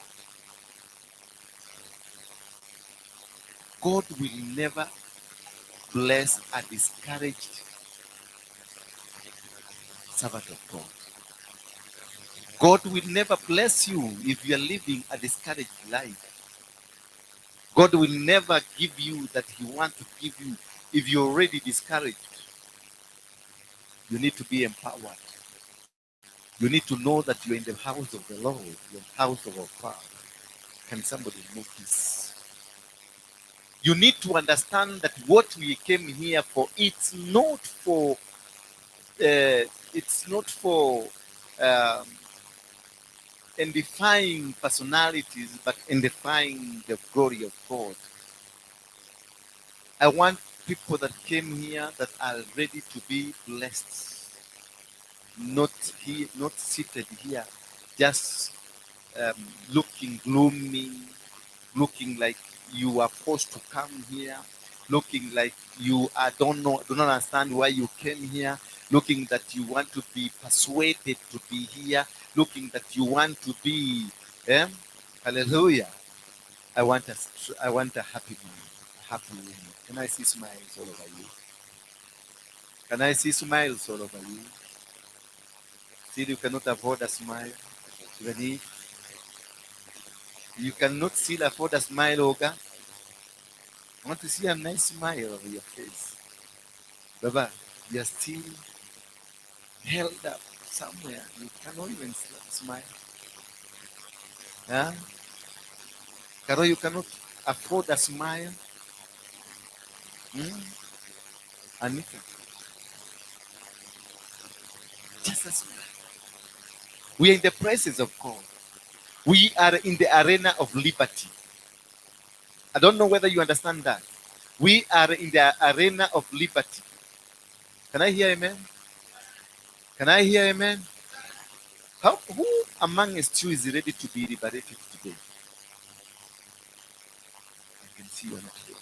God will never bless a discouraged servant of God. God will never bless you if you are living a discouraged life. God will never give you that he wants to give you if you're already discouraged. You need to be empowered. You need to know that you're in the house of the Lord, the house of our Father. Can somebody move this? You need to understand that what we came here for, it's not for edifying personalities, but edifying the glory of God. I want people that came here that are ready to be blessed, not here, not seated here, just looking gloomy, looking like you are forced to come here, looking like you are don't understand why you came here, looking that you want to be persuaded to be here, looking that you want to be. Hallelujah! I want a happy man, a happy woman. Can I see smiles all over you? Can I see smiles all over you? Still, you cannot afford a smile, even if you cannot still afford a smile, Olga. I want to see a nice smile over your face. Baba, you are still held up somewhere. You cannot even smile. Huh? Caro, you cannot afford a smile. Anita, just a smile. We are in the presence of God. We are in the arena of liberty. I don't know whether you understand that. We are in the arena of liberty. Can I hear amen? Can I hear amen? Who among us two is ready to be liberated today? I can see you are not here.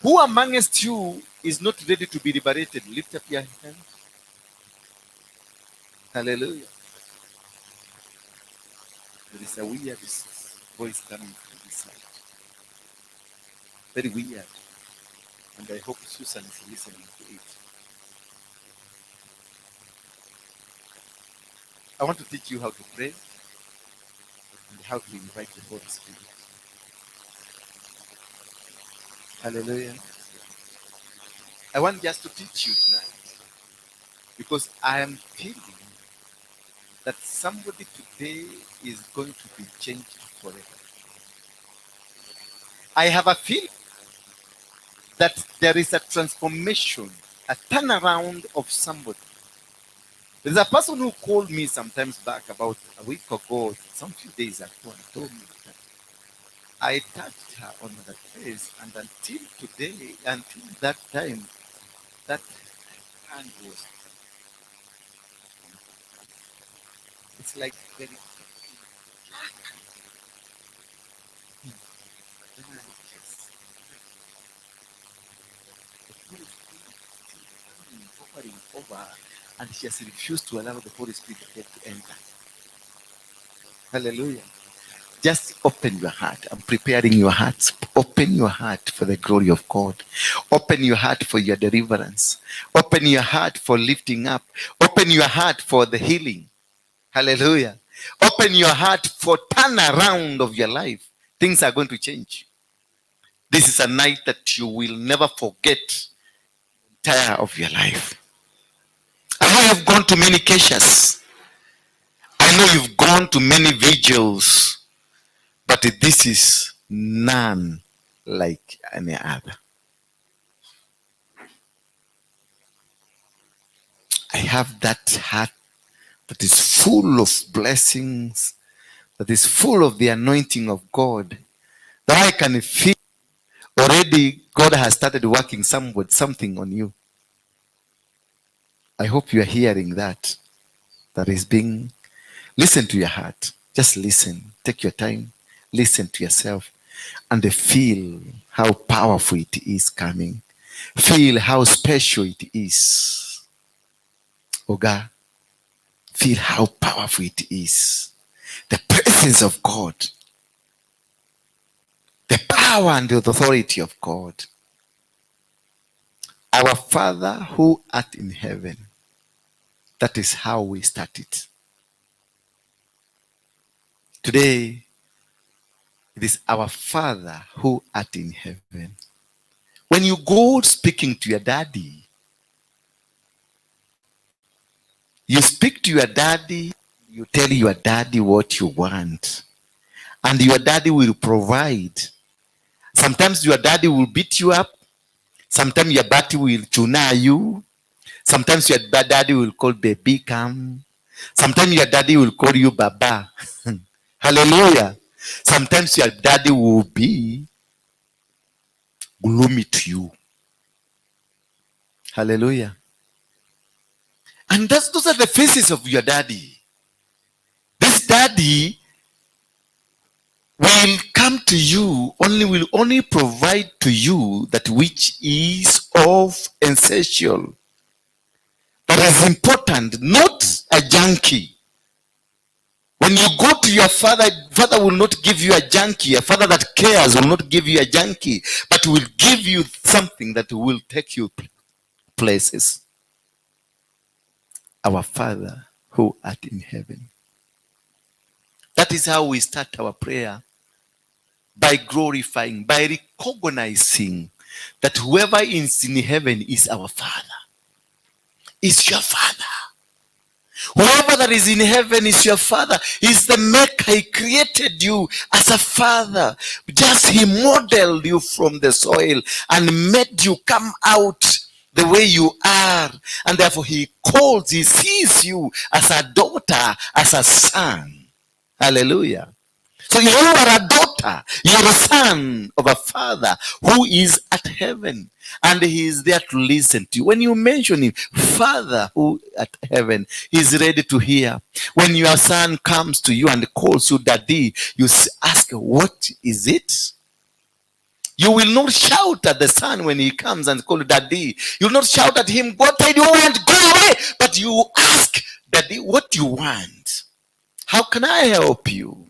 Who among us two is not ready to be liberated? Lift up your hand. Hallelujah. There is a weird voice coming from this side. Very weird. And I hope Susan is listening to it. I want to teach you how to pray and how to invite the Holy Spirit. Hallelujah. I want just to teach you tonight. Because I am feeling that somebody today is going to be changed forever. I have a feeling that there is a transformation, a turnaround of somebody. There's a person who called me sometimes back about a week ago, some few days ago, and told me that I touched her on the face, and until today, until that time, that hand was, it's like very black. Then I just, the Holy Spirit still coming, hovering over, and she has refused to allow the Holy Spirit to get to enter. Hallelujah. Just open your heart. I'm preparing your hearts. Open your heart for the glory of God. Open your heart for your deliverance. Open your heart for lifting up. Open your heart for the healing. Hallelujah. Open your heart for turnaround of your life. Things are going to change. This is a night that you will never forget entire of your life. I know you've gone to many keshas. I know you've gone to many vigils. But this is none like any other. I have that heart that is full of blessings, that is full of the anointing of God, that I can feel already God has started working something on you. I hope you are hearing that. That is being, listen to your heart. Just listen. Take your time. Listen to yourself and feel how powerful it is coming. Feel how special it is. Oga, feel how powerful it is. The presence of God. The power and the authority of God. Our Father who art in heaven. That is how we start it. Today, it is our Father who art in heaven. When you go speaking to your daddy, you speak to your daddy, you tell your daddy what you want, and your daddy will provide. Sometimes your daddy will beat you up. Sometimes your daddy will tuna you. Sometimes your daddy will call baby come. Sometimes your daddy will call you baba. Hallelujah. Sometimes your daddy will be gloomy to you. Hallelujah. And those are the faces of your daddy. This daddy will come to you, will only provide to you that which is of essential. That is important, not a junkie. When you go to your father, father will not give you a junkie. A father that cares will not give you a junkie, but will give you something that will take you places. Our Father who art in heaven. That is how we start our prayer. By glorifying, by recognizing that whoever is in heaven is our Father. Is your Father. Whoever that is in heaven is your Father. He's the maker. He created you as a father. Just he modeled you from the soil and made you come out the way you are. And therefore he calls, he sees you as a daughter, as a son. Hallelujah. So you are a daughter, you are a son of a father who is at heaven, and he is there to listen to you. When you mention him, Father who at heaven, he is ready to hear. When your son comes to you and calls you daddy, you ask, what is it? You will not shout at the son when he comes and calls daddy. You will not shout at him, what do you want? Go away. But you ask, daddy, what do you want? How can I help you?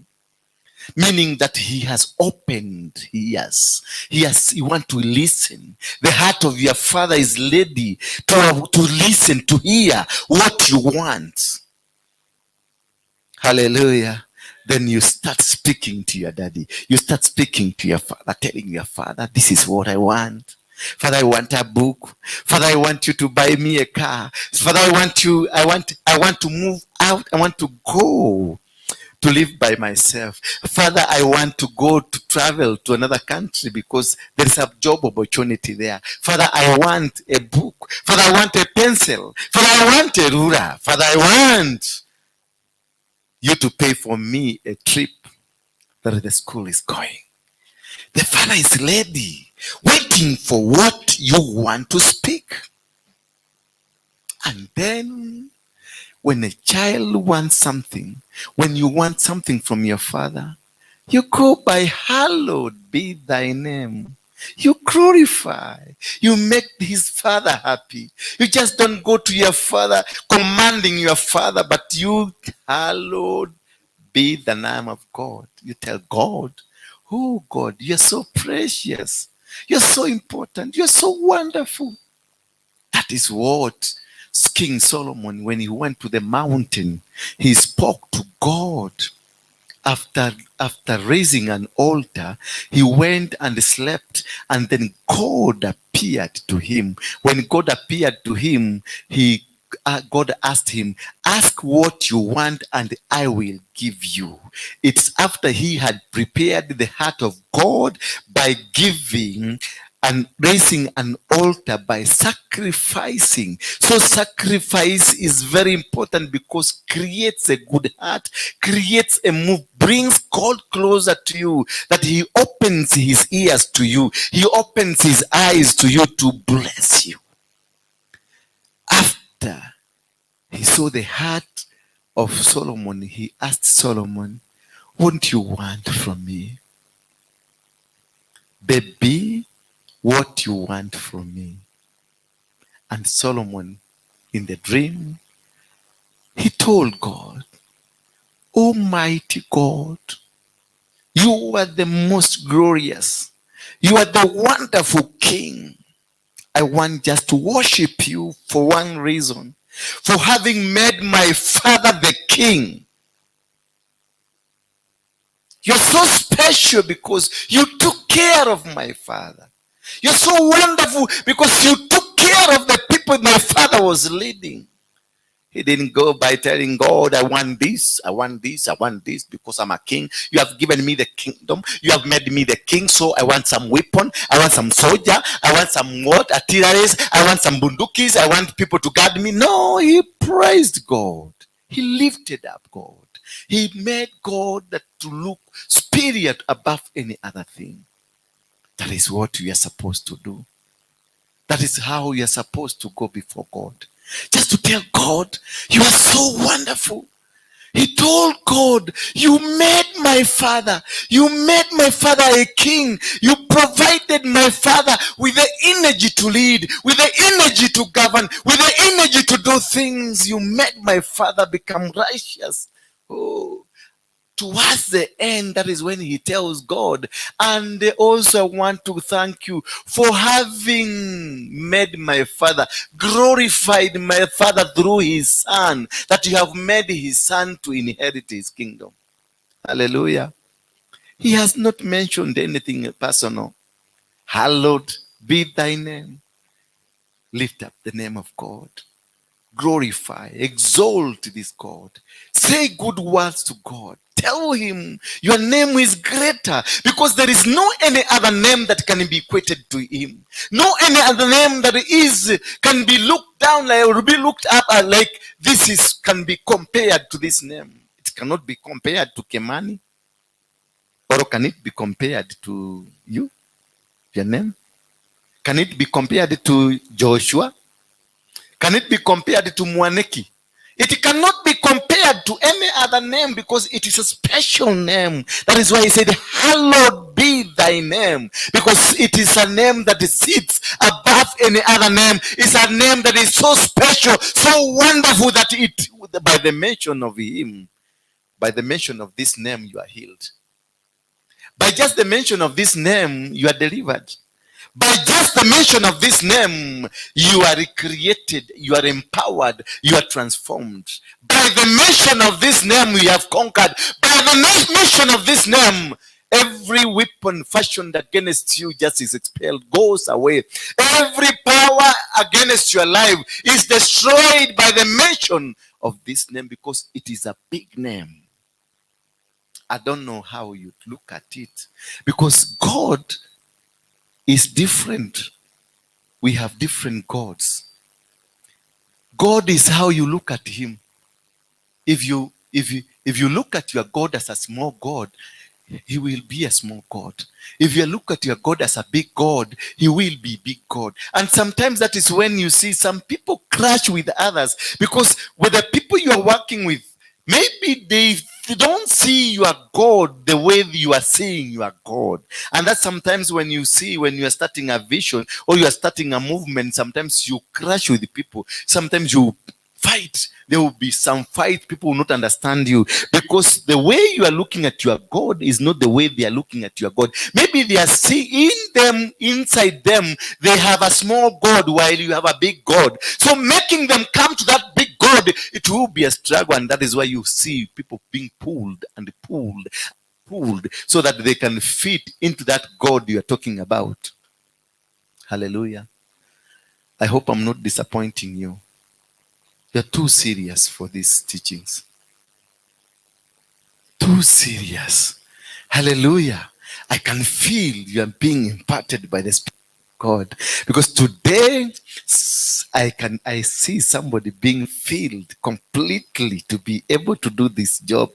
Meaning that he has opened ears. He wants to listen. The heart of your father is ready to listen, to hear what you want. Hallelujah. Then you start speaking to your daddy. You start speaking to your father, telling your father, this is what I want. Father, I want a book. Father, I want you to buy me a car. Father, I want you, I want to move out. I want to go to live by myself. Father, I want to go to travel to another country because there is a job opportunity there. Father, I want a book. Father, I want a pencil. Father, I want a ruler. Father, I want you to pay for me a trip that the school is going. The Father is ready, waiting for what you want to speak. And then when a child wants something, when you want something from your father, you go by "Hallowed be thy name." You glorify. You make his father happy. You just don't go to your father commanding your father, but you "Hallowed be the name of God." You tell God, "Oh God, you're so precious. You're so important. You're so wonderful." That is what King Solomon, when he went to the mountain, he spoke to God. After raising an altar, he went and slept, and then God appeared to him. When God appeared to him, he God asked him, "Ask what you want, and I will give you." It's after he had prepared the heart of God by giving and raising an altar, by sacrificing. So sacrifice is very important because creates a good heart, creates a move, brings God closer to you, that he opens his ears to you, he opens his eyes to you to bless you. After he saw the heart of Solomon, he asked Solomon, "What do you want from me? Baby, what you want from me?" And Solomon, in the dream, he told God, "Almighty God, you are the most glorious. You are the wonderful King. I want just to worship you for one reason, for having made my father the king. You're so special because you took care of my father. You're so wonderful because you took care of the people my father was leading." He didn't go by telling God, "I want this, I want this, I want this because I'm a king. You have given me the kingdom. You have made me the king. So I want some weapon. I want some soldier. I want some what? Artilleries. I want some bundukis. I want people to guard me." No, he praised God. He lifted up God. He made God that to look superior above any other thing. That is what we are supposed to do. That is how we are supposed to go before God. Just to tell God, "You are so wonderful." He told God, "You made my father. You made my father a king. You provided my father with the energy to lead, with the energy to govern, with the energy to do things. You made my father become righteous." Oh, towards the end, that is when he tells God, "And also I want to thank you for having made my father, glorified my father through his son, that you have made his son to inherit his kingdom." Hallelujah. He has not mentioned anything personal. Hallowed be thy name. Lift up the name of God. Glorify, exalt this God. Say good words to God. Tell him your name is greater because there is no any other name that can be equated to him. No any other name that is can be looked down like or be looked up at like this is can be compared to this name. It cannot be compared to Kemani. Or can it be compared to you? Your name? Can it be compared to Joshua? Can it be compared to Mwaneki? It cannot be compared to any other name because it is a special name. That is why he said, "Hallowed be thy name." Because it is a name that sits above any other name. It's a name that is so special, so wonderful that it, by the mention of him, by the mention of this name, you are healed. By just the mention of this name, you are delivered. By just the mention of this name, you are recreated, you are empowered, you are transformed. By the mention of this name, you have conquered. By the mention of this name, Every weapon fashioned against you just is expelled, goes away. Every power against your life is destroyed by the mention of this name, because it is a big name. I don't know how you look at it, because God is different. We have different gods. God is how you look at him. If you look at your God as a small God, he will be a small God. If you look at your God as a big God, he will be big God. And sometimes that is when you see some people clash with others, because with the people you are working with, maybe they don't see your God the way you are seeing your God. And that's sometimes when you see, when you are starting a vision or you are starting a movement, sometimes you clash with people. Sometimes you fight. There will be some fight. People will not understand you, because the way you are looking at your God is not the way they are looking at your God. Maybe they are seeing them, inside them, they have a small God while you have a big God. So making them come to that big God, it will be a struggle. And that is why you see people being pulled and pulled, pulled, so that they can fit into that God you are talking about. Hallelujah. I hope I'm not disappointing you. You're too serious for these teachings. Too serious. Hallelujah. I can feel you are being imparted by the Spirit of God. Because today, I see somebody being filled completely to be able to do this job.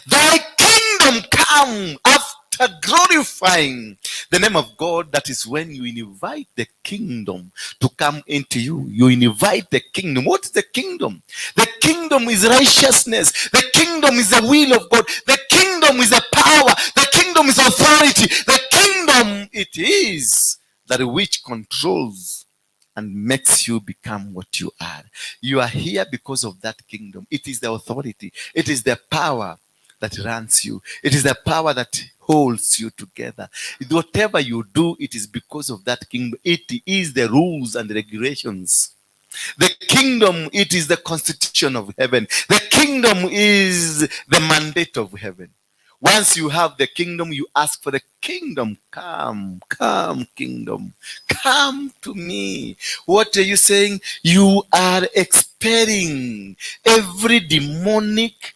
Thy kingdom come. After glorifying the name of God, that is when you invite the kingdom to come into you. You invite the kingdom. What is the kingdom? The kingdom is righteousness. The kingdom is the will of God. The kingdom is the power. The kingdom is authority. The kingdom, it is that which controls and makes you become what you are. You are here because of that kingdom. It is the authority. It is the power that runs you. It is the power that holds you together. Whatever you do, it is because of that kingdom. It is the rules and regulations. The kingdom, it is the constitution of heaven. The kingdom is the mandate of heaven. Once you have the kingdom, you ask for the kingdom. Come, come, kingdom. Come to me. What are you saying? You are expelling every demonic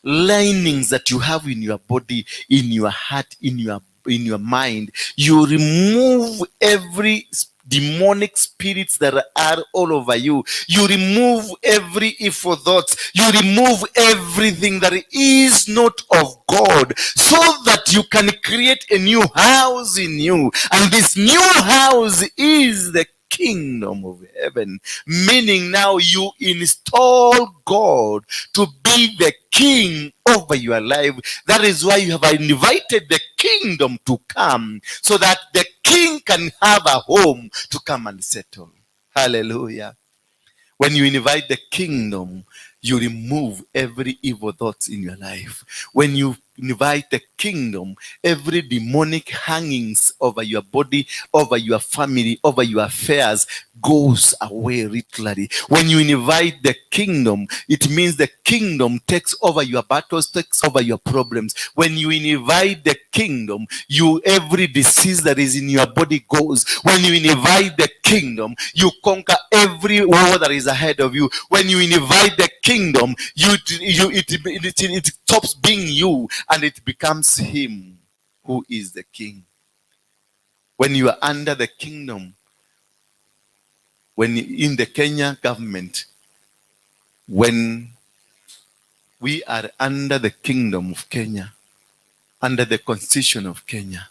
linings that you have in your body, in your heart, in your mind. You remove every demonic spirits that are all over you. You remove every evil thoughts. You remove everything that is not of God, so that you can create a new house in you. And this new house is the kingdom of heaven, meaning now you install God to be the king over your life. That is why you have invited the kingdom to come, so that the king can have a home to come and settle. Hallelujah. When you invite the kingdom, you remove every evil thoughts in your life. When you invite the kingdom, every demonic hangings over your body, over your family, over your affairs goes away literally. When you invite the kingdom, it means the kingdom takes over your battles, takes over your problems. When you invite the kingdom, you every disease that is in your body goes. When you invite the kingdom, you conquer every war that is ahead of you. When you invite the kingdom, it stops being you and it becomes him who is the king. When you are under the kingdom, when in the Kenya government, when we are under the kingdom of Kenya, under the constitution of Kenya,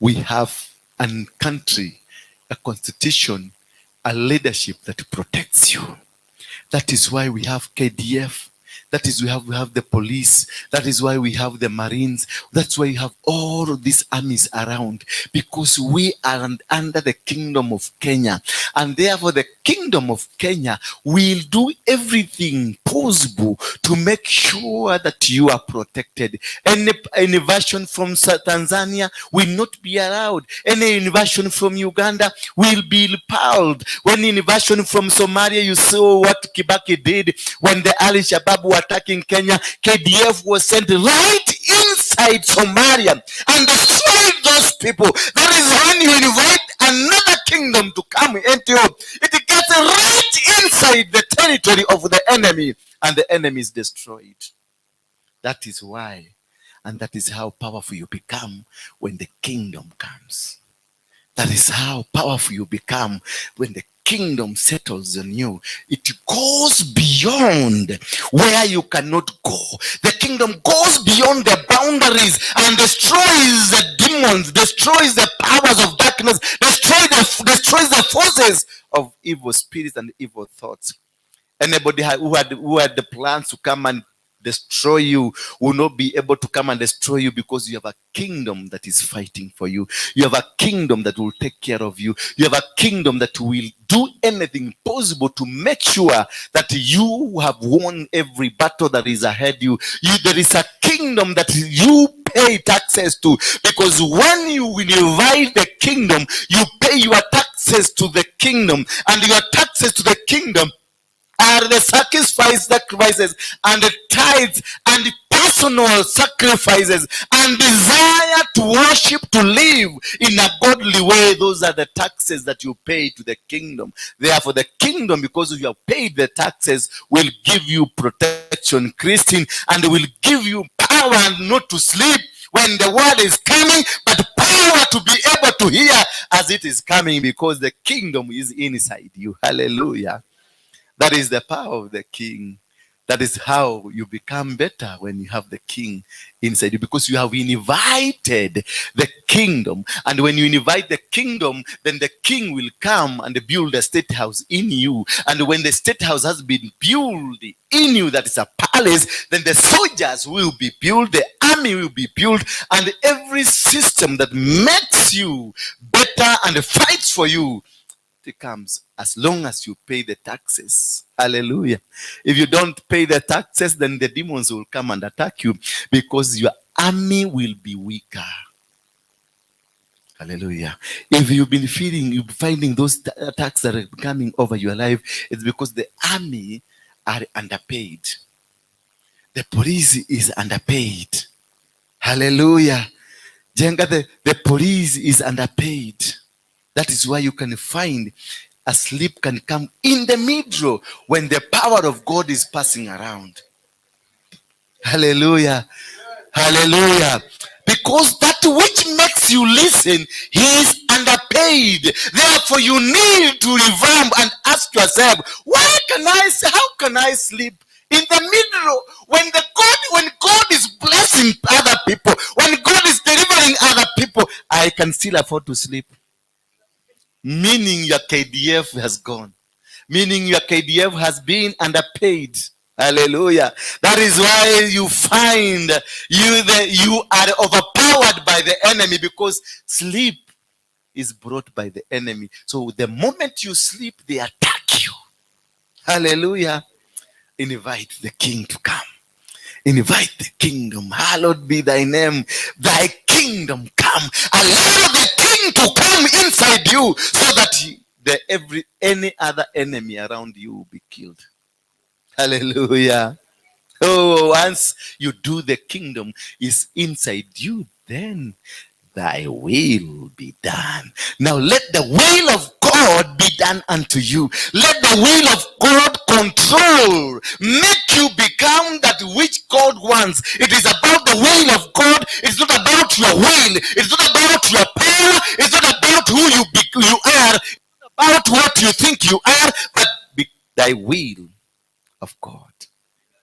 we have a country, a constitution, a leadership that protects you. That is why we have KDF. That is we have the police. That is why we have the Marines. That's why you have all of these armies around, because we are under the kingdom of Kenya. And therefore the kingdom of Kenya will do everything possible to make sure that you are protected. Any invasion from Tanzania will not be allowed. Any invasion from Uganda will be repelled. When invasion from Somalia, you saw what Kibaki did when the Al Shabaab were attacking Kenya. KDF was sent right inside inside Somalia and destroy those people. That is when you invite another kingdom to come into you. It gets right inside the territory of the enemy, and the enemy is destroyed. That is why, and that is how powerful you become when the kingdom comes. That is how powerful you become when the kingdom settles on you. It goes beyond where you cannot go. The kingdom goes beyond the boundaries and destroys the demons, destroys the powers of darkness, destroys the forces of evil spirits and evil thoughts. Anybody who had the plans to come and destroy you will not be able to come and destroy you, because you have a kingdom that is fighting for you. You have a kingdom that will take care of you. You have a kingdom that will do anything possible to make sure that you have won every battle that is ahead you. There is a kingdom that you pay taxes to, because when you invite the kingdom, you pay your taxes to the kingdom, and your taxes to the kingdom are the sacrifices and the tithes and the personal sacrifices and desire to worship, to live in a godly way. Those are the taxes that you pay to the kingdom. Therefore, the kingdom, because you have paid the taxes, will give you protection, Christine, and will give you power not to sleep when the word is coming, but power to be able to hear as it is coming, because the kingdom is inside you. Hallelujah. That is the power of the king. That is how you become better when you have the king inside you, because you have invited the kingdom. And when you invite the kingdom, then the king will come and build a state house in you. And when the state house has been built in you, that is a palace, then the soldiers will be built, the army will be built, and every system that makes you better and fights for you, it comes as long as you pay the taxes. Hallelujah. If you don't pay the taxes, then the demons will come and attack you, because your army will be weaker. Hallelujah. If you've been feeling, you're finding those attacks that are coming over your life, it's because the army are underpaid. The police is underpaid. Hallelujah. Jenga, the police is underpaid. That is why you can find a sleep can come in the middle when the power of God is passing around. Hallelujah. Hallelujah. Because that which makes you listen, he is underpaid. Therefore, you need to revamp and ask yourself, why can I, how can I sleep in the middle when God is blessing other people, when God is delivering other people, I can still afford to sleep? Meaning your KDF has gone. Meaning your KDF has been underpaid. Hallelujah. That is why you find you are overpowered by the enemy, because sleep is brought by the enemy. So the moment you sleep, they attack you. Hallelujah. Invite the king to come. Invite the kingdom. Hallowed be thy name. Thy kingdom come. Allow the king to come inside you, so that any other enemy around you will be killed. Hallelujah. Oh, once you do the kingdom is inside you, then thy will be done. Now let the will of God be done unto you. Let the will of God control, make you become that which God wants. It is about the will of God. It's not about your will. It's not about your power. It's not about who you are. It's not about what you think you are, but be thy will of God.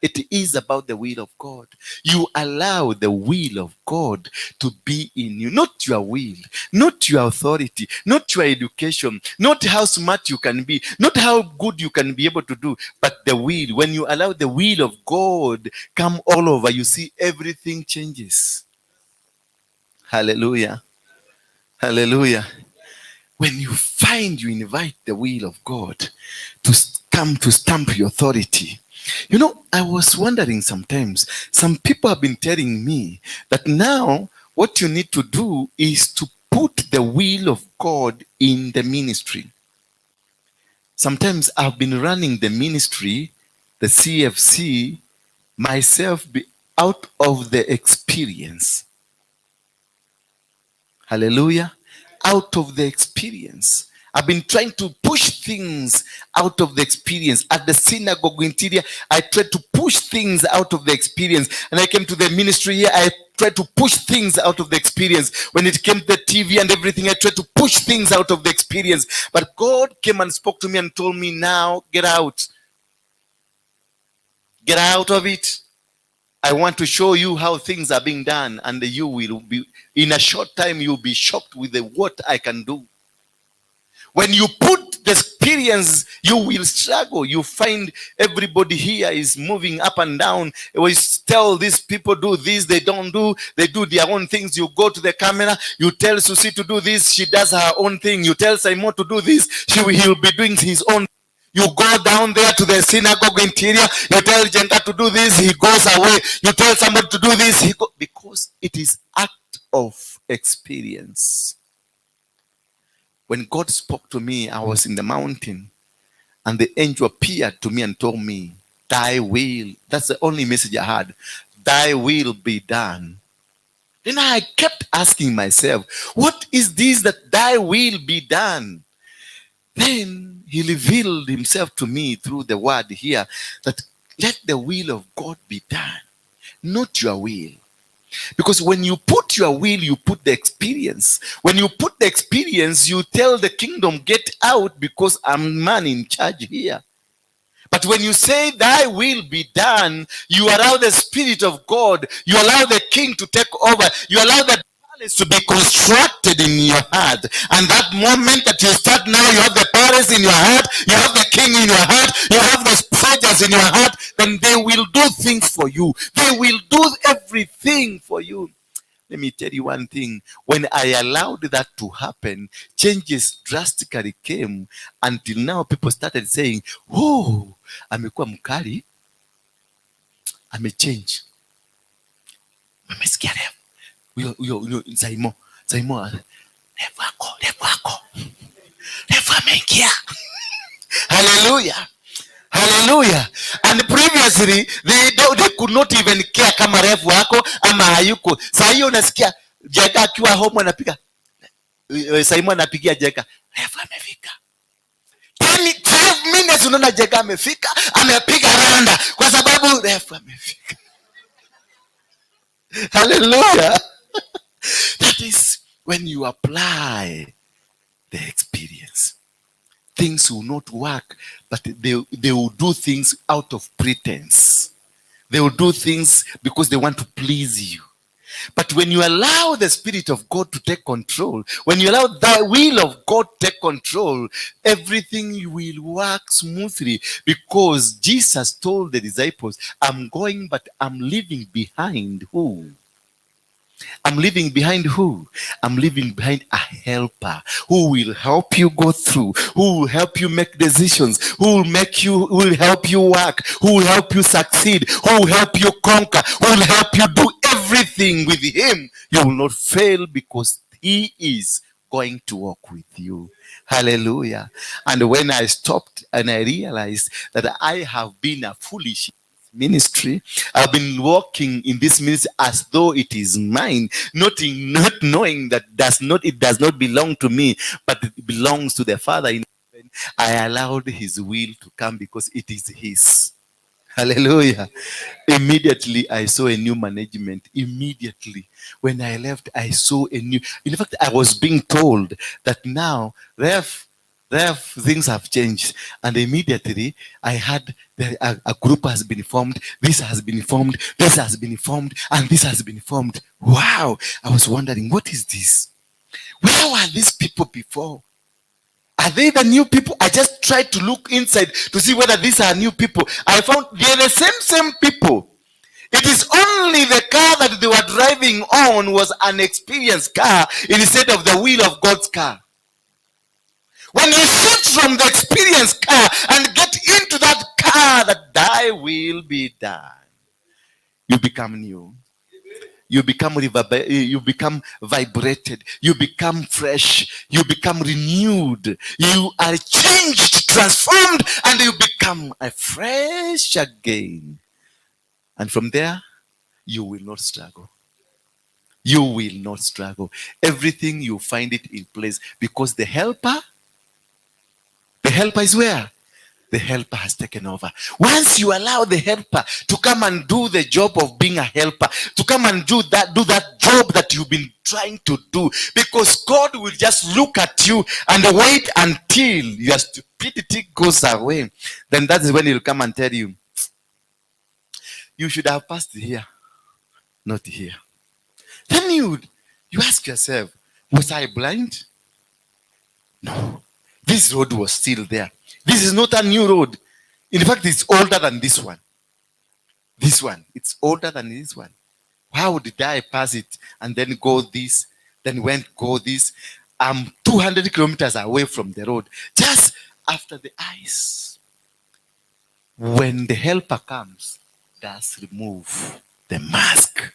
It is about the will of God. You allow the will of God to be in you, not your will, not your authority, not your education, not how smart you can be, not how good you can be able to do, but the will. When you allow the will of God come all over, you see everything changes. Hallelujah. Hallelujah. When you find you invite the will of God to come to stamp your authority. I was wondering sometimes, some people have been telling me that now what you need to do is to put the will of God in the ministry. Sometimes I've been running the ministry, the CFC, myself be out of the experience. Hallelujah. Out of the experience. I've been trying to push things out of the experience. At the synagogue interior, I tried to push things out of the experience. And I came to the ministry here, I tried to push things out of the experience. When it came to the TV and everything, I tried to push things out of the experience. But God came and spoke to me and told me, now get out. Get out of it. I want to show you how things are being done, and you will be, in a short time, you'll be shocked with what I can do. When you put the experience, you will struggle. You find everybody here is moving up and down. We tell these people do this, they don't do. They do their own things. You go to the camera, you tell Susie to do this, she does her own thing. You tell Simon to do this, he'll be doing his own. You go down there to the synagogue interior, you tell Jenga to do this, he goes away. You tell somebody to do this, he go, because it is act of experience. When God spoke to me, I was in the mountain, and the angel appeared to me and told me, thy will, that's the only message I had, thy will be done. Then I kept asking myself, what is this that thy will be done? Then he revealed himself to me through the word here that let the will of God be done, not your will. Because when you put your will, you put the experience. When you put the experience, you tell the kingdom, get out because I'm man in charge here. But when you say thy will be done, you allow the Spirit of God, you allow the king to take over, you allow the palace to be constructed in your heart. And that moment that you start now, you have the palace in your heart, you have the king in your heart, you have the soldiers in your heart, then they will do things for you. They will do everything for you. Let me tell you one thing. When I allowed that to happen, changes drastically came. Until now, people started saying, oh, amekuwa mkali, amechange. Mmesikia leo? Huyo huyo huyo Saimo, Saimo, refu wako, refu wako. Refu ameingia. Hallelujah. Hallelujah. And previously they could not even care kama refu wako ama hayuko. Saa hiyo unasikia Jeka akiwa home anapiga, Saimo anapigia Jeka, refu amefika. 10, 12 minutes unaona Jeka amefika, amepiga randa kwa sababu refu amefika. Hallelujah. That is when you apply the experience. Things will not work, but they will do things out of pretense. They will do things because they want to please you. But when you allow the Spirit of God to take control, when you allow the will of God to take control, everything will work smoothly, because Jesus told the disciples, I'm going, but I'm leaving behind who? I'm leaving behind who? I'm leaving behind a helper who will help you go through, who will help you make decisions, who will make you, who will help you work, who will help you succeed, who will help you conquer, who will help you do everything. With him, you will not fail, because he is going to walk with you. Hallelujah. And when I stopped and I realized that I have been a foolish ministry, I've been walking in this ministry as though it is mine, not knowing that it does not belong to me, but it belongs to the Father in heaven. I allowed his will to come because it is his. Hallelujah. Immediately I saw a new management. Immediately when I left, I saw a new. In fact, I was being told that now, ref, things have changed. And immediately I had a group has been formed, this has been formed, this has been formed, and this has been formed. Wow. I was wondering, what is this? Where were these people before? Are they the new people? I just tried to look inside to see whether these are new people. I found they're the same people. It is only the car that they were driving on was an experienced car instead of the will of God's car. When you shift from the experienced car and get into that car that thy will be done, you become new. You become you become vibrated, you become fresh, you become renewed, you are changed, transformed, and you become afresh again. And from there, you will not struggle. You will not struggle. Everything, you find it in place because the helper is where? The helper has taken over. Once you allow the helper to come and do the job of being a helper, to come and do that job that you've been trying to do, because God will just look at you and wait until your stupidity goes away. Then that is when he'll come and tell you, "You should have passed here, not here." Then you ask yourself, "Was I blind?" No. This road was still there. This is not a new road. In fact, it's older than this one. This one, it's older than this one. How did I pass it and then go this, then went go this? I'm 200 kilometers away from the road. Just after the ice. When the helper comes, does remove the mask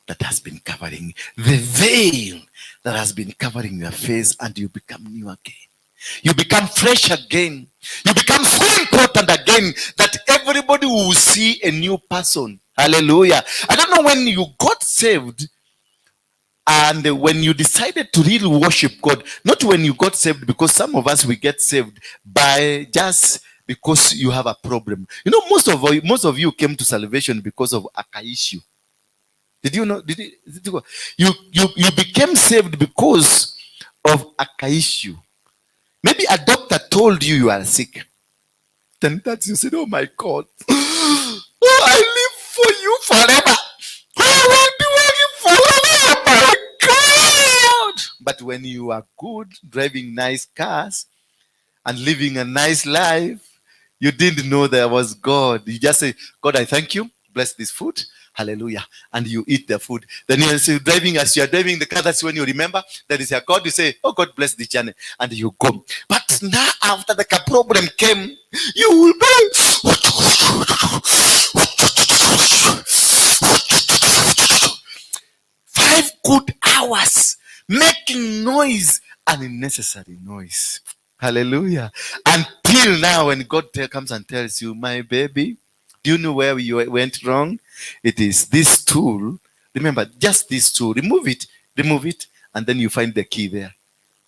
that has been covering, the veil that has been covering your face, and you become new again. You become fresh again. You become so important again that everybody will see a new person. Hallelujah. I don't know when you got saved and when you decided to really worship God, not when you got saved, because some of us, we get saved by just because you have a problem. Most of you came to salvation because of a issue. Did you know? Did you became saved because of a issue? Maybe a doctor told you you are sick. Then that you said, "Oh my God, oh, I live for you forever. I will be working forever, my God." But when you are good, driving nice cars and living a nice life, you didn't know there was God. You just say, "God, I thank you. Bless this food. Hallelujah." And you eat the food. Then you say, driving, as you are driving the car, that's when you remember that is your God. You say, "Oh God, bless the journey." And you go. But now after the problem came, you will be 5 good hours making noise, unnecessary noise. Hallelujah. Until now, when God comes and tells you, "My baby, do you know where you went wrong? It is this tool. Remember, just this tool. Remove it, and then you find the key there."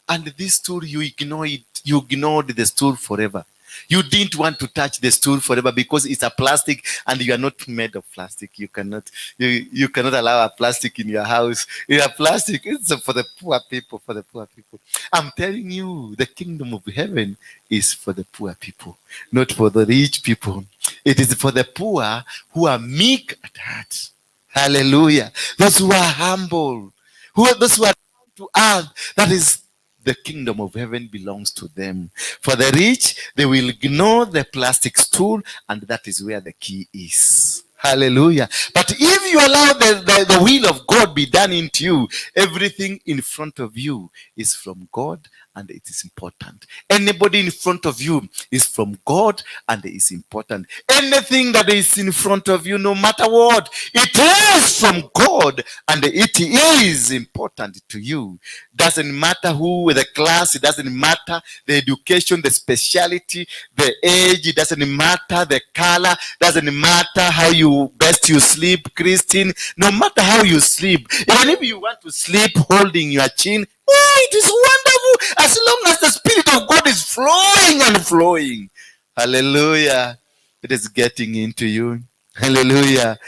And this tool, you ignore it. You ignored the stool forever. You didn't want to touch the stool forever because it's a plastic and you are not made of plastic. You cannot allow a plastic in your house. You are plastic. It's for the poor people, for the poor people. I'm telling you, the kingdom of heaven is for the poor people, not for the rich people. It is for the poor who are meek at heart. Hallelujah. Those who are humble, who are those who are to earth. That is, the kingdom of heaven belongs to them. For the rich, they will ignore the plastic stool, and that is where the key is. Hallelujah. But if you allow the will of God be done into you, everything in front of you is from God and it is important. Anybody in front of you is from God and it is important. Anything that is in front of you, no matter what, it is from God and it is important to you. Doesn't matter who, the class, it doesn't matter the education, the speciality, the age, it doesn't matter the color, doesn't matter how you best you sleep, Christine. No matter how you sleep, even if you want to sleep holding your chin, oh, it is wonderful as long as the Spirit of God is flowing and flowing. Hallelujah. It is getting into you. Hallelujah.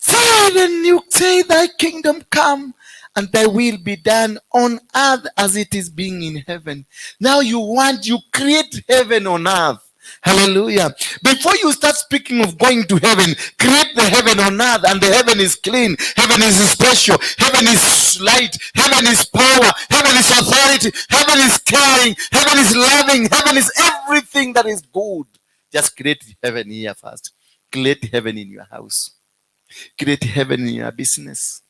Say then you say, "Thy kingdom come and thy will be done on earth as it is being in heaven." Now you create heaven on earth. Hallelujah. Before you start speaking of going to heaven, create the heaven on earth, and the heaven is clean. Heaven is special. Heaven is light. Heaven is power. Heaven is authority. Heaven is caring. Heaven is loving. Heaven is everything that is good. Just create heaven here first. Create heaven in your house. Create heaven in your business.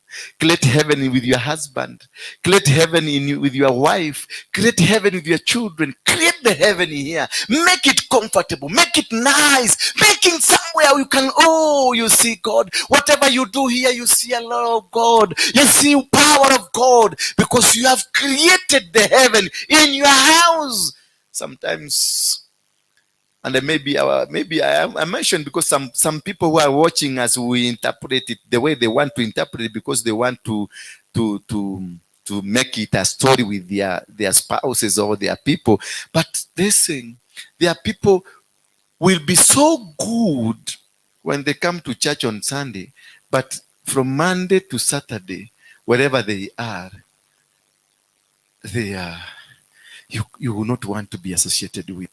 Create heaven with your husband. Create heaven with your wife. Create heaven with your children. Create the heaven here. Make it comfortable. Make it nice. Make it somewhere you can, oh, you see God. Whatever you do here, you see a lot of God. You see power of God because you have created the heaven in your house. Sometimes, and then maybe I mentioned because some people who are watching us will interpret it the way they want to interpret it because they want to to make it a story with their spouses or their people. But listen, their people will be so good when they come to church on Sunday, but from Monday to Saturday, wherever they are, you will not want to be associated with.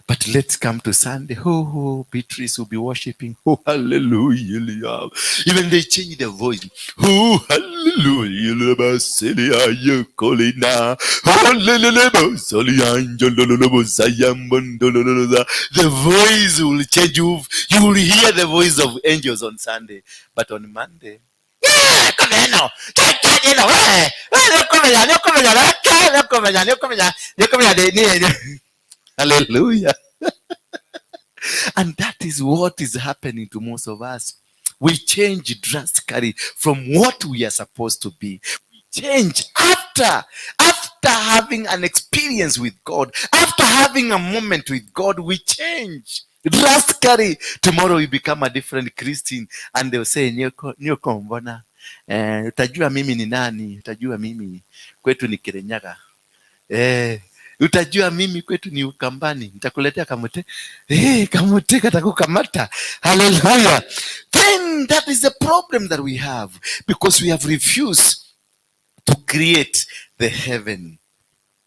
But let's come to Sunday. Oh, oh, Beatrice will be worshiping. Oh, hallelujah. Even they change their voice. Oh, hallelujah. The voice will change. You will hear the voice of angels on Sunday. But on Monday, yeah, come here now. Hallelujah. And that is what is happening to most of us. We change drastically from what we are supposed to be. We change after having an experience with God, after having a moment with God, we change drastically. Tomorrow we become a different Christian and they'll say, "Nyoko mbona eh, utajua mimi ni nani, utajua mimi kwetu ni Kirinyaga. Eh, utajua mimi kwetu ni Ukambani, nitakuletea kamute eh, kamute katakukamata." Hallelujah. Then that is the problem that we have, because we have refused to create the heaven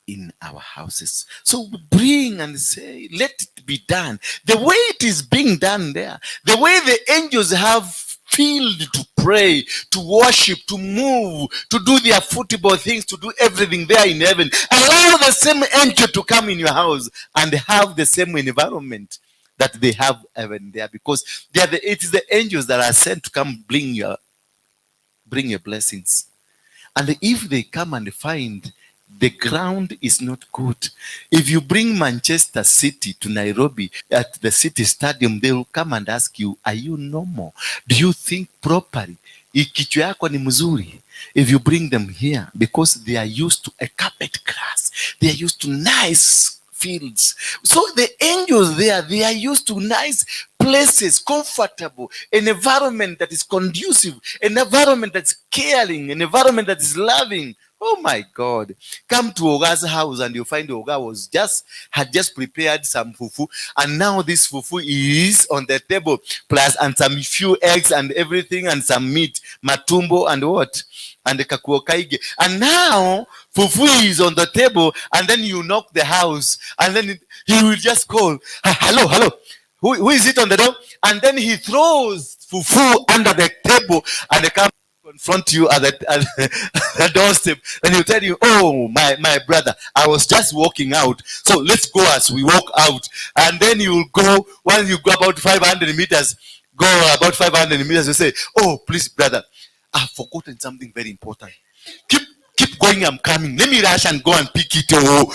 in our houses. So we bring and say, let it be done the way it is being done there, the way the angels have field to pray, to worship, to move, to do their football things, to do everything there in heaven. Allow the same angel to come in your house and have the same environment that they have heaven there, because it is the angels that are sent to come bring your blessings. And if they come and find the ground is not good, if you bring Manchester City to Nairobi at the City Stadium, they will come and ask you, "Are you normal? Do you think properly? Kichwa yako ni mzuri?" If you bring them here, because they are used to a carpet grass, they are used to nice fields. So the angels there, they are used to nice places, comfortable, an environment that is conducive, an environment that's caring, an environment that is loving. Oh my God. Come to Oga's house and you find Oga was just had just prepared some fufu, and now this fufu is on the table, plus and some few eggs and everything and some meat, matumbo and what? And the kakuo kaige. And now fufu is on the table, and then you knock the house, and then he will just call, "Hello, hello. Who is it on the door?" And then he throws fufu under the table and they come confront you at the doorstep, and he'll tell you, "Oh, my brother, I was just walking out. So let's go as we walk out." And then you will go, once you go about 500 meters, go about 500 meters, you say, "Oh, please, brother, I've forgotten something very important. Keep going, I'm coming. Let me rush and go and pick it. Oh,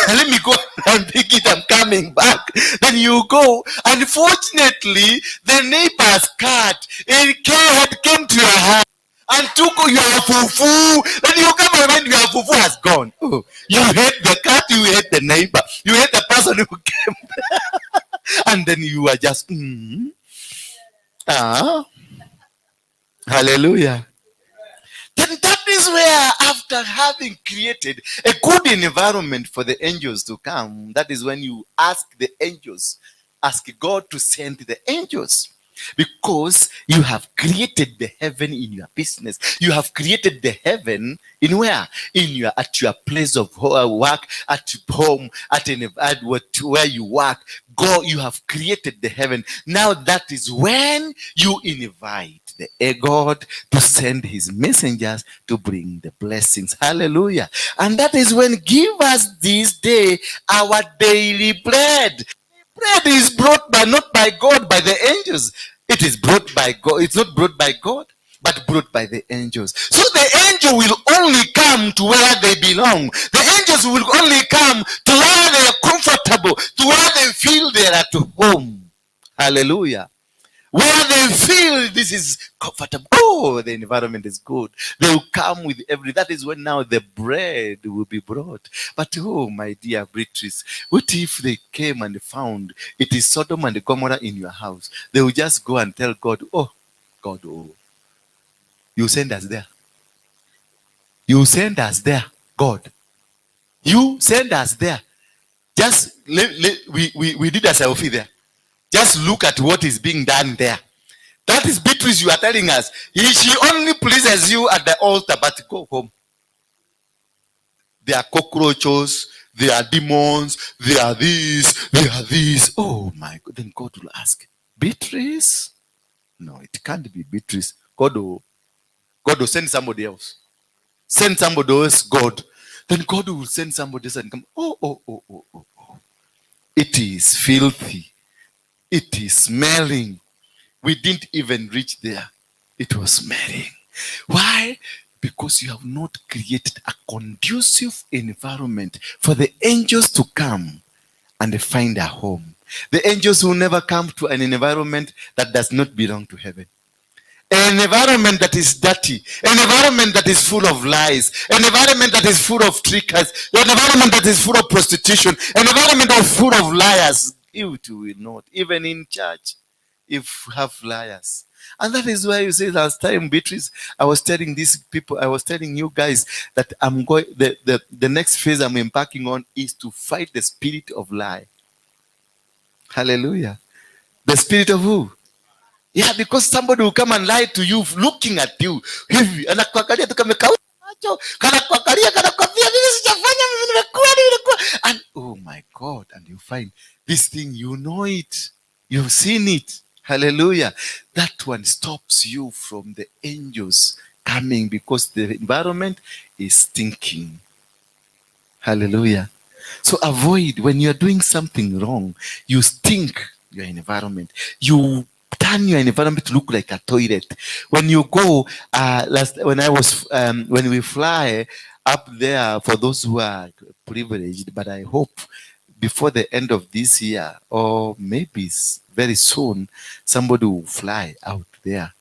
let me go and pick it. I'm coming back." Then you go. Unfortunately, the neighbor's cat it had came to your house and took your fufu. Then you come and when your fufu has gone. Oh, you hate the cat, you hate the neighbor, you hate the person who came. And then you are just, ah, hallelujah. Then that is where, after having created a good environment for the angels to come, that is when you ask the angels, ask God to send the angels. Because you have created the heaven in your business. You have created the heaven in where? At your place of work, at home, at what, where you work. God, you have created the heaven. Now that is when you invite the God to send his messengers to bring the blessings. Hallelujah. And that is when give us this day our daily bread. Bread is brought by not by God, by the angels. It is brought by God. It's not brought by God, but brought by the angels. So the angel will only come to where they belong. The angels will only come to where they are comfortable, to where they feel they are at home. Hallelujah. Where they feel this is comfortable. Oh, the environment is good. They will come with every. That is when now the bread will be brought. But oh, my dear Beatrice, what if they came and found it is Sodom and Gomorrah in your house? They will just go and tell God, "Oh, God, oh, you send us there." You send us there, God. You send us there. Just we did a selfie there. Just look at what is being done there. That is Beatrice you are telling us. She only pleases you at the altar, but go home. There are cockroaches, there are demons, there are this, there are this. Oh my God. Then God will ask, "Beatrice?" No, it can't be Beatrice. God will send somebody else. Send somebody else, God. Then God will send somebody else and come. Oh. It is filthy. It is smelling. We didn't even reach there. It was smelling. Why? Because you have not created a conducive environment for the angels to come and find a home. The angels will never come to an environment that does not belong to heaven. An environment that is dirty, an environment that is full of lies, an environment that is full of trickers, an environment that is full of prostitution, an environment that is full of liars. It will not, even in church, if you have liars. And that is why you say last time, Beatrice, I was telling these people, I was telling you guys that I'm going, the next phase I'm embarking on is to fight the spirit of lie. Hallelujah. The spirit of who? Yeah, because somebody will come and lie to you looking at you. Hivi, anakuangalia tu kamekauka macho, kanakuangalia, kanakwambia mimi sijafanya, mimi nimekuwa, nimekuwa. And oh my God, and you find this thing, you know it. You've seen it. Hallelujah. That one stops you from the angels coming because the environment is stinking. Hallelujah. So avoid when you're doing something wrong, you stink your environment. You turn your environment to look like a toilet. When you go, last when I was when we fly up there, for those who are privileged, but I hope before the end of this year or maybe very soon, somebody will fly out there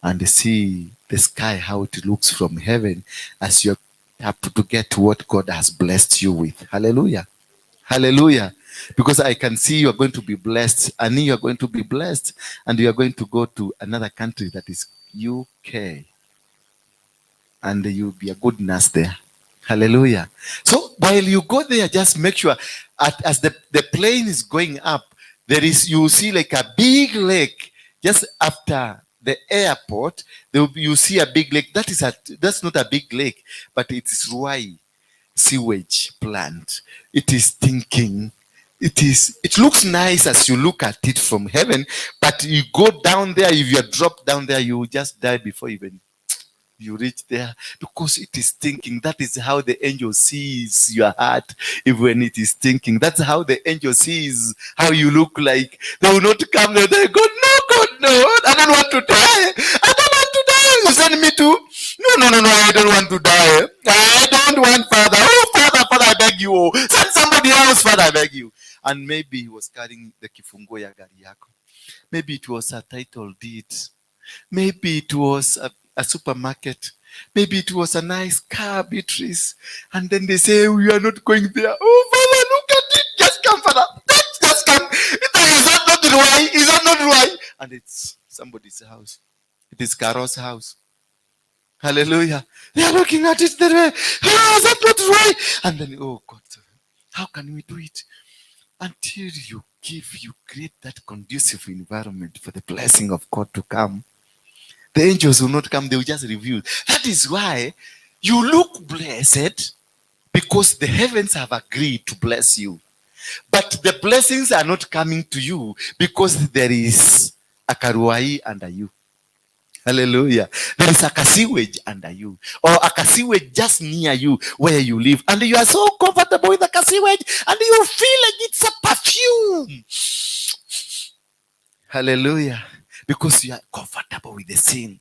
and see the sky, how it looks from heaven as you're up to get what God has blessed you with. Hallelujah. Hallelujah. Because I can see you are going to be blessed, and you are going to be blessed, and you are going to go to another country that is UK, and you'll be a good nurse there. Hallelujah. So while you go there, just make sure as the plane is going up, there is you see like a big lake just after the airport. There will be, you see a big lake. That's not a big lake, but it is Ruai sewage plant. It is stinking. It looks nice as you look at it from heaven, but you go down there, if you are dropped down there, you will just die before even you reach there, because it is stinking. That is how the angel sees your heart. If when it is stinking, that's how the angel sees how you look like. They will not come there. They go, "No, God, no, I don't want to die. I don't want to die. You send me to no, no, no, no, I don't want to die. I don't want, Father. Oh, Father, Father, I beg you. Send somebody else, Father, I beg you." And maybe he was carrying the kifunguo ya gari yako. Maybe it was a title deed. Maybe it was a supermarket. Maybe it was a nice car, Beatrice. And then they say, "We are not going there." "Oh, Father, look at it. Just come, Father. Just come. Is that not right? Is that not right?" And it's somebody's house. It is Caro's house. Hallelujah. They are looking at it. They're like, "Oh, is that not right?" And then, "Oh God, how can we do it?" Until you give, you create that conducive environment for the blessing of God to come. The angels will not come, they will just review. That is why you look blessed, because the heavens have agreed to bless you. But the blessings are not coming to you because there is a karuai under you. Hallelujah. There is a sewage under you, or a sewage just near you where you live, and you are so comfortable with the sewage, and you feel like it's a perfume. Hallelujah. Because you are comfortable with the sin.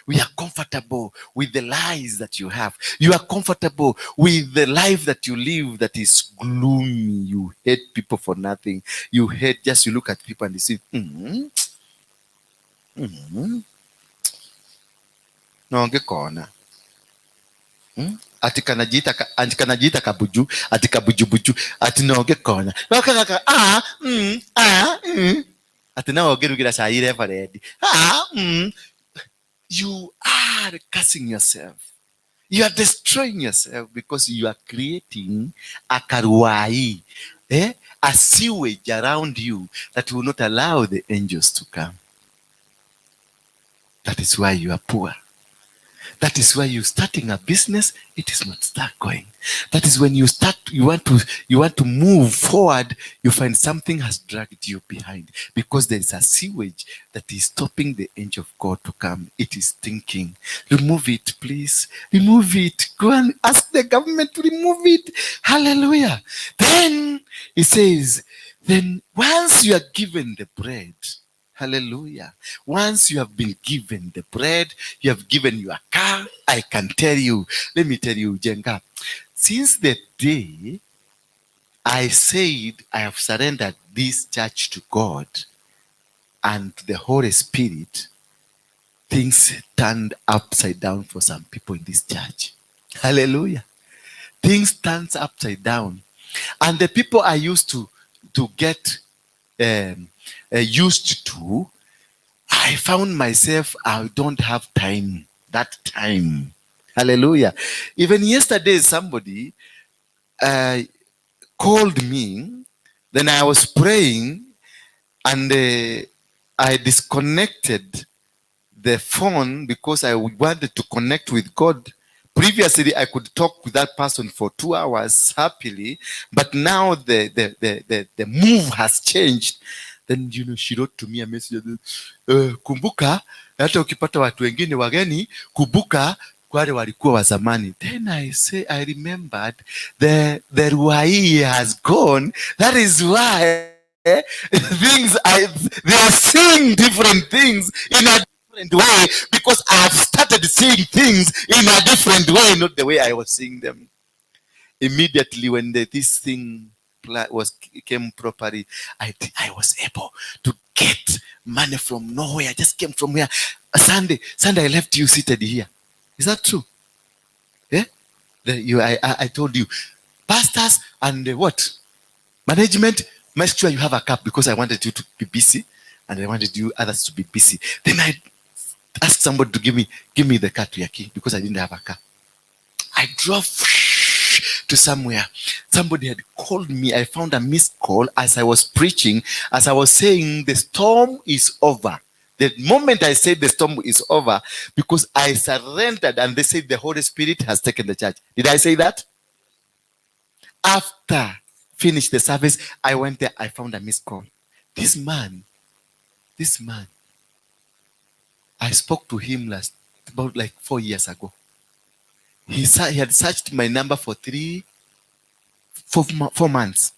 We are comfortable with the lies that you have. You are comfortable with the life that you live that is gloomy. You hate people for nothing. You hate, just you look at people and you say, No ngĩkona. Ati kanajiita kabuju, ati kabujubuju, ati no ngĩkona. Ah, ah. Ati no ũngĩrugĩra cai reverend. Ah. You are cursing yourself. You are destroying yourself because you are creating a karuai, eh? A sewage around you that will not allow the angels to come. That is why you are poor. That is why you starting a business, it is not start going. That is when you start, you want to move forward, you find something has dragged you behind because there is a sewage that is stopping the angel of God to come. It is thinking, "Remove it, please. Remove it. Go and ask the government to remove it." Hallelujah. Then he says, then once you are given the bread, hallelujah. Once you have been given the bread, you have given your car. I can tell you, let me tell you, Jenga, since the day I said I have surrendered this church to God and to the Holy Spirit, things turned upside down for some people in this church. Hallelujah. Things turned upside down. And the people I used to get used to, I found myself, I don't have time, that time. Hallelujah. Even yesterday, somebody called me. Then I was praying and I disconnected the phone because I wanted to connect with God. Previously, I could talk with that person for 2 hours happily, but now the move has changed. Then she wrote to me a message, "Kumbuka hata ukipata watu wengine wageni, kumbuka wale walikuwa wa zamani." Then I say I remembered the ruai has gone. That is why things I they are seeing different things in a different way, because I have started seeing things in a different way, not the way I was seeing them. Immediately when this thing was came properly, I was able to get money from nowhere. I just came from here. Sunday I left you seated here. Is that true? Yeah? I told you, pastors and what? Management, make sure you have a cup because I wanted you to be busy and I wanted you others to be busy. Then I asked somebody to give me the car to your key because I didn't have a car. I drove to somewhere. Somebody had called me. I found a missed call as I was preaching, as I was saying, "The storm is over." The moment I said the storm is over, because I surrendered and they said the Holy Spirit has taken the church. Did I say that? After finished the service, I went there, I found a missed call. This man, I spoke to him last about like 4 years ago. He had searched my number for 3, 4 months.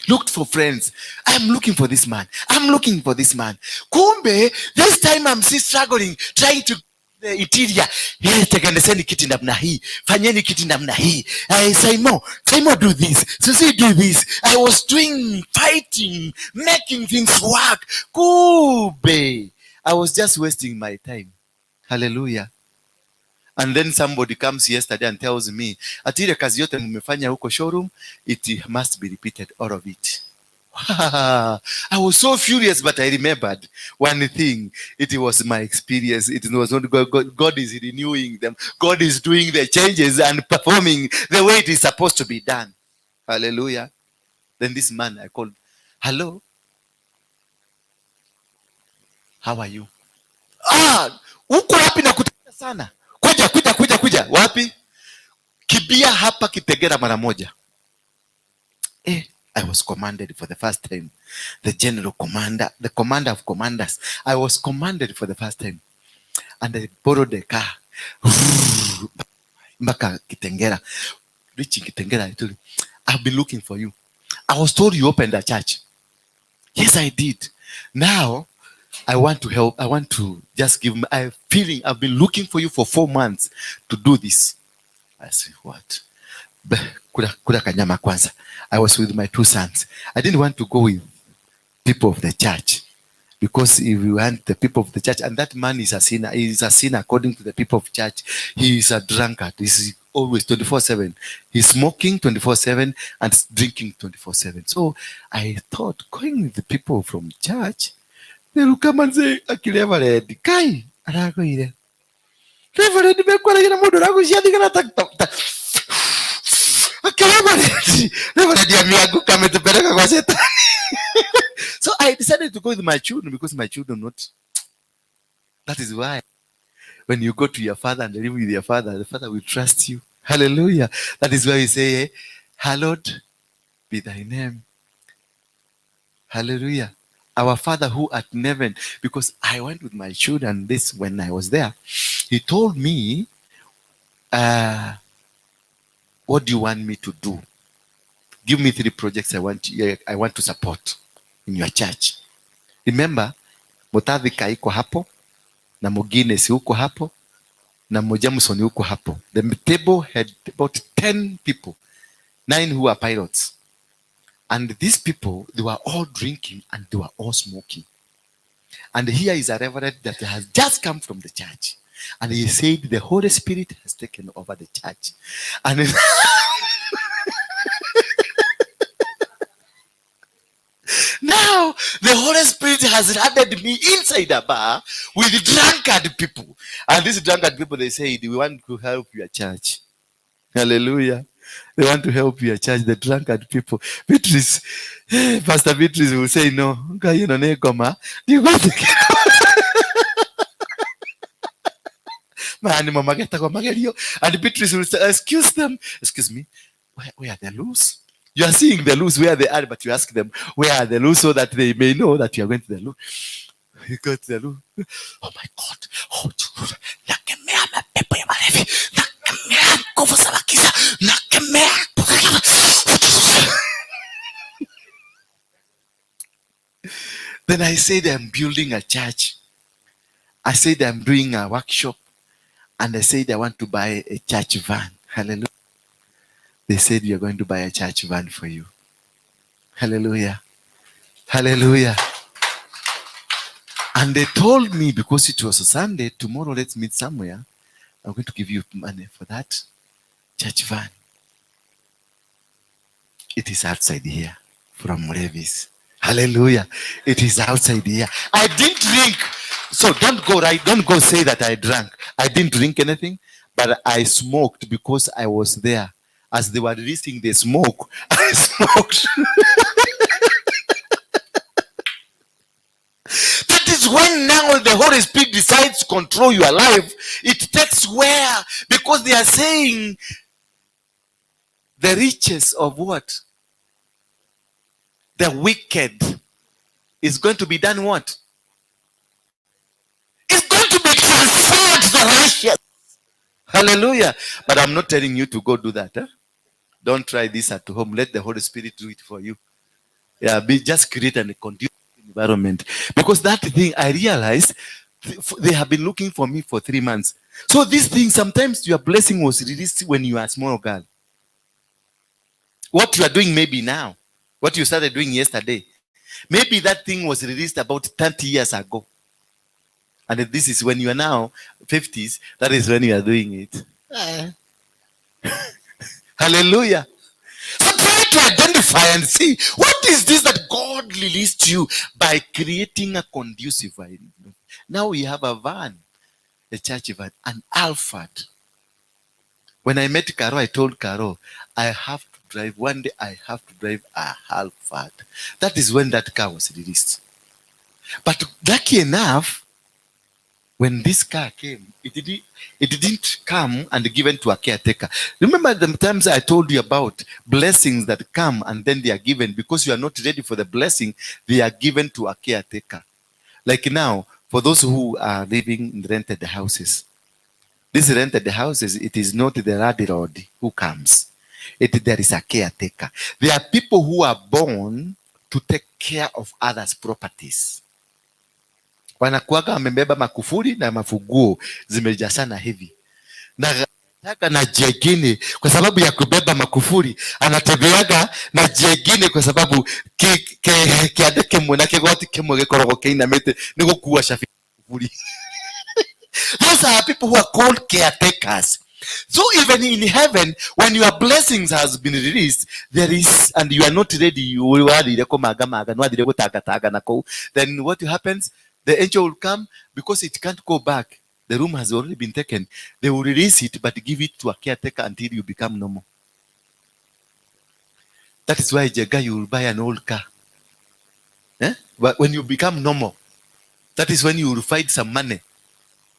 Looked for friends. "I'm looking for this man. I'm looking for this man." Kumbe, this time I'm still struggling, trying to the interior. "Hey, tengenezeni kiti namna hii. Fanyeni kiti namna hii. Hey, Simon, Simon, do this. Susie, do this." I was doing, fighting, making things work. Kumbe, I was just wasting my time. Hallelujah. And then somebody comes yesterday and tells me, ati ile kazi yote mmefanya huko showroom, it must be repeated, all of it. I was so furious, but I remembered one thing. It was my experience. It was not God. God is renewing them. God is doing the changes and performing the way it is supposed to be done. Hallelujah. Then this man I called, "Hello, how are you?" "Ah, uko wapi? Nakutafuta sana. Kuja, kuja, kuja, kuja." "Wapi?" "Kimbia hapa Kitengela mara moja." Eh, I was commanded for the first time. The general commander, the commander of commanders. I was commanded for the first time. And I borrowed the car. Mpaka Kitengela. Reaching Kitengela, I told him, "I've been looking for you. I was told you opened a church." "Yes, I did. Now, I want to help. I want to just give me a feeling. I've been looking for you for 4 months to do this." I said, "What? Kula, kula kanyama kwanza." I was with my two sons. I didn't want to go with people of the church because if you want the people of the church, and that man is a sinner, he is a sinner according to the people of church. He is a drunkard. He's always 24/7. He's smoking 24/7 and drinking 24/7. So I thought going with the people from church, they will come and say, "Akili Reverend, kai, aragoire." Reverend mekwaragia na mũndũ ũragucia thigara ta Reverend, Reverend ameanguka ametupeleka kwa shetani. So I decided to go with my children because my children not. That is why when you go to your father and live with your father, the father will trust you. Hallelujah. That is why we say, hallowed be thy name. Hallelujah. Our Father who art in heaven. Because I went with my children this when I was there. He told me, what do you want me to do? Give me 3 projects I want to support in your church. Remember, Mutathika iko hapo, na Mugines uko hapo, na Mujamson uko hapo. The table had about 10 people, 9 who are pilots. And these people, they were all drinking and they were all smoking. And here is a reverend that has just come from the church. And he said the Holy Spirit has taken over the church. And now the Holy Spirit has added me inside a bar with drunkard people. And these drunkard people, they said, we want to help your church. Hallelujah. They want to help your church, the drunkard people. Beatrice, Pastor Beatrice will say, no. And Beatrice will say, excuse them. Excuse me, where are the loose? You are seeing the loose where they are, but you ask them, where are the loose, so that they may know that you are going to the loo. You go to the loo. Oh my God. Oh, nakemea mapepo ya malevi. Nakemea nguvu za giza. Nakemea. Then I said, I'm building a church. I said, I'm doing a workshop. And I said, I want to buy a church van. Hallelujah. They said, we are going to buy a church van for you. Hallelujah. Hallelujah. And they told me, because it was a Sunday, tomorrow let's meet somewhere. I'm going to give you money for that church van. It is outside here from Levis. Hallelujah. It is outside here. I didn't drink. So don't go right. Don't go say that I drank. I didn't drink anything, but I smoked because I was there. As they were releasing the smoke, I smoked. That is when now the Holy Spirit decides to control your life. It takes where? Because they are saying the riches of what? The wicked is going to be done what? It's going to be transferred to the righteous. Hallelujah. But I'm not telling you to go do that. Huh? Don't try this at home. Let the Holy Spirit do it for you. Yeah, be just create a conducive environment. Because that thing, I realized they have been looking for me for 3 months. So this thing, sometimes your blessing was released when you are a small girl. What you are doing maybe now, what you started doing yesterday, maybe that thing was released about 30 years ago. And this is when you are now 50s, that is when you are doing it. Hallelujah. So try to identify and see what is this that God released you by creating a conducive environment. Now we have a van, a church van, an Alphard. When I met Caro, I told Caro, I have to drive. One day I have to drive a Alphard. That is when that car was released. But lucky enough, when this car came, it didn't come and given to a caretaker. Remember the times I told you about blessings that come and then they are given because you are not ready for the blessing, they are given to a caretaker. Like now, for those who are living in rented houses, these rented houses, it is not the landlord who comes. There is a caretaker. There are people who are born to take care of others' properties. Wanakuwaga wamebeba makufuri na mafunguo zimejazana hivi. Na nataka na jengine kwa sababu ya kubeba makufuri, anatembeaga na jengine kwa sababu kiande kimwe na kigoti kimwe gikoragwo kĩinamĩte nĩ gũkua cabi kufuri. Those are people who are called caretakers. So even in heaven, when your blessings has been released, there is, and you are not ready, you will wathire kũmanga manga, nĩwathire gũtangatanga na kũu. Then what happens? The angel will come because it can't go back. The room has already been taken. They will release it, but give it to a caretaker until you become normal. That is why, Jega, you will buy an old car. Eh? But when you become normal, that is when you will find some money.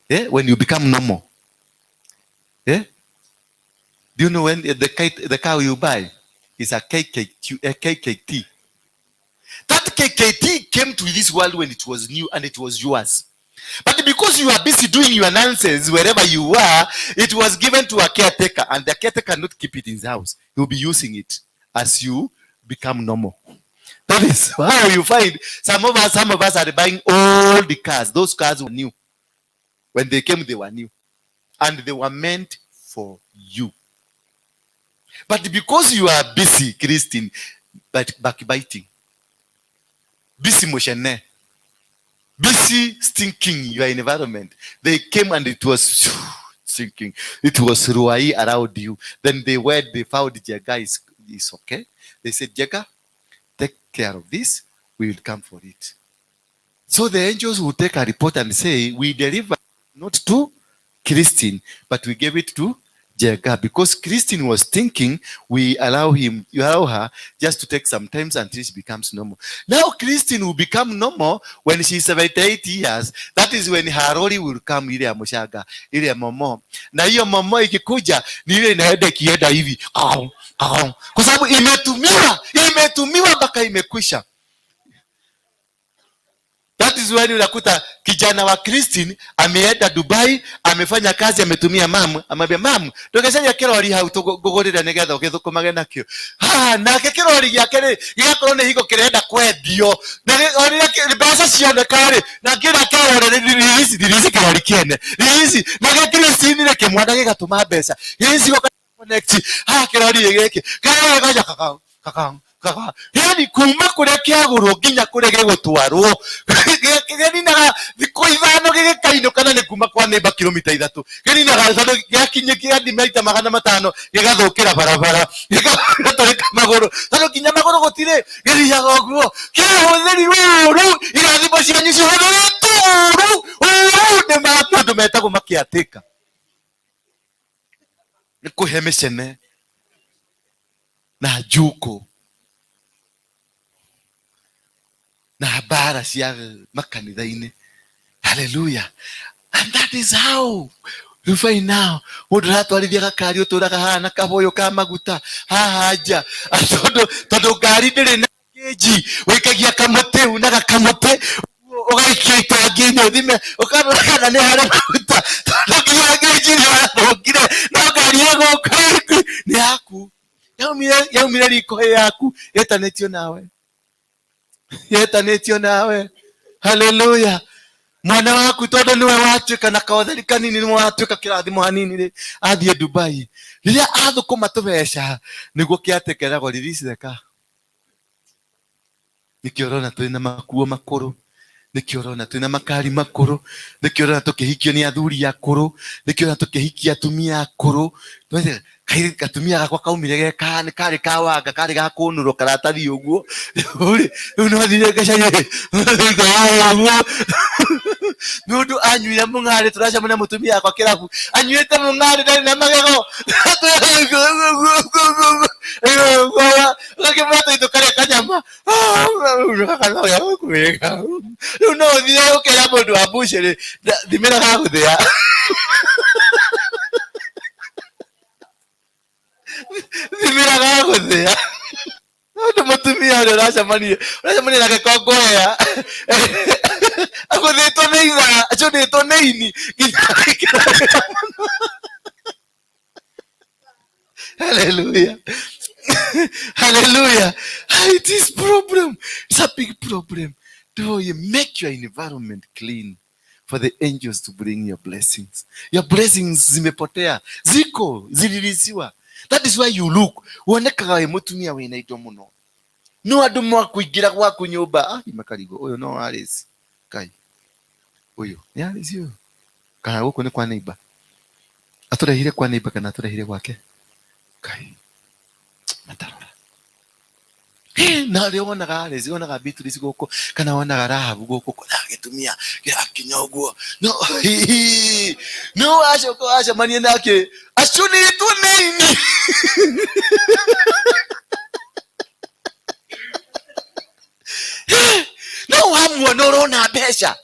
Eh? When you become normal. Eh? Do you know when the car you buy is a KKQ, a KKT? That KKT came to this world when it was new and it was yours. But because you are busy doing your nonsense wherever you are, it was given to a caretaker, and the caretaker cannot keep it in his house. He will be using it as you become normal. That is how you find some of us are buying all the cars. Those cars were new. When they came, they were new. And they were meant for you. But because you are busy, Christine, but backbiting, busy moshene, busy stinking your environment, they came and it was stinking. It was ruai around you. Then they found Jega is okay. They said, "Jega, take care of this. We will come for it." So the angels will take a report and say, "We deliver not to Christine, but we gave it to Jega," because Christine was thinking we allow him, you allow her just to take some times until she becomes normal. Now Christine will become normal when she's 78 years. That is when her lorry will come, ile ya mshaga, ile ya momo. Na hiyo momo ikikuja ni ile inaenda ikienda hivi. Kwa sababu imetumiwa, imetumiwa mpaka imekwisha. That is when unakuta kijana wa Christine ameenda Dubai, amefanya kazi, ametumia mamu, amwambia mamu, "Ndũgecaria kĩrori hau tũgũrĩre nĩgetha ũgĩthũkũmage nakĩo." Ha, nake kĩrori gĩake rĩ, gĩgakorwo nĩ hingo kĩrenda kwendio. Na o rĩrĩa mbeca cioneka rĩ, na kĩrĩa kĩrori release, release kĩrori kĩene. Release, na gĩa Christine rĩ, kĩmwana gĩgatũma mbeca. Gĩcigo connect, ha kĩrori gĩkĩ. Kĩrori gĩgaca kakao, kakao, kakao. Yani kuma kũrĩa kĩagũrwo nginya kũrĩa gĩgũtwarwo gĩninaga thikũ 5 gĩgĩkainũka, na nĩ kuma kwa nĩmba kilomita 3 gĩninaga, tondũ gĩakinyia gĩgathiĩ maita 500 gĩgathũkĩra barabara, gĩgatũrĩka magũrũ, tondũ nginya magũrũ gũtirĩ, gĩthiaga ũguo kĩhũthĩrirwo ũru. Irathimo cianyu cihũthĩrĩtwo ũru ũru nĩ andũ metagwo makĩatĩka nĩ kũhe mĩcene na njukũ na mbara cia makanitha-inĩ. Haleluya. And that is how you find now mũndũ aratwarithia gakari ũtũraga haha na kaboyo ka maguta haha nja, tondũ ngari ndĩrĩ na gauge, wĩkagia kamũtĩ, unaga kamũtĩ ũgaikia itangi-inĩ ũthime ũkarora kana nĩ harĩ maguta, tondũ nginya gauge nĩ wathũkire, no ngari ĩgũka nĩ yaku, yaumire riko ĩ yaku, yetanĩtio nawe, yetanĩtio nawe. Haleluya. Mwana waku, tondũ nĩwe watuĩka na kaũtheri kanini, nĩwe watuĩka kĩrathimo hanini rĩ, athiĩ Dubai, rĩrĩa athũkũma tũbeca nĩguo kĩatekeragwo, "Release the car." Nĩkĩo ũrona twĩ na makuo makũrũ, nĩkĩo ũrona twĩna makari makũrũ, nĩkĩo ũrona tũkĩhikio nĩ athuri akũrũ, nĩkĩo ũrona tũkĩhikia atumia akũrũ. Katumia gakwa kaumire ge nĩ karĩ ka wanga, karĩ ga kũnũrwo karatathi ũguo. Rĩu no thire ngacaria ũguo nĩ ũndũ anyuire mũng'arĩ, tũracemania mũtumia wakwa kĩrabu, anyuĩte mũng'arĩ, ndarĩ na magego, ũgakĩmwĩra tũitũ karĩa kanyama. Rĩu no ũthire ũkera mũndũ wa mbucĩrĩ, "Thimĩra gagũthĩa, thimĩra gagũthĩa," tondũ mũtumia ũrĩa ũracemania nake kongoya agũthĩtwo nĩ ithaa, acũnĩtwo nĩ ini nginya. Hallelujah. Hallelujah. It is problem. It's a big problem. Do you make your environment clean for the angels to bring your blessings? Your blessings zimepotea. Ziko, zilirisiwa. That is why you look. Wonekaga wĩ mũtumia wĩna indo mũno. No andũ makũingĩra gwaku nyũmba, ah, makarigo, ũyũ no Alice. Kai. Ũyũ, nĩ Alice ũyũ. Kana gũkũ nĩ kwa neighbor. Atũrehire kwa neighbor kana atũrehire gwake? Kai. Matarora. Hey, na rä wonaga rä wonaga Beatrice gå kana wonaga Rahabu gå kå agätumia gä ũguo no hihi no wacoka wacemania nake acunĩtwo nĩ ini. No wamuona ũrona mbeca,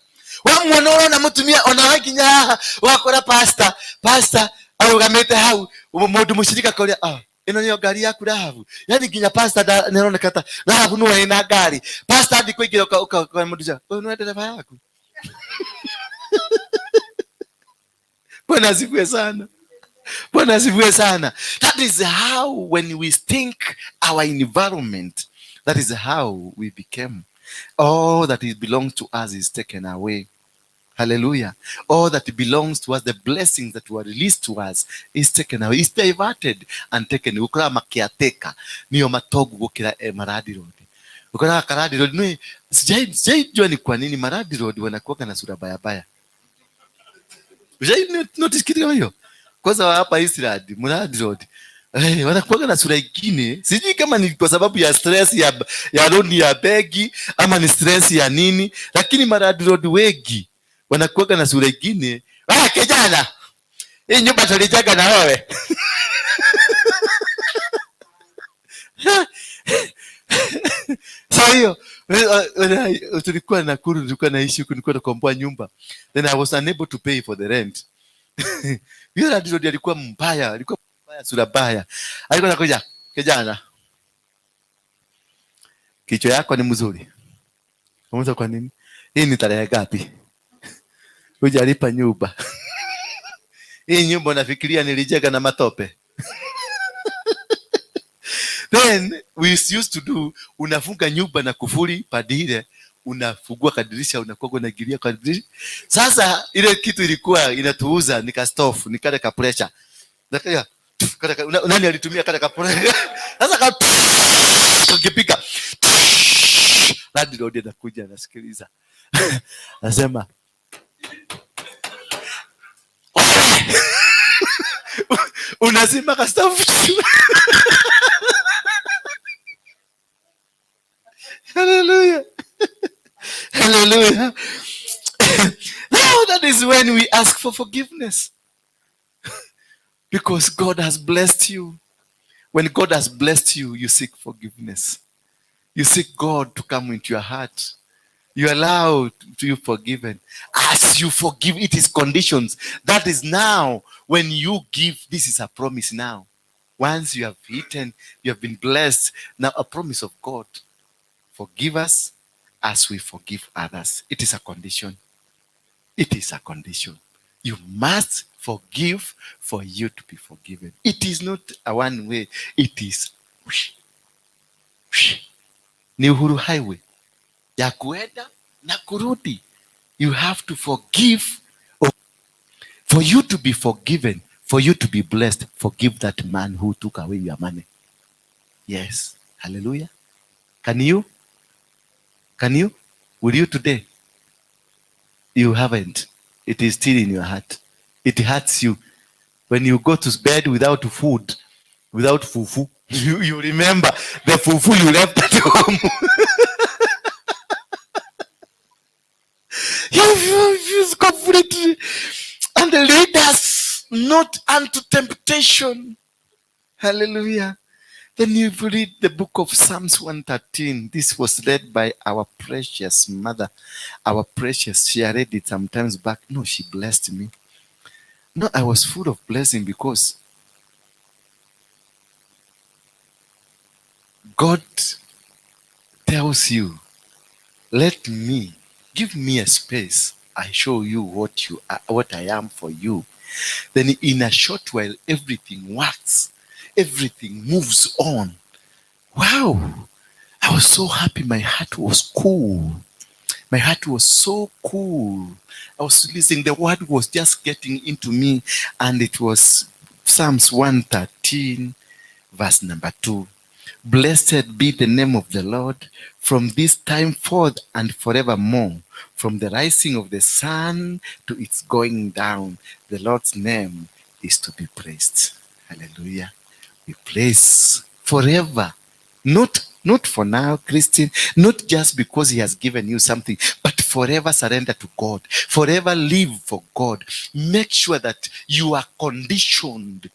wamuona ũrona mũtumia, ona wakinya haha wakora pastor arũgamĩte hau, mũndũ mũcirika koria, ah, ĩno nĩyo ngari yaku Rahabu. Yani nginya pastor nĩaroneka ta Rahabu nĩwe ĩna ngari. Pastor athiĩ kũingĩra ũka mũndũ ũcio, ũyũ nĩwe ndereba yaku. Bwana asifiwe sana. Bwana asifiwe sana. That is how when we think our environment, that is how we became. All that it belongs to us is taken away. Hallelujah. All that belongs to us, the blessings that were released to us, is taken away. It's diverted and taken. Ukora makiateka. Niyo matogu gukira maradi road. Ukora karadi road. Nwe, sijai jua ni kwa nini maradi road wanakuwa na sura baya baya. Usijai notice kitu kama hiyo? Kwanza hapa Eastland, Muradi Road. Wanakuwa na sura ingine. Sijui kama ni kwa sababu ya stress ya loan ya begi ama ni stress ya nini, lakini Maradi Road wengi wanakuwa na sura ingine. Ah, kijana, hii nyumba tulijenga na wewe. So hiyo tulikuwa Nakuru, tulikuwa naishi huku, nilikuwa nakomboa nyumba. Then I was unable to pay for the rent. Yule landlord alikuwa mbaya, alikuwa mbaya, sura mbaya. Alikuwa anakuja, kijana, kichwa yako ni mzuri. Unauliza kwa nini? Hii ni tarehe ngapi? Hujalipa nyumba. Hii nyumba unafikiria nilijenga na matope? Then we used to do, unafunga nyumba na kufuli padile, unafungua kadirisha, unakuwa unaingilia kwa dirisha. Sasa ile kitu ilikuwa inatuuza ni ka stove, ni kale ka pressure. Nakaya, kale ka, nani alitumia kale ka pressure? Sasa ka ukipika. Landlord anakuja anasikiliza. Anasema, unazima ka stove. Hallelujah. Hallelujah. Now that is when we ask for forgiveness. Because God has blessed you. When God has blessed you, you seek forgiveness. You seek God to come into your heart. You allow to be forgiven. As you forgive, it is conditions. That is now when you give, this is a promise now. Once you have eaten, you have been blessed. Now a promise of God. Forgive us as we forgive others. It is a condition. It is a condition. You must forgive for you to be forgiven. It is not a one way. It is whoosh, whoosh. Ni Uhuru Highway ya kuenda na kurudi. You have to forgive for you to be forgiven, for you to be blessed. Forgive that man who took away your money. Yes. Hallelujah. Can you? Can you? Will you today? You haven't. It is still in your heart. It hurts you. When you go to bed without food, without fufu, you remember the fufu you left at home. You refuse completely. And lead us not unto temptation. Hallelujah. Then you read the book of Psalms 113. This was read by our precious mother, our precious. She read it sometimes back. No, she blessed me. No, I was full of blessing because God tells you, let me, give me a space. I show you what you are, what I am for you. Then in a short while, everything works. Everything moves on. Wow. I was so happy. My heart was cool. My heart was so cool. I was listening. The word was just getting into me. And it was Psalms 113, verse number 2. Blessed be the name of the Lord from this time forth and forevermore. From the rising of the sun to its going down, the Lord's name is to be praised. Hallelujah. We praise forever. Not for now, Christine, not just because he has given you something, but forever surrender to God. Forever live for God. Make sure that you are conditioned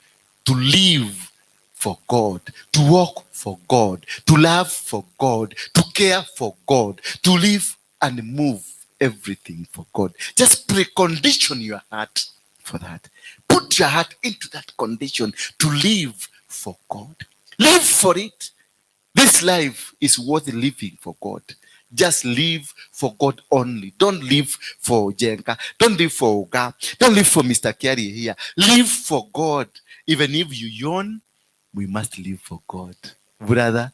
to live for God, to walk for God, to love for God, to care for God, to live and move everything for God. Just precondition your heart for that. Put your heart into that condition to live for God. Live for it. This life is worth living for God. Just live for God only. Don't live for Jenka. Don't live for Oga. Don't live for Mr. Kerry here. Live for God. Even if you yawn, we must live for God. Brother,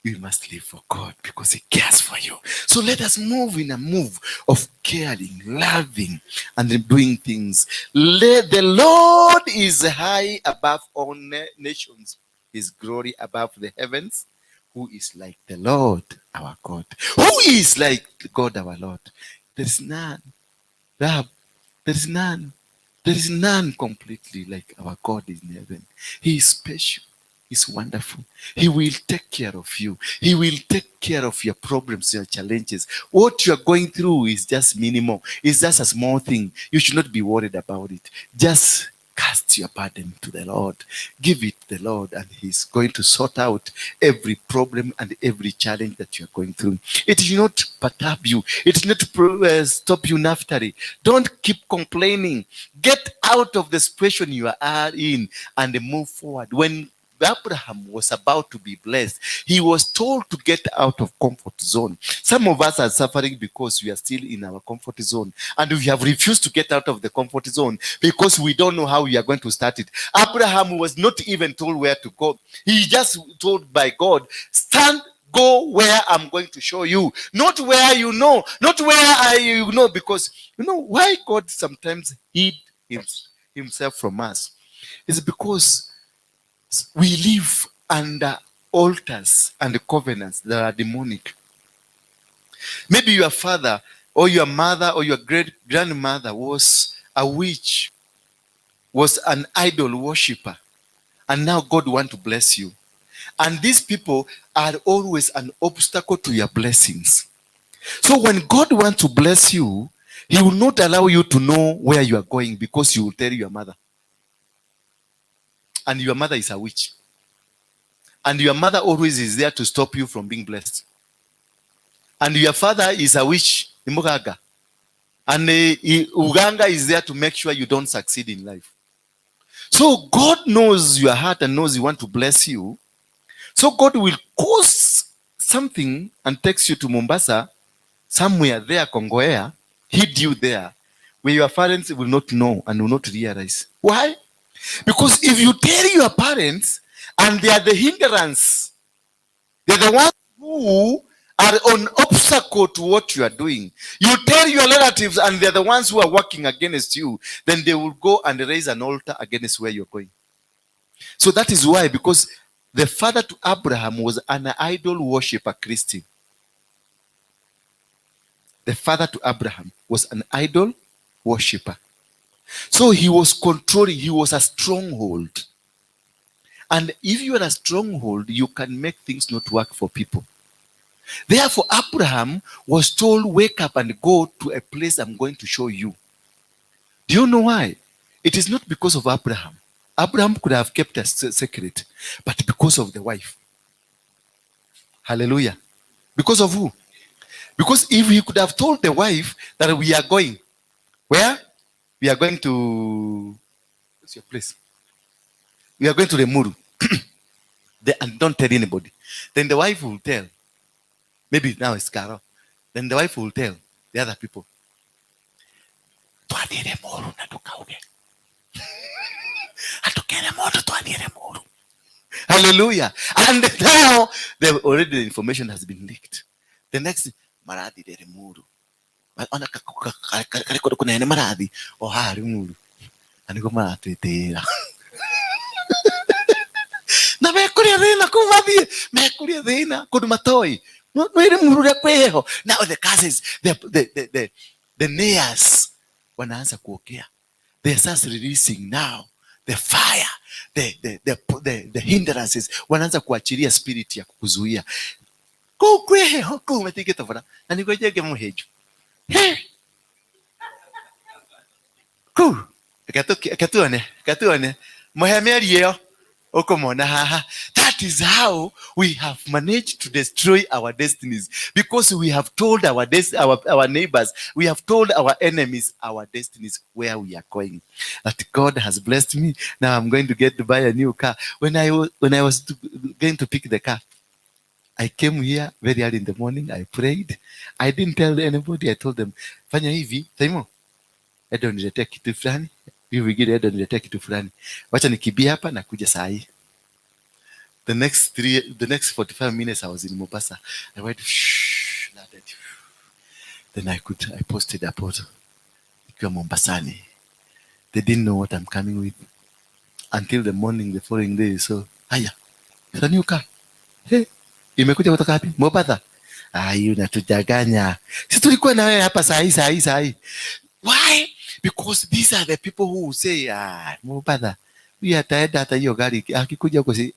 we must live for God because he cares for you. So let us move in a move of caring, loving, and doing things. Let the Lord is high above all nations, his glory above the heavens. Who is like the Lord our God? Who is like God our Lord? There is none. There is none. There is none completely like our God in heaven. He is special. He's wonderful. He will take care of you. He will take care of your problems, your challenges. What you are going through is just minimal. It's just a small thing. You should not be worried about it. Just cast your burden to the Lord. Give it to the Lord, and he's going to sort out every problem and every challenge that you are going through. It should not perturb you. It should not stop you, Naphtali. Don't keep complaining. Get out of the situation you are in and move forward. When Abraham was about to be blessed, he was told to get out of comfort zone. Some of us are suffering because we are still in our comfort zone, and we have refused to get out of the comfort zone because we don't know how we are going to start it. Abraham was not even told where to go. He just told by God, stand, go where I'm going to show you, not where you know, not where I you know, because you know why God sometimes hid himself from us is because we live under altars and covenants that are demonic. Maybe your father or your mother or your great-grandmother was a witch, was an idol worshiper, and now God wants to bless you. And these people are always an obstacle to your blessings. So when God wants to bless you, he will not allow you to know where you are going because you will tell your mother. And your mother is a witch. And your mother always is there to stop you from being blessed. And your father is a witch, Mugaga. And Uganga is there to make sure you don't succeed in life. So God knows your heart and knows he wants to bless you. So God will cause something and takes you to Mombasa, somewhere there, Kongowea, hid you there, where your parents will not know and will not realize. Why? Because if you tell your parents, and they are the hindrance, they're the ones who are an obstacle to what you are doing. You tell your relatives, and they're the ones who are working against you, then they will go and raise an altar against where you're going. So that is why, because the father to Abraham was an idol worshiper, Christian. The father to Abraham was an idol worshiper. So he was controlling, he was a stronghold. And if you are a stronghold, you can make things not work for people. Therefore, Abraham was told, wake up and go to a place I'm going to show you. Do you know why? It is not because of Abraham. Abraham could have kept a secret, but because of the wife. Hallelujah. Because of who? Because if he could have told the wife that we are going, where? We are going to, what's your place? We are going to Limuru. And don't tell anybody. Then the wife will tell. Maybe now it's Carol. Then the wife will tell the other people. Twathiĩ Limuru na tukauge. Hatukere moto twathiĩ Limuru. Hallelujah. And now already the information has been leaked. The next, marathire Limuru. Ona kari kũndũ kũnene marathi o haha Limuru. Na nĩguo maratwĩtĩĩra. Na mekũrĩa thĩna kũu mathiĩ, mekũrĩa thĩna kũndũ matoĩ. No Limuru ũrĩa kwĩ heho. Now the curses, the neighbors wanaanza kuokea. They start releasing now the fire. the hindrances. Wanaanza kuachilia spirit ya kukuzuia. Kuu kwĩ heho kuu matingĩtobora na nĩguo njenge mũhĩnju. He! Kuu reke tuone, reke tuone mũhe mĩario ĩyo ũkũmona haha. That is how we have managed to destroy our destinies, because we have told our neighbors, we have told our enemies our destinies, where we are going, that God has blessed me, now I'm going to get to buy a new car. When I was going to pick the car, I came here very early in the morning. I prayed. I didn't tell anybody. I told them, "Fanya hivi, Taimo, enda uniletee kitu fulani. Hivi vingine enda uniletee kitu fulani. Wacha nikimbie hapa na kuja saa hii." The next 45 minutes I was in Mombasa. I went, shh, landed. Then I posted a photo. Nikiwa Mombasani. They didn't know what I'm coming with until the morning the following day. So, haya, it's a new car. Hey, imekuja kutoka wapi? Mombasa. Ai, unatudanganya. Si tulikuwa na wewe hapa saa hii, saa hii, saa hii. Why? Because these are the people who say, "Ah, Mombasa. Huyu ataenda hata hiyo gari akikuja huko si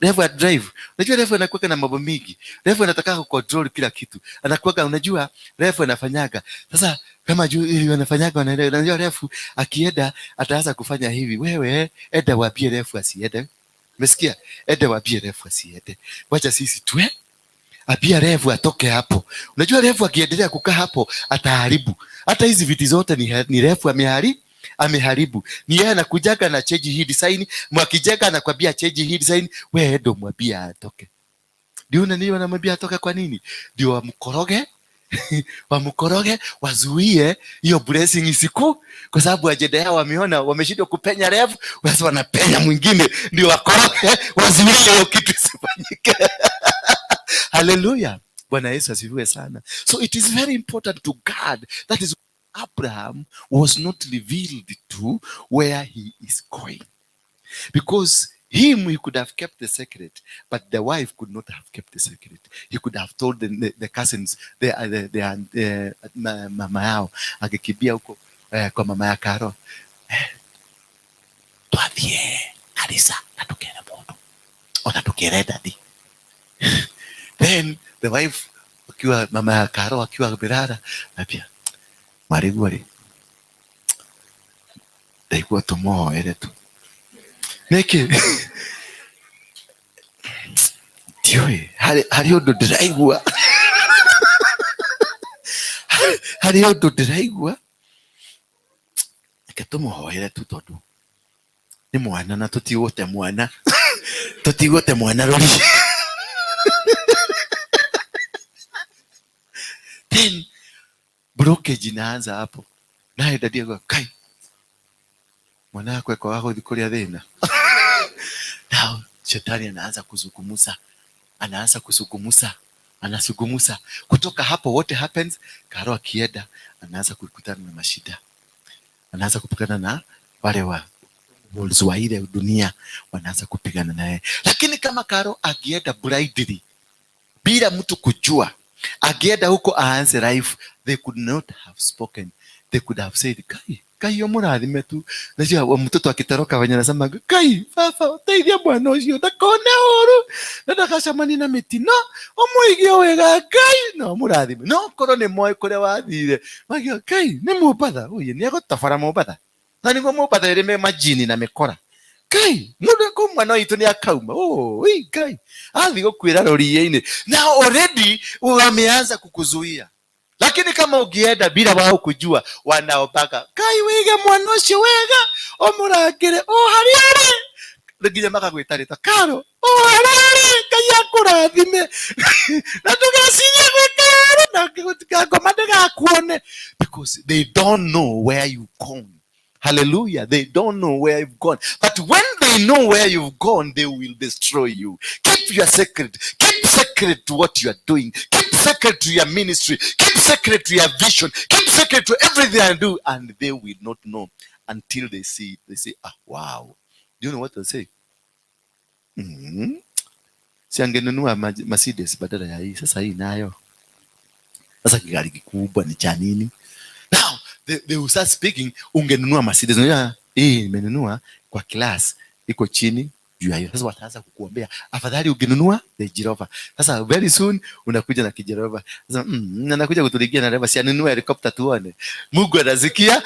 refu drive." Unajua refu anakuwa na mambo mingi. Refu anataka kucontrol kila kitu. Anakuwa, unajua refu anafanyaga. Sasa kama juu ili wanafanyaga wanaenda, unajua refu akienda ataanza kufanya hivi. "Wewe enda waambie refu asiende. Umesikia? Enda waambie refu asiende. Wacha sisi tuwe ambia refu atoke hapo." Unajua refu akiendelea kukaa hapo ataharibu. Hata hizi viti zote ni refu ameharibu. Ni yeye anakujaga na change hii design, mwakijenga anakwambia change hii design, wewe ndo mwambie atoke. Ndio nani wanamwambia atoke kwa nini? Ndio wamkoroge, wamkoroge, wazuie hiyo blessing isiku, kwa sababu ajenda yao wameona wameshindwa kupenya refu, sasa wanapenya mwingine ndio wakoroge, wazuie hiyo kitu isifanyike. Hallelujah. Bwana Yesu asifiwe sana. So it is very important to guard. That is, Abraham was not revealed to where he is going. Because him, he could have kept the secret, but the wife could not have kept the secret. He could have told the cousins, the mama yao, akikimbia huko kwa mama ya Karo. "Twathie kanisa na tukere mundu ona tukere daddy." Then the wife akiwa mama ya Karo akiwa amelala na pia marigua rĩ ndaigua tũmũhoere tu nĩkĩ ndiũĩ harĩ ũndũ ndĩraigua, harĩ ũndũ ndĩraigua, reke tũmũhoere tu tondũ nĩ mwana na tũtigũte mwana, tũtigũte mwana rũri. Then blockage inaanza hapo, naye daddy agwa kai mwana wako eko wako kuria thina. Now shetani anaanza kuzungumza, anaanza kuzungumza, anazungumza. Kutoka hapo what happens? Karo akienda anaanza kukutana na mashida, anaanza kupigana na wale wa wolves wa ile dunia, wanaanza kupigana naye. Lakini kama Karo akienda blindly bila mtu kujua, akienda huko aanze life, they could not have spoken. They could have said, "Kai, Kai omurathime tu." Najua mtoto akitoroka wenye anasema, "Kai baba uteithia mwana ucio ndakone uru na ndagacemanie na mitino, umuige wega Kai no murathime." No korwo ni moĩ kũrĩa wathire, magiuga, "Kai nĩ Mombatha uyu nĩ egũtabara Mombatha na nĩguo Mombatha ĩrĩ majini na mĩkora. Kai mũndũ kũ mwana witũ nĩ akauma oh, ii, Kai athi gũkuĩra rũriĩ-inĩ." Now already wameanza kukuzuia. Lakini kama ukienda bila wao kujua, wanaobaga, "Kai wige mwana ũcio wega, ũmũrangĩre o harĩa arĩ," nginya magagwĩta rĩtwa, "Karo o harĩa arĩ, Ngai akũrathime na ndũgecirie gwĩka ũru na ngoma ndĩgakuone," because they don't know where you've gone. Hallelujah. They don't know where you've gone. But when they know where you've gone, they will destroy you. Keep your secret. Keep secret to what you are doing. Keep secret to your ministry. Keep secret to your vision. Keep secret to everything I do. And they will not know until they see it. They say, "Ah, wow." Do you know what they say? "Si angenunua Mercedes badala ya hii. Sasa hii nayo. Sasa kigari kikubwa ni cha nini?" Now, they will start speaking, "Ungenunua Mercedes. Unajua hii nimenunua kwa class Iko chini juu ya hiyo. Sasa wataanza kukuombea, afadhali ukinunua Range Rover. Sasa very soon unakuja na Range Rover. Sasa anakuja kutuligia na Rover, si anunue helicopter tuone. Mungu anasikia.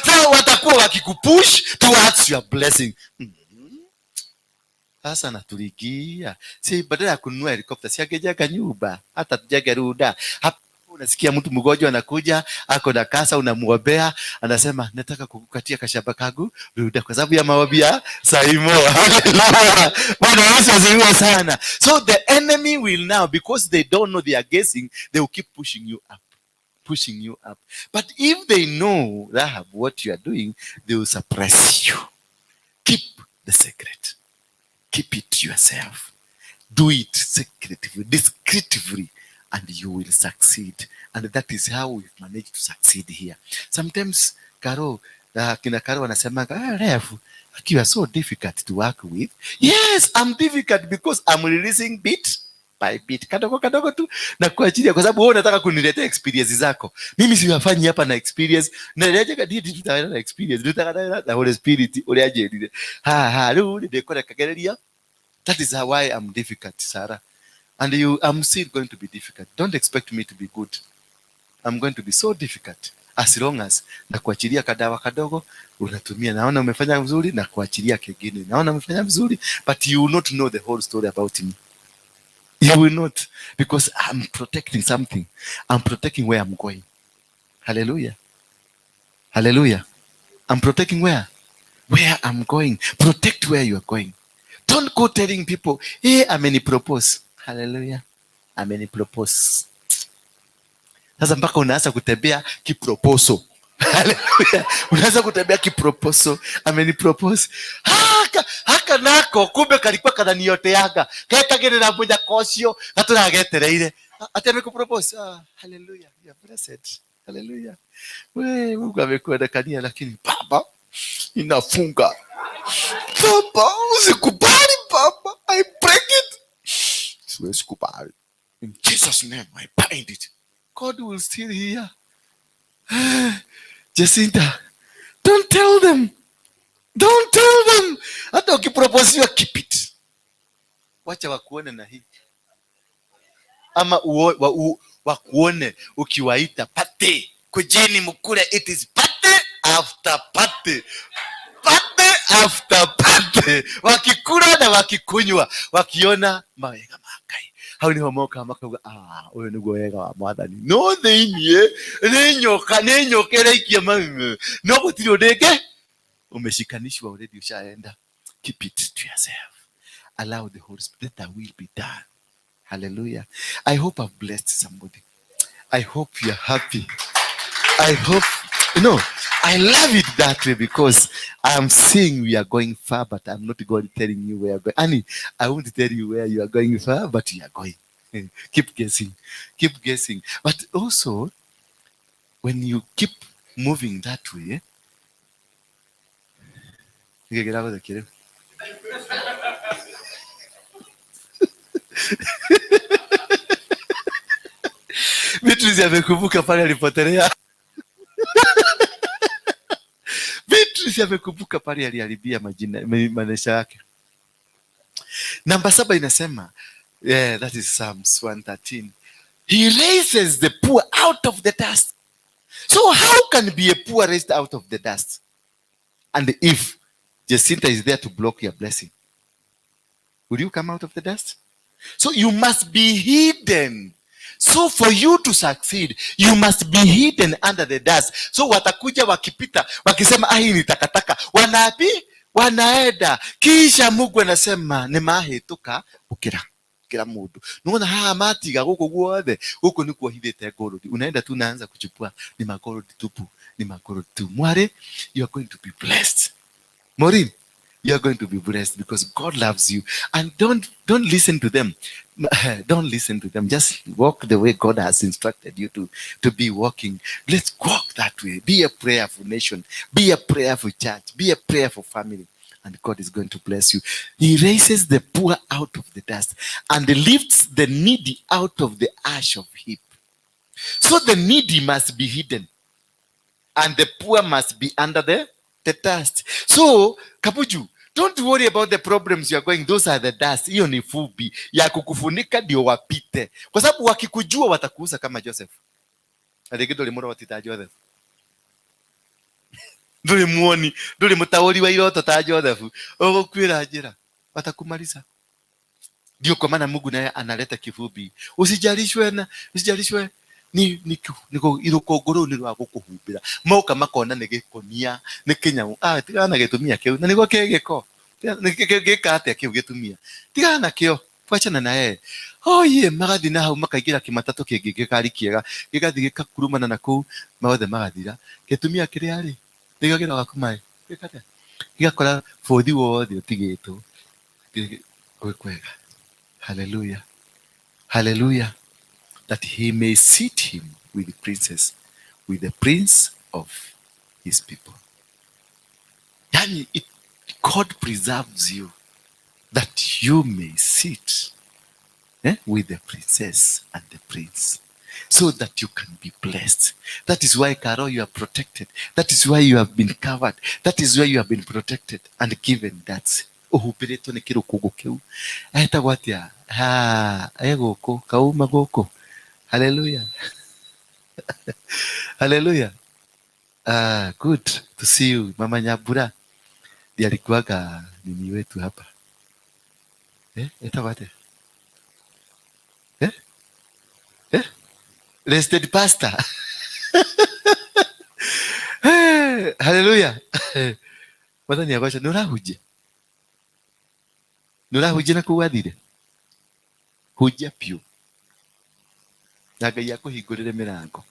Sasa watakuwa wakikupush towards your blessing. Sasa natuligia, si badala ya kununua helicopter, si angejenga nyumba, hata tujenge Runda. Hapo unasikia mtu mgonjwa anakuja, ako na kasa, unamuombea, anasema, "Nataka kukukatia kashamba kangu Runda kwa sababu ya maombi ya Saimo." Hallelujah. Bwana Yesu asifiwe sana. So the enemy will now, because they don't know, they are guessing, they will keep pushing you up, pushing you up. But if they know, Rahab, what you are doing, they will suppress you. Keep the secret. Keep it yourself. Do it secretively, discreetly, and you will succeed. And that is how we've managed to succeed here. Sometimes Karo, kina Karo wanasema, "Ah, Rev, you are so difficult to work with." Yes, I'm difficult because I'm releasing bit by bit, kadogo kadogo tu na kuachilia, kwa sababu wewe unataka kuniletea experience zako. Mimi siwafanyi hapa na experience. Na reke kadidi tutaenda na experience. Tutaka na Holy Spirit uria anjĩrire. Ha ha, rĩu ndĩkũrekagereria. That is why I'm difficult, Sarah. And you, I'm still going to be difficult. Don't expect me to be good. I'm going to be so difficult. As long as nakuachilia kadawa kadogo unatumia, naona umefanya vizuri, na kuachilia kingine, naona umefanya vizuri, but you will not know the whole story about me. You will not, because I'm protecting something. I'm protecting where I'm going. Hallelujah. Hallelujah. I'm protecting where? Where I'm going. Protect where you are going. Don't go telling people, "Hey, ameni propose." Hallelujah. Ameni propose. Sasa mpaka unaanza kutembea kiproposal. Hallelujah. Unaanza kutembea kiproposal. Ameni propose. Haka, haka nako kumbe kalikuwa kananioteaga. Ketagĩrĩra mũnyaka ũcio gatũragetereire. Ati amekupropose. Ah, hallelujah. You are blessed. Hallelujah. We, Mungu amekuonekania, lakini baba inafunga. Baba, usikubali baba. I break it. Siwezi kubali. In Jesus' name I bind it. God will still hear. Jacinta, don't tell them. Don't tell them. Hata ukiproposiwa, keep it. Wacha wakuone na hii. Ama wakuone ukiwaita party. Kujeni mkule, it is party after party. Party after party. Wakikula na wakikunywa, wakiona mawega ma Ngai. Hau niho mokaga makauga, "Ah, ũyũ nĩguo wega wa Mwathani." No thĩiniĩ nĩ nyoka, nĩ nyoka ĩraikia mami, no gũtirĩ ũndũ ĩngĩ. Umeshikanishwa already, ushaenda. Keep it to yourself. Allow the Holy Spirit, let the will be done. Hallelujah. I hope I've blessed somebody. I hope you're happy. I hope, I love it that way because I'm seeing we are going far, but I'm not going telling you where you're going. Annie, I won't tell you where you are going far, but you are going. Keep guessing. Keep guessing. But also, when you keep moving that way, you get out of the kid. Beatrice amekumbuka pale alipotelea. Beatrice amekumbuka pale aliharibia majina maisha yake. Namba 7 inasema, yeah, that is Psalms 113. He raises the poor out of the dust. So how can be a poor raised out of the dust? And if Jacinta is there to block your blessing, will you come out of the dust? So you must be hidden. So for you to succeed, you must be hidden under the dust. So watakuja wakipita, wakisema, "Ah, hii ni takataka." Wanapi? Wanaenda. Kisha Mungu anasema, ni mahĩtũka gũkĩra kila mundu. Nona haha matiga guku guothe, guku nikuo hithite gold. Unaenda tu unaanza kuchukua, ni magold tupu, ni magold tu. Mware, you are going to be blessed. Maureen, you are going to be blessed because God loves you. And don't listen to them. Don't listen to them. Just walk the way God has instructed you to be walking. Let's walk that way. Be a prayerful nation. Be a prayerful church. Be a prayerful family. And God is going to bless you. He raises the poor out of the dust and lifts the needy out of the ash of heap. So the needy must be hidden and the poor must be under the dust. So, Kabuju, Don't worry about the problems you are going. Those are the dust. Hiyo ni fubi ya kukufunika ndio wapite, kwa sababu wakikujua watakuuza kama Joseph. Na rĩngĩ ndũrĩ mũroti ta Joseph, ndũrĩ muoni, ndũrĩ mũtaũri wa iroto ta Joseph. Ũgũkuĩra njĩra, watakumaliza. Ndio kwa maana Mungu naye analeta kivumbi. Usijalishwe na usijalishwe ni rũkũngũ rũu nĩ rwa gũkũhumbĩra. Moka makona nĩ gĩkonia, nĩ kĩnyamũ. Ah, tigana na gĩtumia kĩu na nĩguo kĩ gĩko. Gĩka atĩa kĩu gĩtumia? Tigana nakĩo, wachana na yeye. Oye, magathiĩ na hau makaingĩra kĩmatatũ kĩngĩ gĩkari kĩega, gĩgathiĩ gĩkakurumana na kũu, mothe magathira. Gĩtumia kĩrĩa rĩ, nĩkĩo kĩroga kumaĩ. Gĩka atĩa? Gĩgakora bũthi wothe ũtigĩtwo. Gwĩ kwega. Hallelujah. Hallelujah. That he may seat him with the princess, with the prince of his people. Yani, God preserves you that you may sit with the princess and the prince, so that you can be blessed. That is why, Caro, you are protected. That is why you have been covered. That is why you have been protected and given that. Ũhumbĩrĩtwo nĩ kĩrũkũngũ kĩu. Etagwo atĩa? Ha, e gũkũ, kauma gũkũ. Hallelujah. Hallelujah. Ah, good to see you. Mama Nyambura ndiye alikuwaga nini wetu hapa. Eh, etagwo atĩa? Eh? Eh? Rested pastor. Eh, hallelujah. Mwathani agoca, nĩ ũrahunjia? Nĩ ũrahunjia na kũu wathire? Hunjia piũ. Na Ngai akũhingũrĩre mĩrango.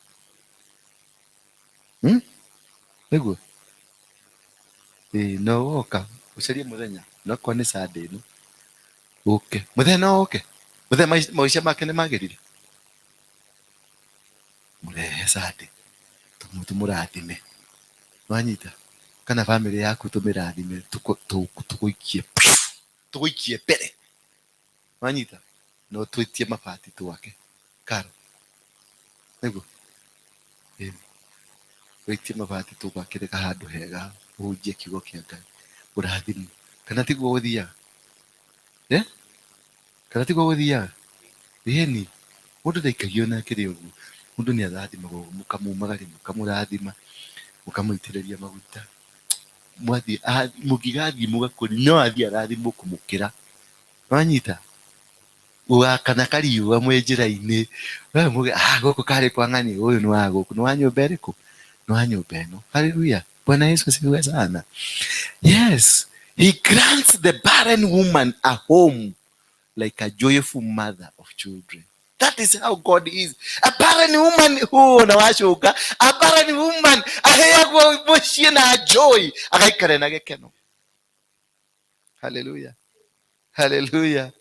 Hmm? Nĩguo? Ĩĩ, no woka ũcarie mũthenya, no korwo nĩ Sunday ĩno ũke. Mũthenya no ũke. Mũthenya maica make nĩ magĩrire. Mũrehe Sunday tũmũrathime. Wanyita? Kana family yaku tũmĩrathime, tũgũikie tũgũikie mbere. Wanyita? No twĩtie mabati twake. Karo. Nĩguo? Ĩĩ. Wĩtie mabati tũgwakĩre handũ hega ũhunjie kiugo kĩa Ngai. Ũrathimwo. Kana tiguo gũthiaga? Eh? Kana tiguo gũthiaga? Ĩni. Mũndũ ndaikagio na akĩrĩ ũguo. Mũndũ nĩ arathimagwo, mũkamumagaria, mũkamũrathima, mũkamũitĩrĩria maguta. Mwathiĩ, mũngĩgathiĩ mũgakũri, no athiĩ arathimwo kũmũkĩra. Wanyita? Gũgakana kariũa mwĩ njĩra-inĩ. We muge, ah, gũkũ karĩ kwa ng'ani, ũyũ nĩ wa gũkũ, nĩ wa nyũmba ĩrĩkũ? Nĩ wa nyũmba ĩno. Hallelujah. Bwana Yesu asifiwe sana. Yes, he grants the barren woman a home like a joyful mother of children. That is how God is. A barren woman who na wacoka, a barren woman aheagwo mũciĩ na joy, agaikara na gĩkeno. Hallelujah. Hallelujah.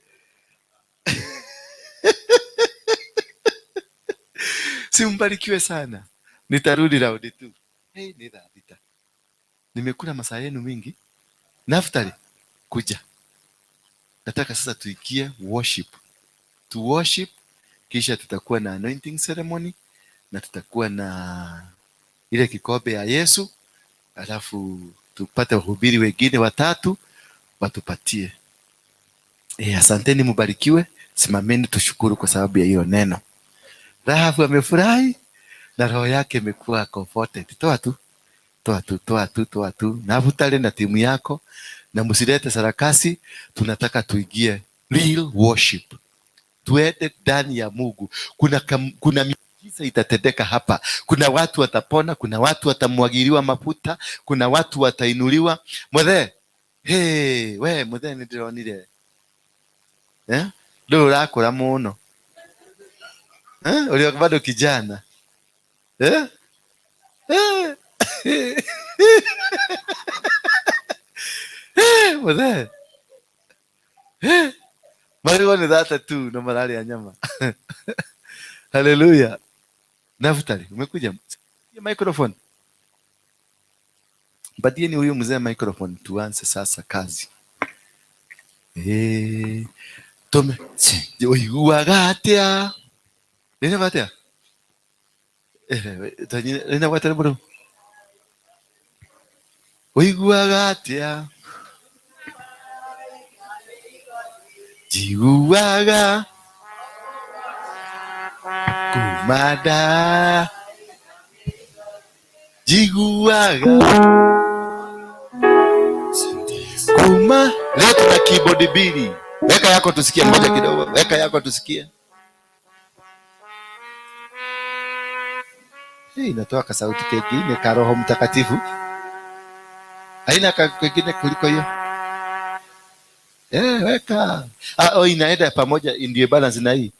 Simbarikiwe sana. Nitarudi raundi tu. Hey, ni thaa thita. Nimekula masaa yenu mingi. Naftali, kuja. Nataka sasa tuikie worship. To worship, kisha tutakuwa na anointing ceremony na tutakuwa na ile kikombe ya Yesu, alafu tupate wahubiri wengine watatu watupatie. Asanteni, mubarikiwe. Simameni tushukuru kwa sababu ya hiyo neno. Rahabu amefurahi na roho yake imekuwa comforted. Toa tu, toa tu, toa tu, toa tu. Naftali na timu yako, na msilete sarakasi. Tunataka tuingie real worship, tuende ndani ya Mungu. Kuna miujiza itatendeka hapa. Kuna watu watapona, kuna watu watamwagiliwa mafuta, kuna watu watainuliwa. Muthe, hey, we muthe nĩndĩronire. Eh? Ndũrĩ ũrakũra mũno. Eh? Ũrĩ bado kijana. Eh? Eh? Eh, muthe. Eh? Marigwo nĩ thate tu na mararĩa nyama. Haleluya. Naftali, umekuja. Microphone. Mpatieni huyu mzee microphone tuanze sasa kazi. Tume. Ũiguaga atĩa? Rĩna atĩa? Rĩna gwatĩra mũrũ. Ũiguaga atĩa? Njiguaga kuma nda njiguaga kuma. Leo tuna keyboard mbili. Weka yako tusikie, moja kidogo. Weka yako tusikie. Hii inatoa kasauti kengine ka Roho Mtakatifu. Haina kengine kuliko hiyo. Weka. Oh, inaenda pamoja ndio balance na hii.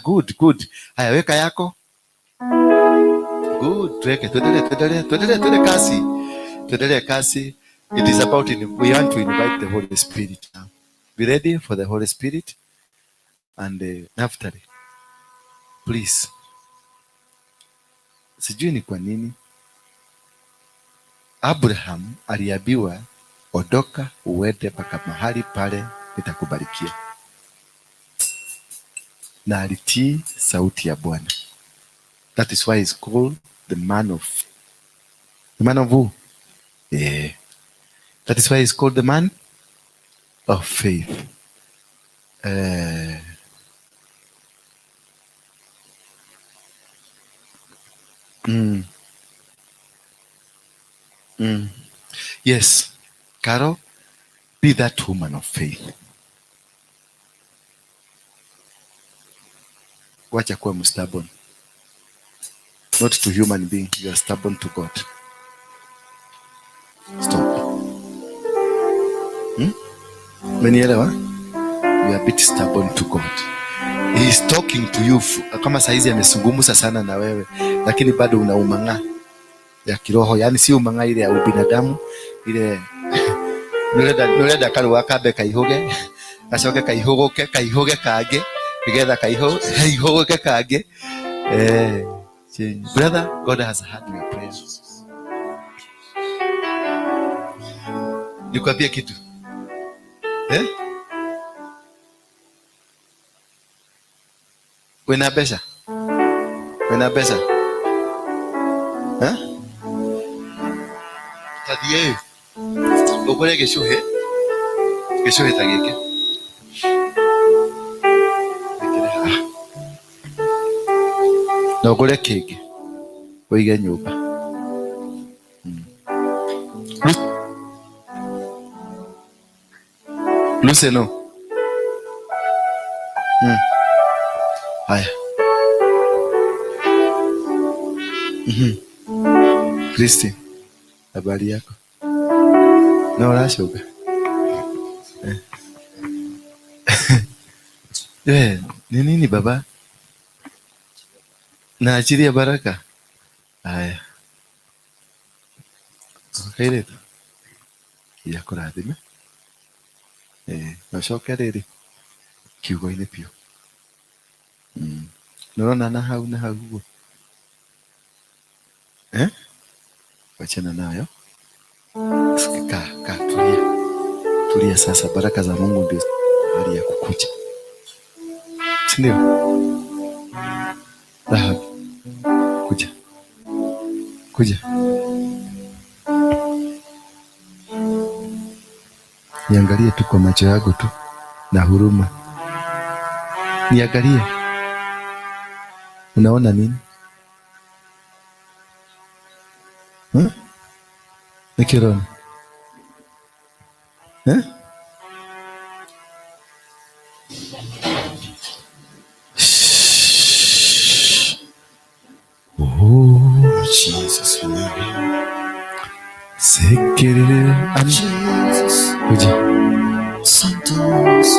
Good, good. Haya, weka yako. Good, tuweke, tuendelee, tuendelee, tuendelee, tuendelee kasi. Tuendelee kasi. It is about in, we want to invite the Holy Spirit now. Be ready for the Holy Spirit and Naftali. Please. Sijui ni kwa nini Abraham aliambiwa ondoka uende mpaka mahali pale nitakubarikia, na alitii sauti ya Bwana. That is why he's called the man of, the man of who? Yeah. That is why he's called the man of faith. Yes, Carol, be that woman of faith. Wacha kuwa stubborn. Not to human being, you are stubborn to God. Stop. Umenielewa? You are a bit stubborn to God. He is talking to you. Kama saizi amezungumza sana na wewe, lakini bado una umang'aa ya kiroho, yani si umang'aa ile ya ubinadamu, ile nurenda karũa kambe kaihuge, gacoke kaihuguke, kaihuge kangĩ, nigetha kaihuguke kangĩ. Brother, God has heard your prayer. Nikwambie kitu. Wena pesa? Wena pesa? Tathie ukore gicuhi, gicuhi ta giki. Wikire haha. Na ugure kingi uige nyumba. Lucy, no. Haya. Kristi, habari yako? Na uracũnga? Ni nini baba? Naachilia baraka. Haya. Kairetu. Ya kũrathime. Na ũcoke rĩrĩ kiugo-inĩ biũ. Nĩũrona na hau na hau ũguo? Wachana nayo. Kaa, kaa, tulia. Tulia sasa, baraka za Mungu ndio hali ya kukuja. Si ndio? Rahab, kuja. Kuja. Niangalie tu kwa macho yako tu na huruma. Niangalie. Unaona nini? Nikirona. Oh, Jesus, we love you. Sekere. Jesus. Kuja. Sometimes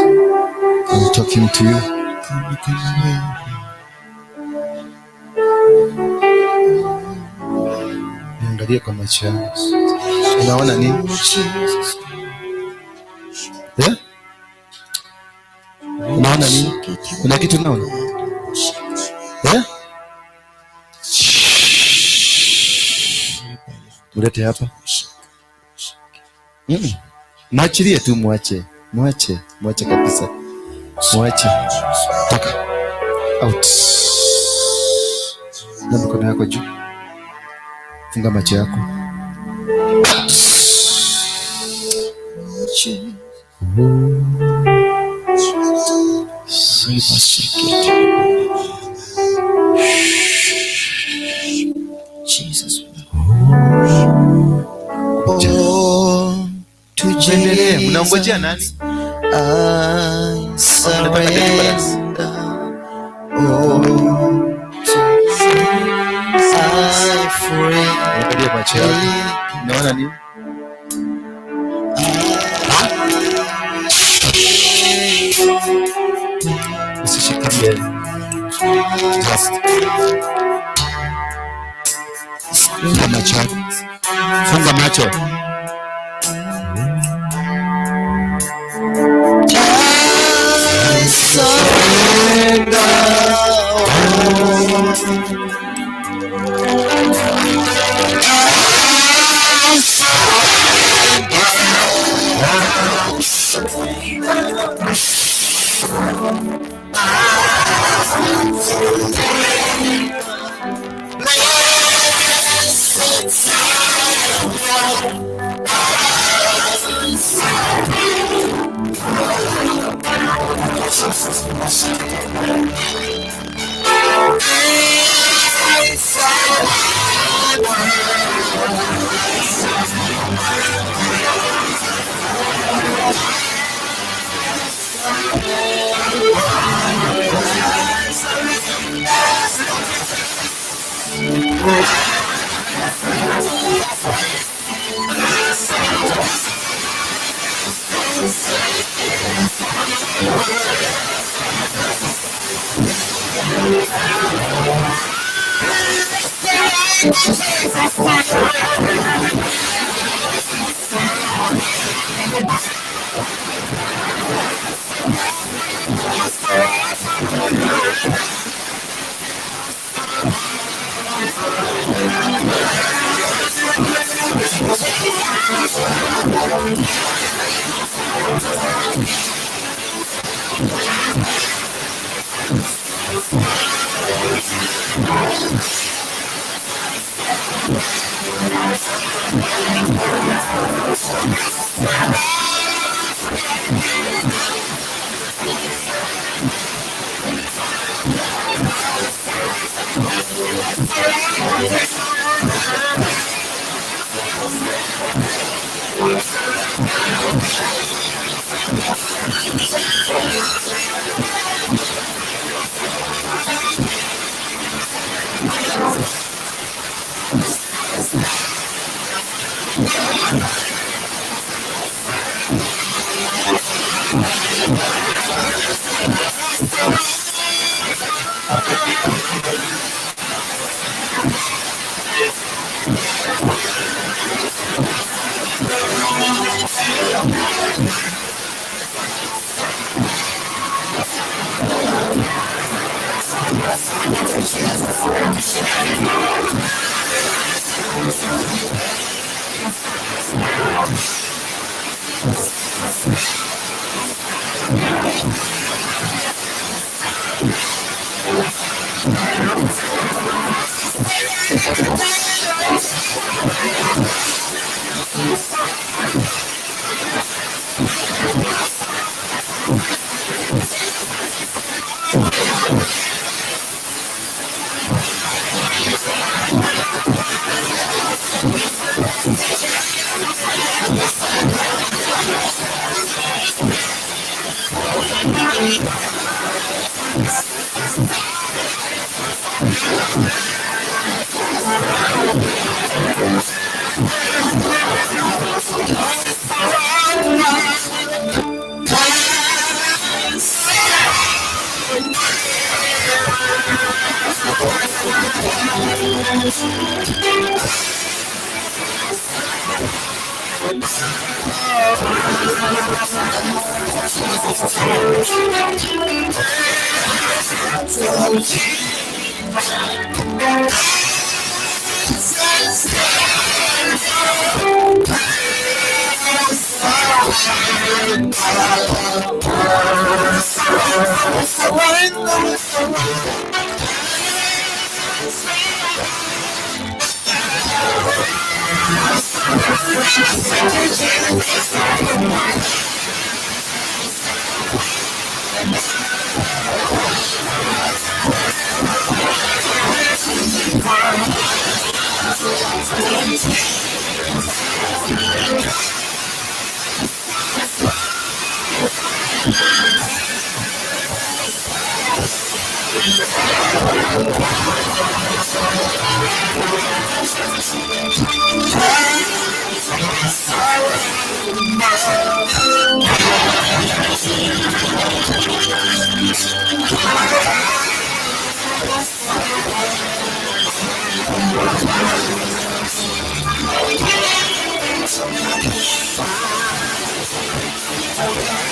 I'm talking to you. Niangalie kwa macho yangu. Unaona nini? Unaona nini? Kuna kitu unaona? Mlete hapa. Mwachilie tu, mwache. Mwache, mwache kabisa. Mwache. Toka. Out. Na mikono yako juu. Funga macho yako. Jesus. Oh, to Mwendelee, mnaongojea nani? Jesus I Mnataka deliverance? surrender. Oh, to Jesus I freely Angalia macho yako. Unaona nini? Usishikilie. Just funga macho yako. Funga macho. I surrender all. Thank you.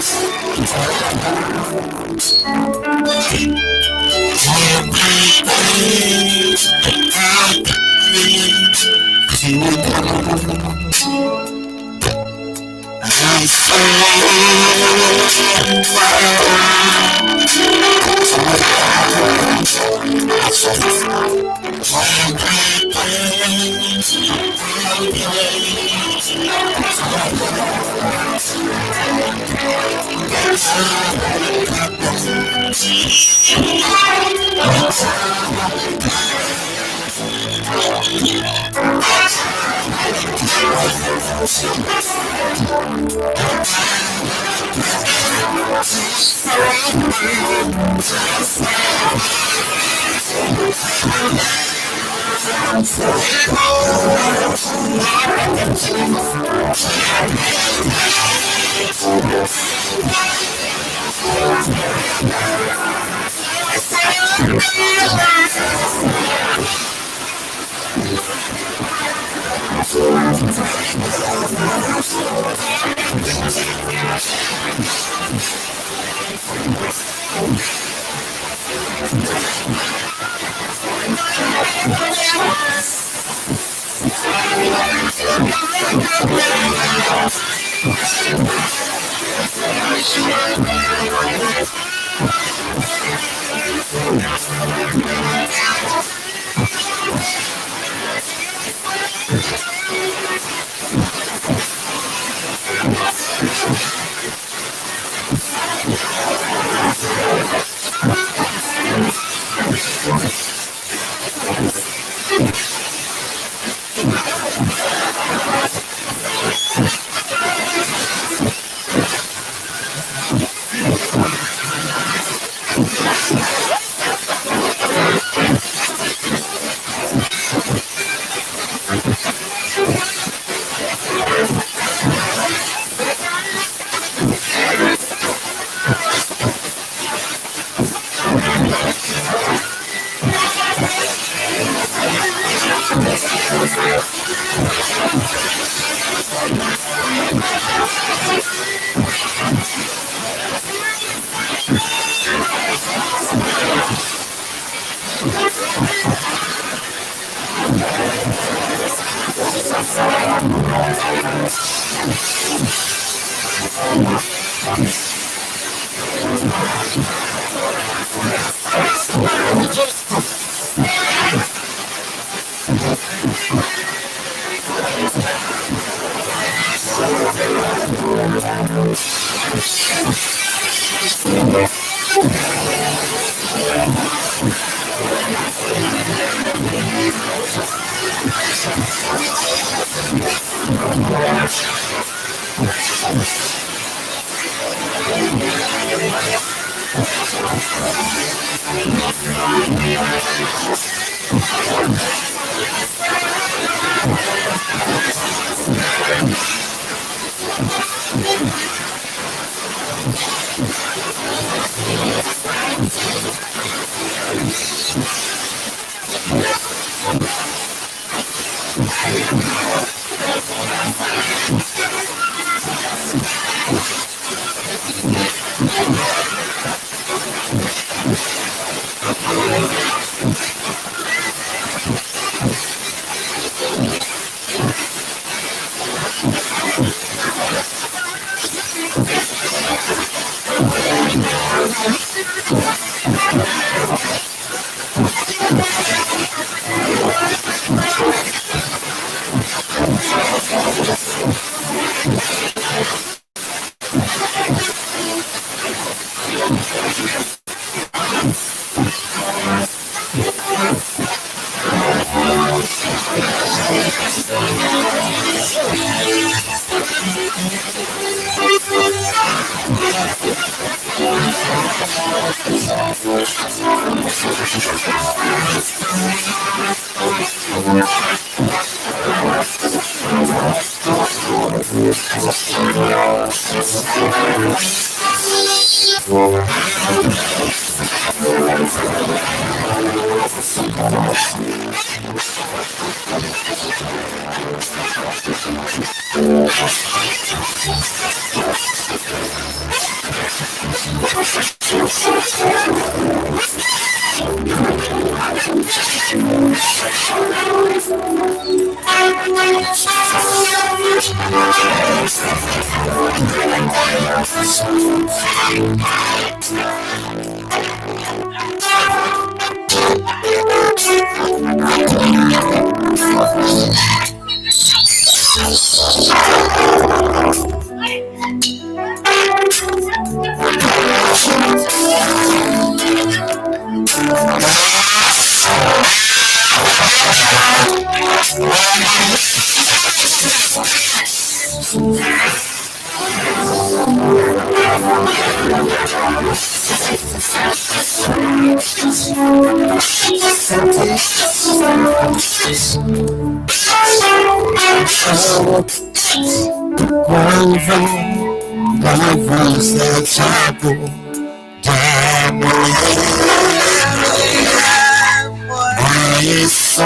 Thank you. Nguvu za ajabu, damu ya Yesu.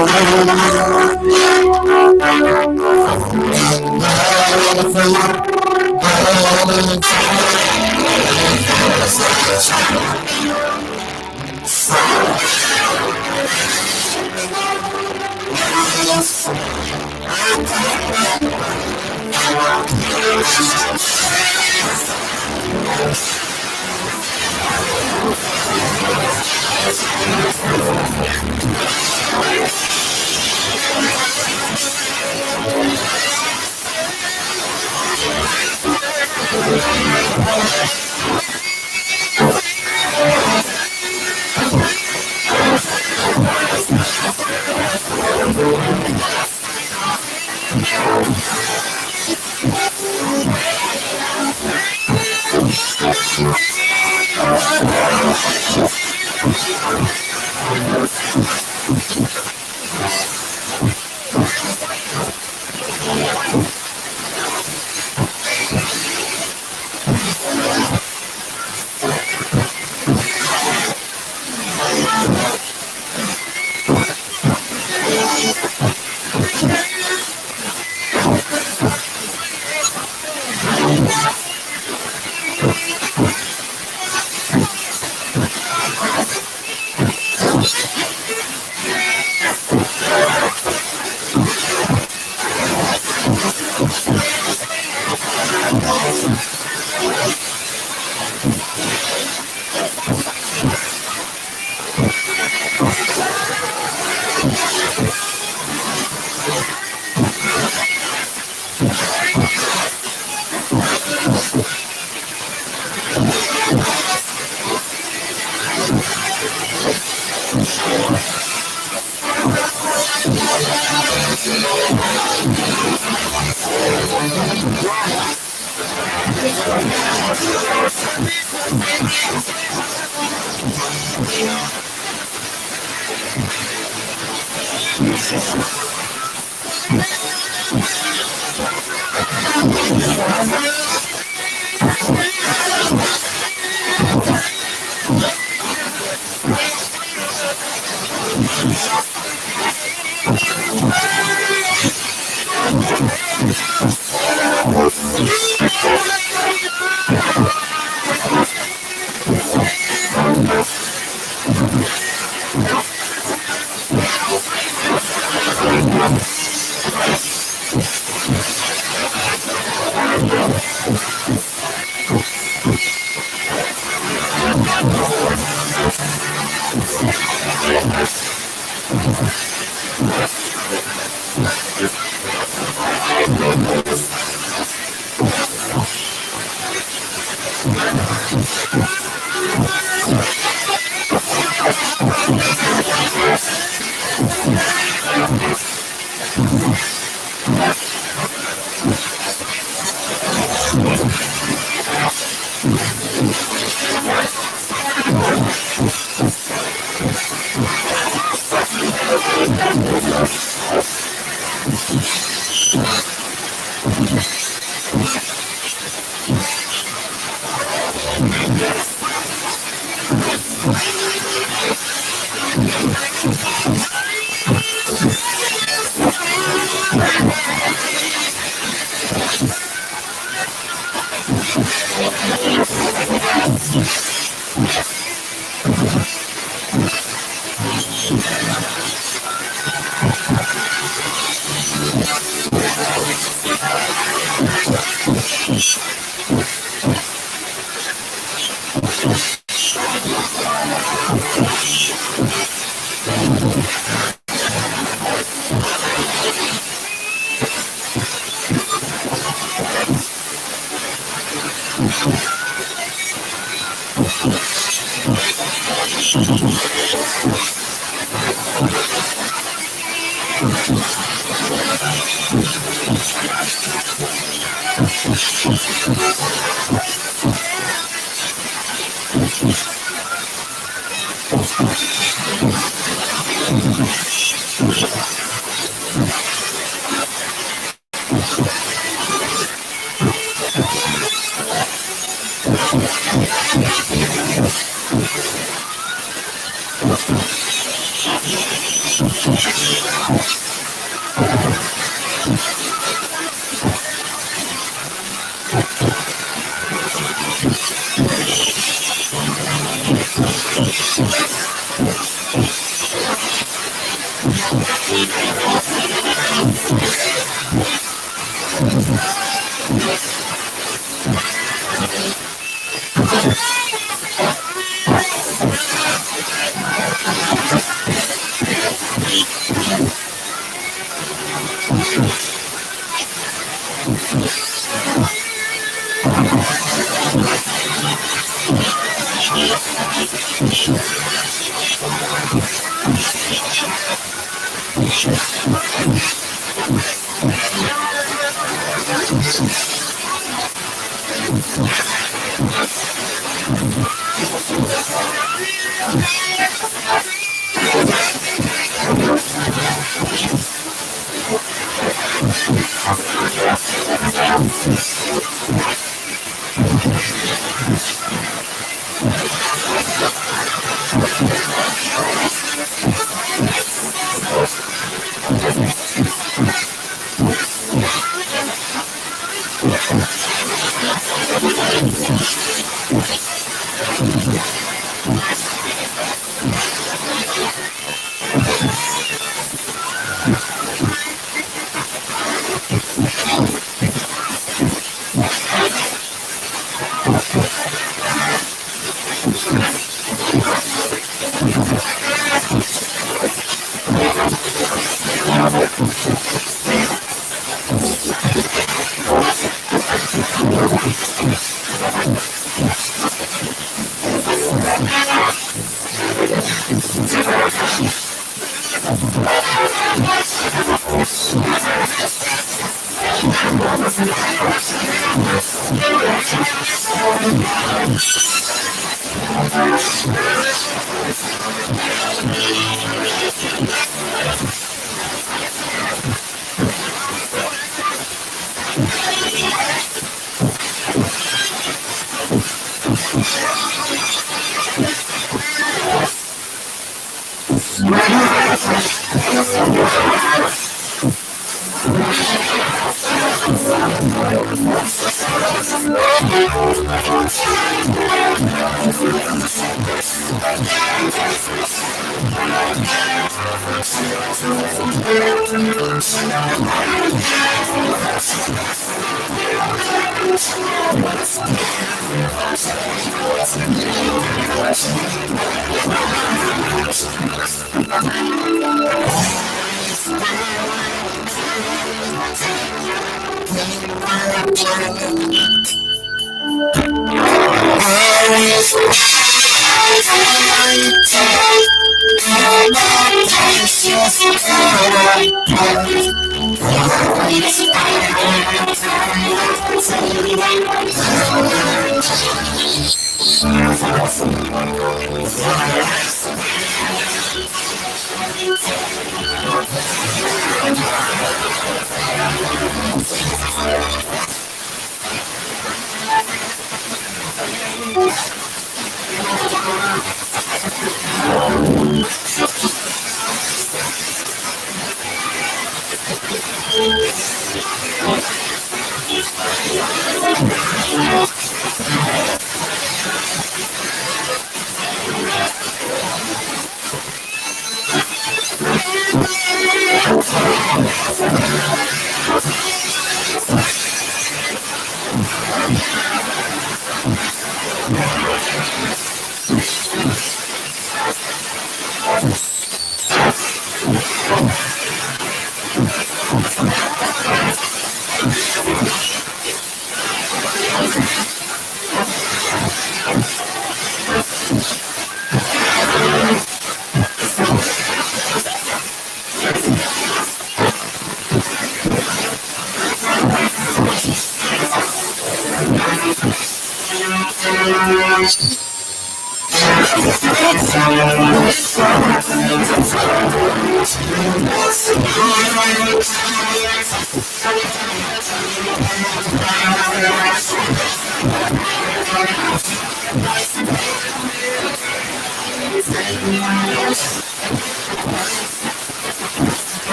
Thank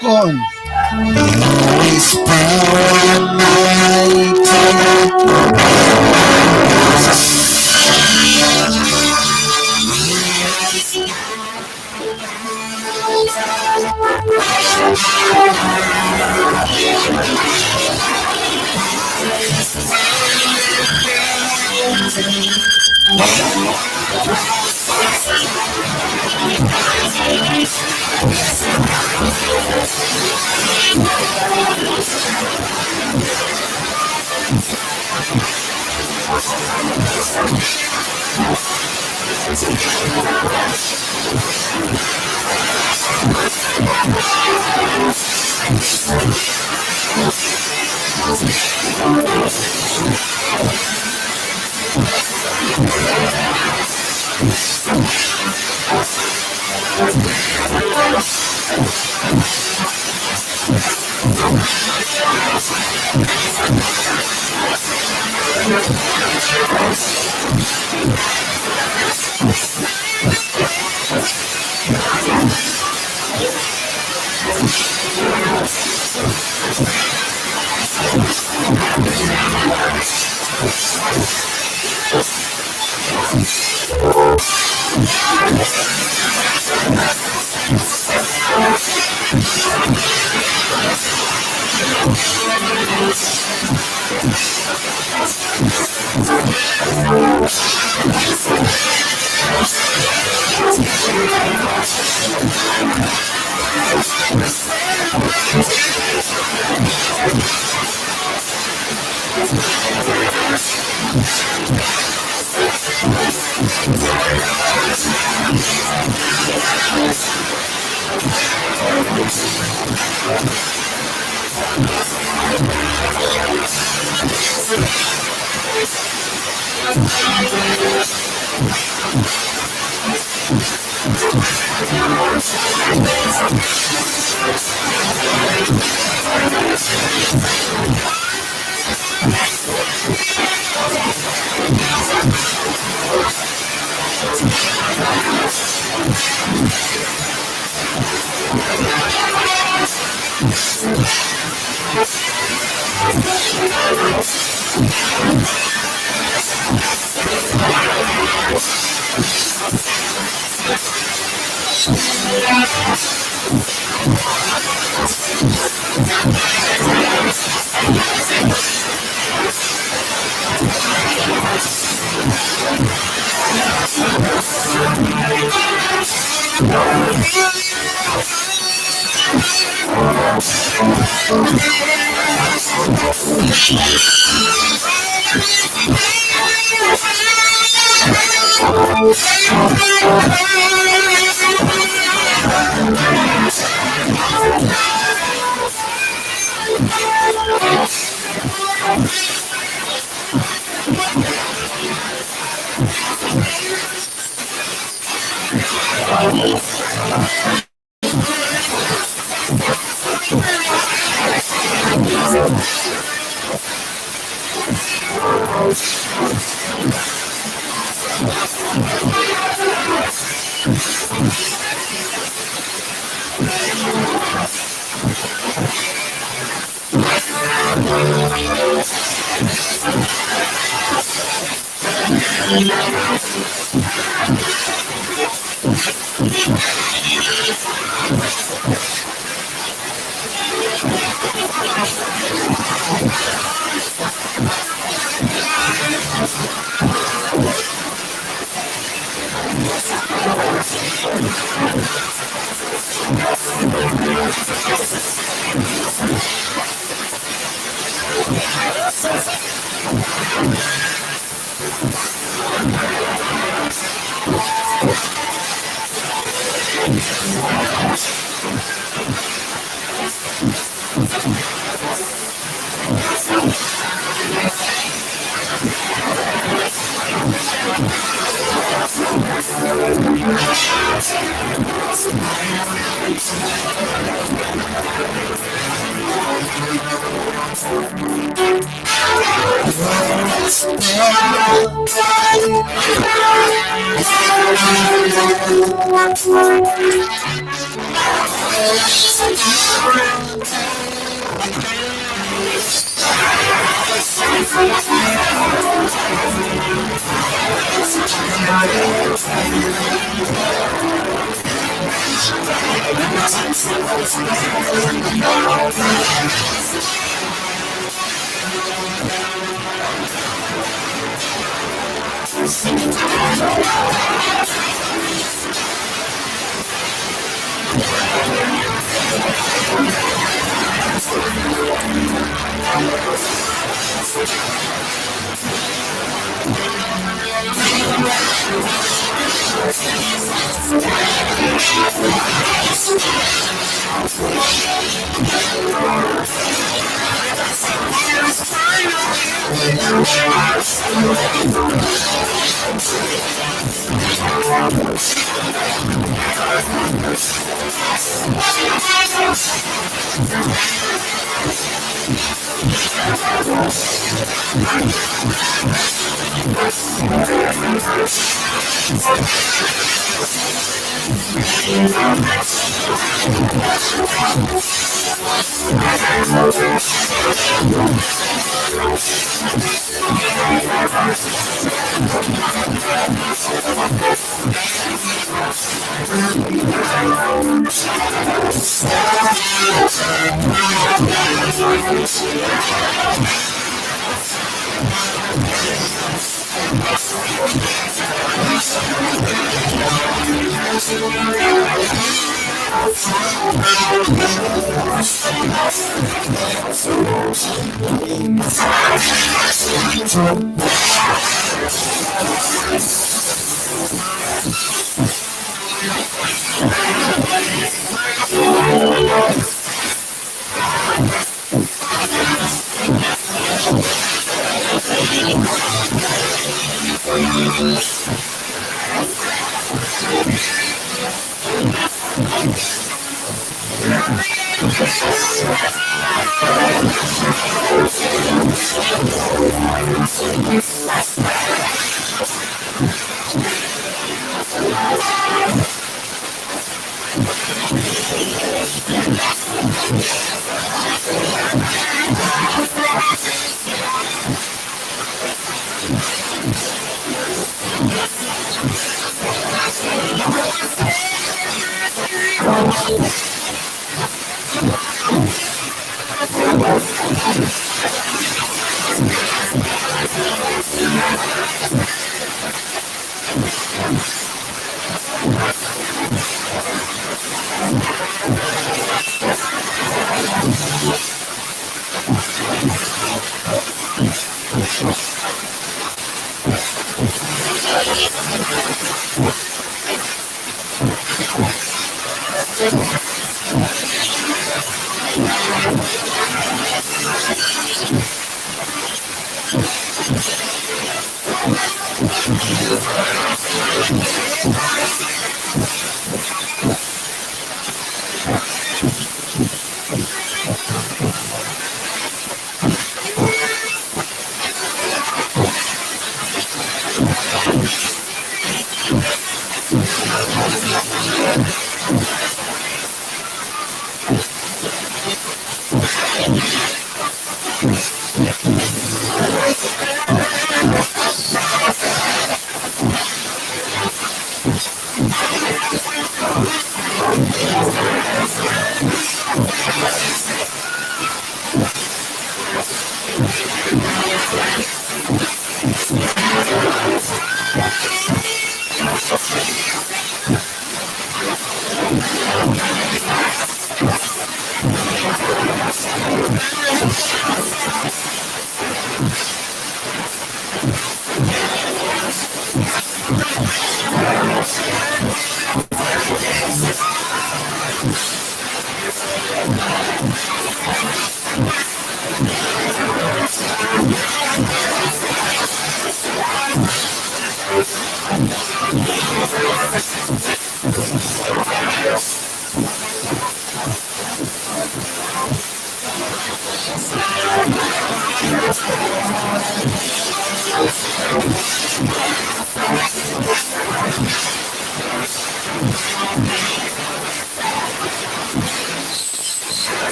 Gone. His power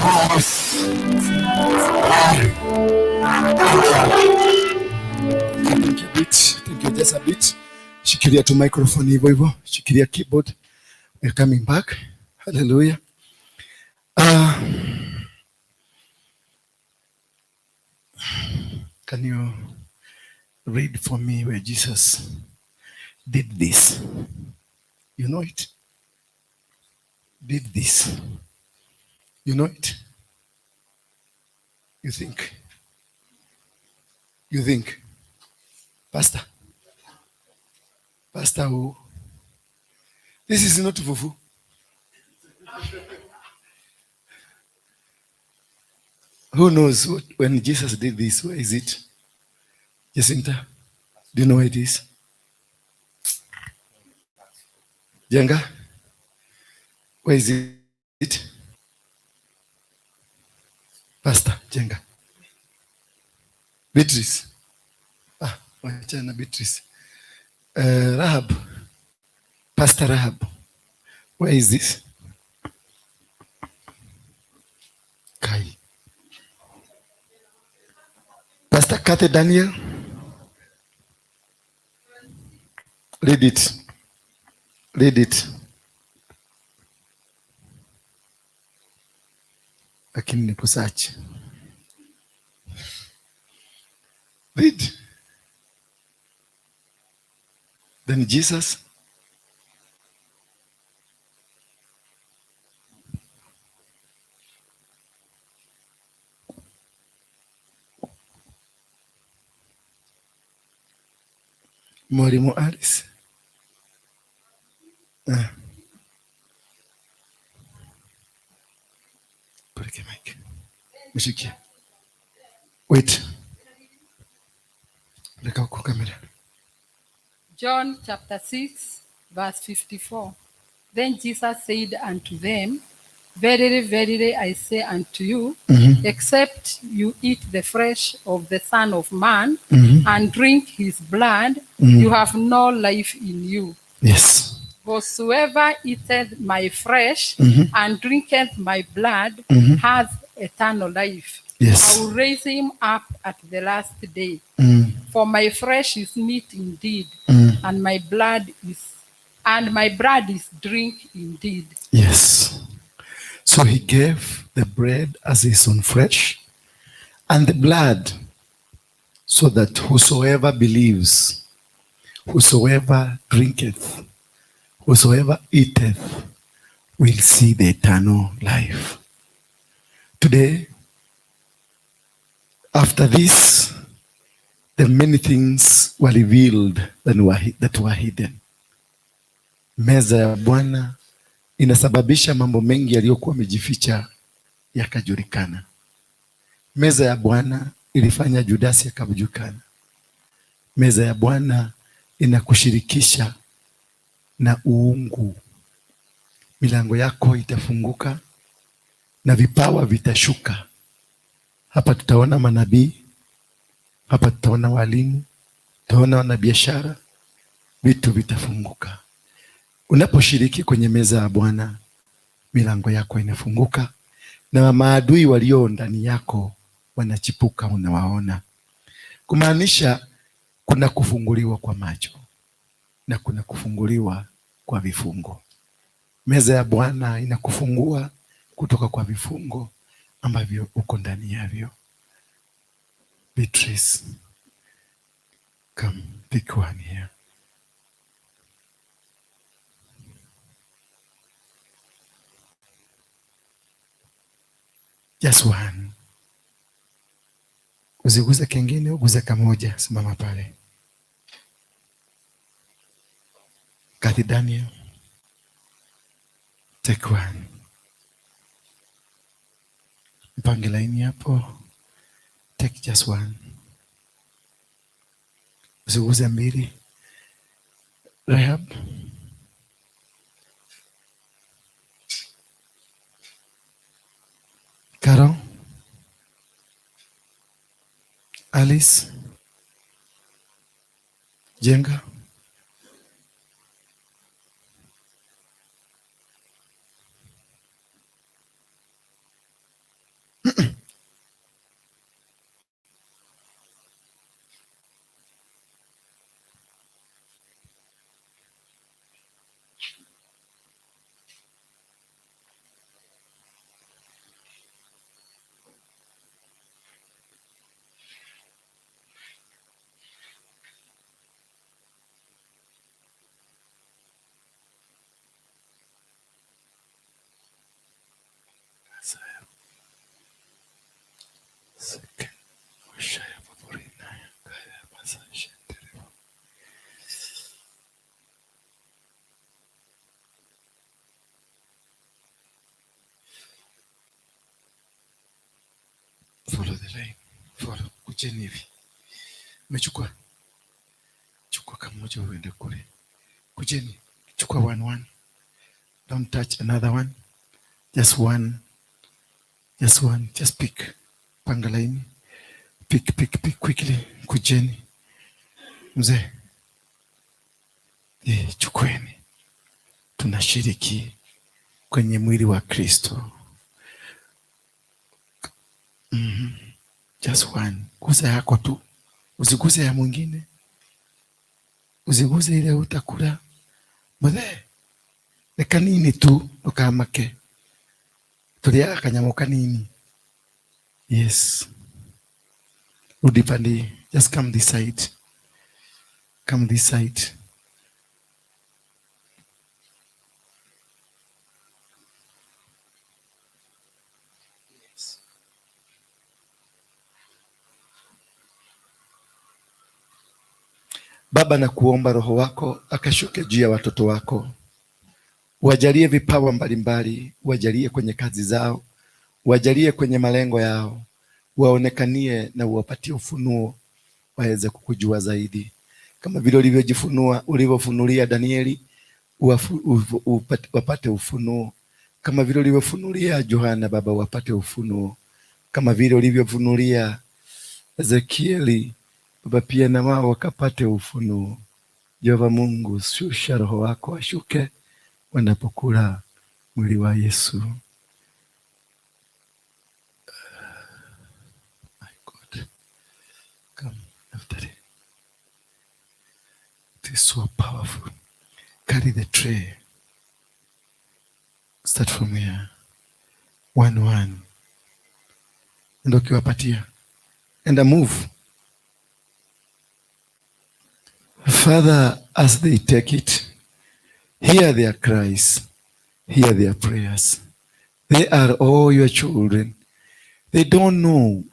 Thank you a bit. Thank you just a bit. Shikilia tu microphone hivyo hivyo. Shikilia keyboard. We're coming back. Hallelujah. Can you read for me where Jesus did this? You know it? Did this. You know it? You think? You think? Pastor? Pastor who? This is not fufu. Who knows when Jesus did this? Where is it? Jacinta, do you know where it is? Jenga, where is it? Pastor Jenga. Beatrice. Ah, wachana Beatrice. Rahab. Pastor Rahab. Where is this? Kai. Pastor Kathy Daniel. Read it. Read it. Lakini ni kusearch. Read. Then Jesus Mwalimu Alice. Ah. Peleke mic. Mshikie. Wait. Peleka huko kamera. John chapter 6, verse 54. Then Jesus said unto them, Verily, verily, I say unto you, except you eat the flesh of the Son of Man and drink his blood, you have no life in you. Yes. Whosoever eateth my flesh and drinketh my blood hath eternal life. Yes. I will raise him up at the last day. For my flesh is meat indeed, and my blood is drink indeed. Yes. So he gave the bread as his own flesh and the blood so that whosoever believes, whosoever drinketh, whosoever eateth will see the eternal life. Today, after this, the many things were revealed that were hidden. Meza ya Bwana inasababisha mambo mengi yaliyokuwa yamejificha yakajulikana. Meza ya Bwana ilifanya Judasi akajulikana. Meza ya Bwana inakushirikisha na uungu. Milango yako itafunguka na vipawa vitashuka. Hapa tutaona manabii, hapa tutaona walimu, tutaona wanabiashara, vitu vitafunguka. Unaposhiriki kwenye meza ya Bwana, milango yako inafunguka na maadui walio ndani yako wanachipuka, unawaona. Kumaanisha kuna kufunguliwa kwa macho na kuna kufunguliwa kwa vifungo. Meza ya Bwana inakufungua kutoka kwa vifungo ambavyo uko ndani yavyo. Beatrice, come pick one here. Just one. Usiguze kengine, uguze kamoja. Simama pale. Kathy Daniel, take one. Mpange laini hapo. Take just one. Usiguze mbili. Rahab. Carol. Alice. Jenga. Follow the line. Follow. Kujeni hivi. Umechukua. Chukua kamoja uende kule. Kujeni. Chukua one one. Don't touch another one. Just one. Just one. Just pick. Panga line. Pick, pick, pick quickly. Kujeni. Mzee. Chukueni. Tunashiriki kwenye mwili wa Kristo. Just one. Gusa yako tu. Usiguse ya mwingine. Usiguse ile utakula. Mzee. Ni kanini tu ndukamake. Tuliaga kanyamu kanini. Yes. Rudi pande. Just come this side. Come this side. Baba, nakuomba Roho wako akashuke juu ya watoto wako, wajalie vipawa mbalimbali, wajalie kwenye kazi zao, wajalie kwenye malengo yao, waonekanie na uwapatie ufunuo, waweze kukujua zaidi, kama vile ulivyojifunua, ulivyofunulia Danieli, wapate ufunuo, kama vile ulivyofunulia Yohana, Baba, wapate ufunuo, kama vile ulivyofunulia Ezekieli, Baba, pia na wao wakapate ufunuo. Jehova Mungu, shusha Roho wako ashuke wanapokula mwili wa Yesu. My God. Come after it. It is so powerful. Carry the tray. Start from here. 1 1. Ndio kiwapatia. And a move. Father, as they take it, hear their cries, hear their prayers. They are all your children. They don't know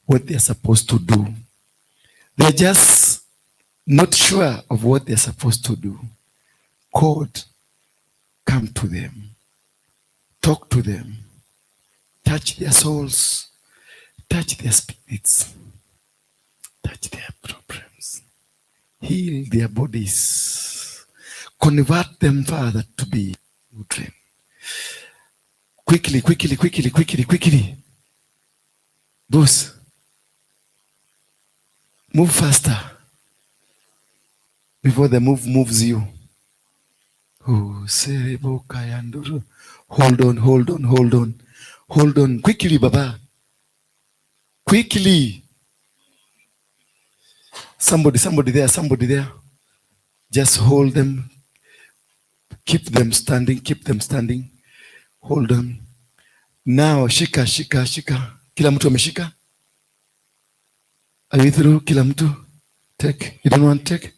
what they are supposed to do. They are just not sure of what they are supposed to do. God, come to them. Talk to them. Touch their souls. Touch their spirits. Touch their problems. Heal their bodies. Convert them, Father, to be children. Quickly, quickly, quickly, quickly, quickly. Boss, move faster before the move moves you. Oh, hold on, hold on, hold on. Hold on. Quickly, Baba. Quickly. Somebody, somebody there, somebody there. Just hold them. Keep them standing, keep them standing. Hold on. Now, shika, shika, shika. Kila mtu ameshika? Are you through? Kila mtu? Take. You don't want take?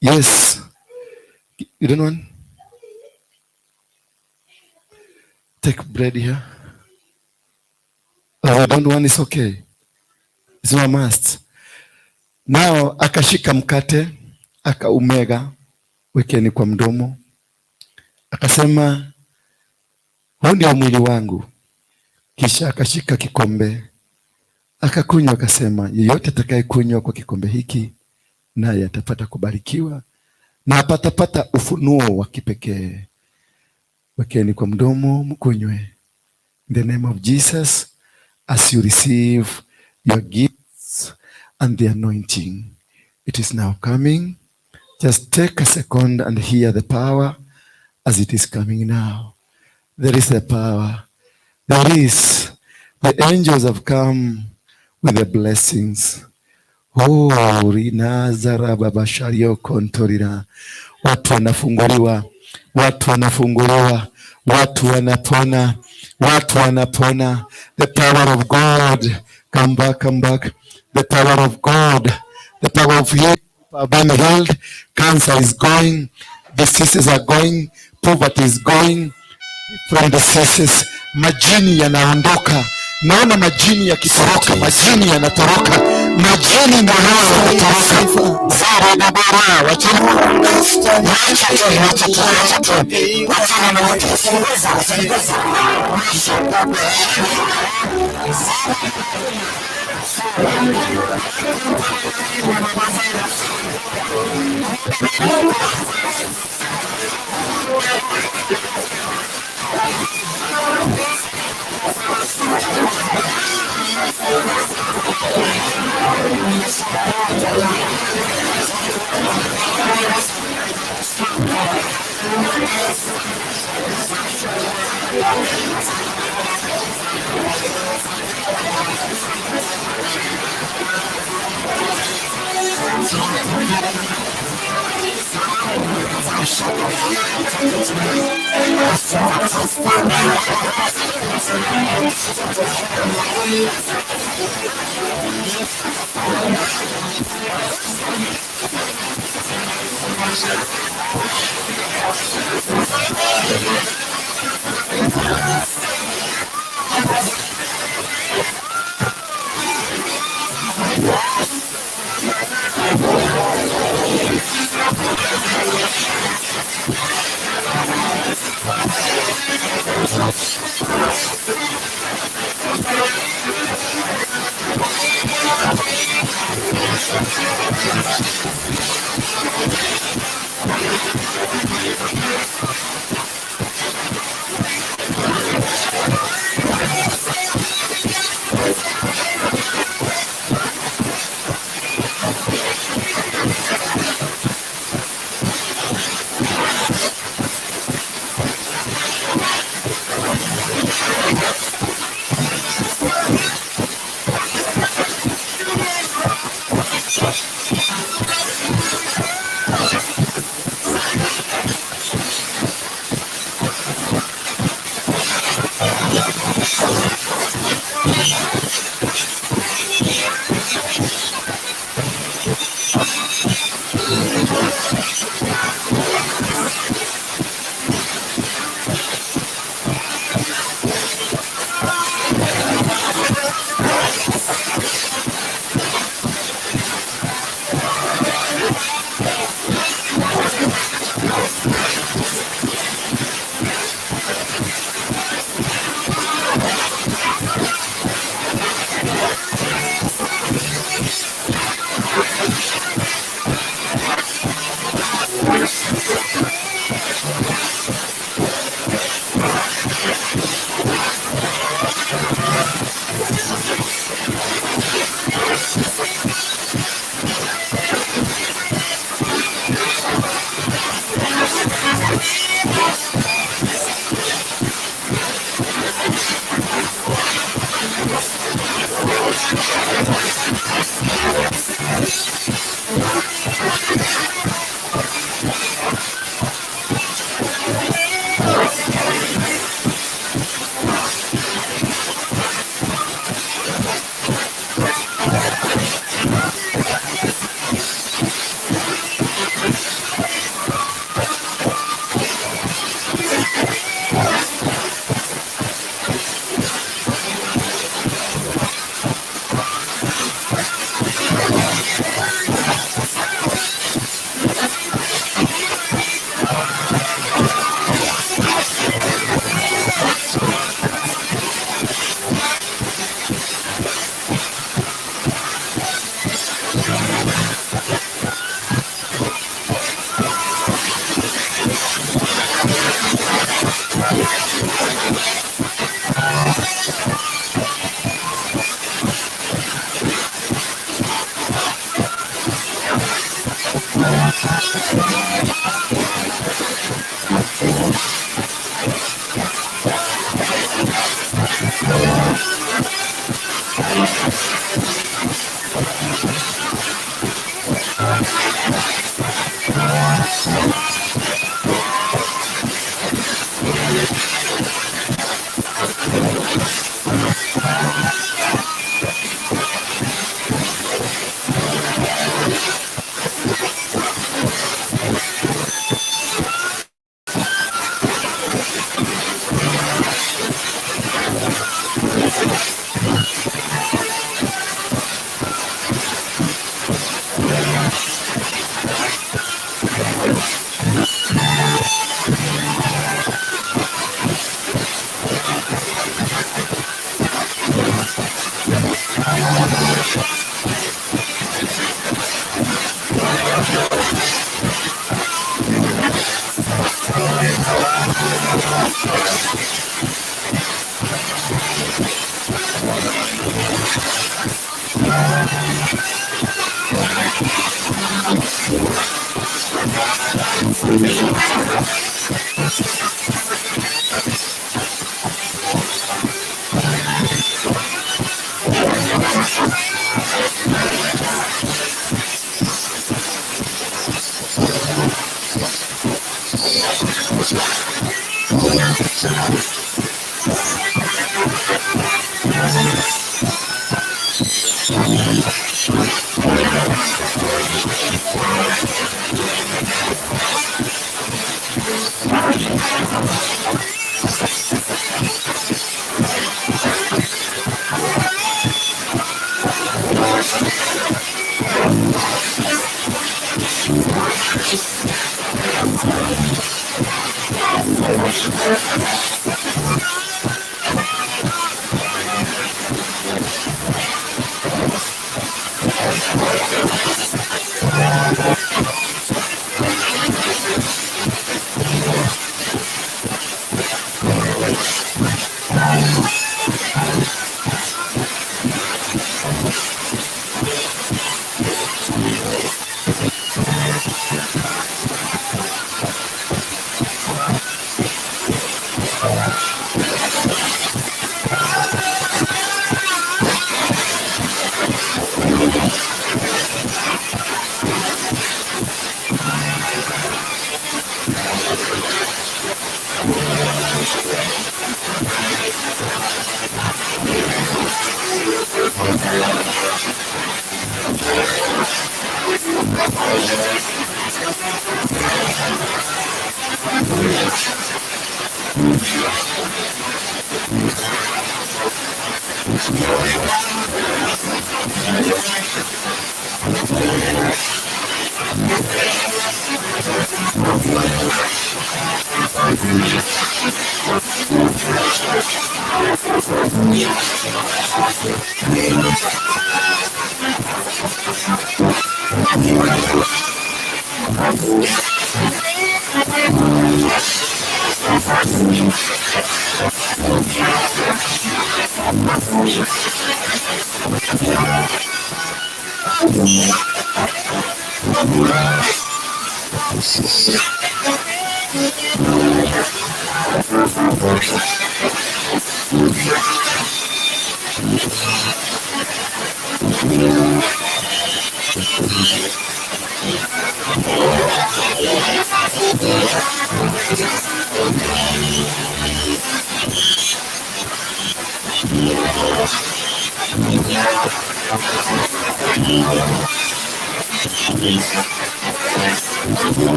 Yes. You don't want? Take bread here. Oh, I don't want, it's okay. It's not a must. Now, akashika mkate, akaumega, wekeni kwa mdomo. Akasema, huu ndio mwili wangu. Kisha akashika kikombe, akakunywa, akasema, yeyote atakayekunywa kwa kikombe hiki, naye atapata kubarikiwa na atapata ufunuo wa kipekee. Wekeni kwa mdomo, mkunywe. In the name of Jesus, as you receive your gifts and the anointing, it is now coming. Just take a second and hear the power as it is coming now. There is the power. There is The angels have come with the blessings. Oh, rinazara babashario kontorira. Watu wanafunguliwa, watu wanafunguliwa, watu wanapona, watu wanapona. The power of God. Come back, come back. The power of God, the power of healing are being healed. Cancer is going, diseases are going, poverty is going, different diseases. Majini yanaondoka. Naona majini yakitoroka, majini yanatoroka, majini ndio hawa wanatoroka. Zara na bara, wachana, wacha tu, wacha tu, wacha tu, wachana na wote, punguza, punguza.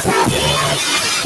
Thank you.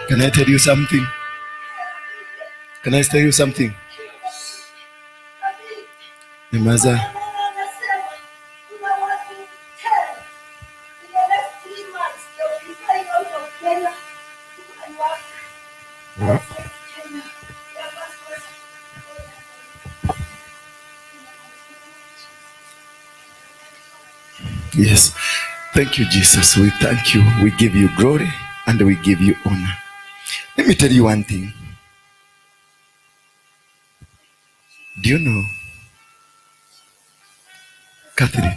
Can I tell you something? Can I tell you something? Nyamaza. Yes. Thank you, Jesus. We thank you. We give you glory and we give you honor. Let me tell you one thing. Do you know, Catherine?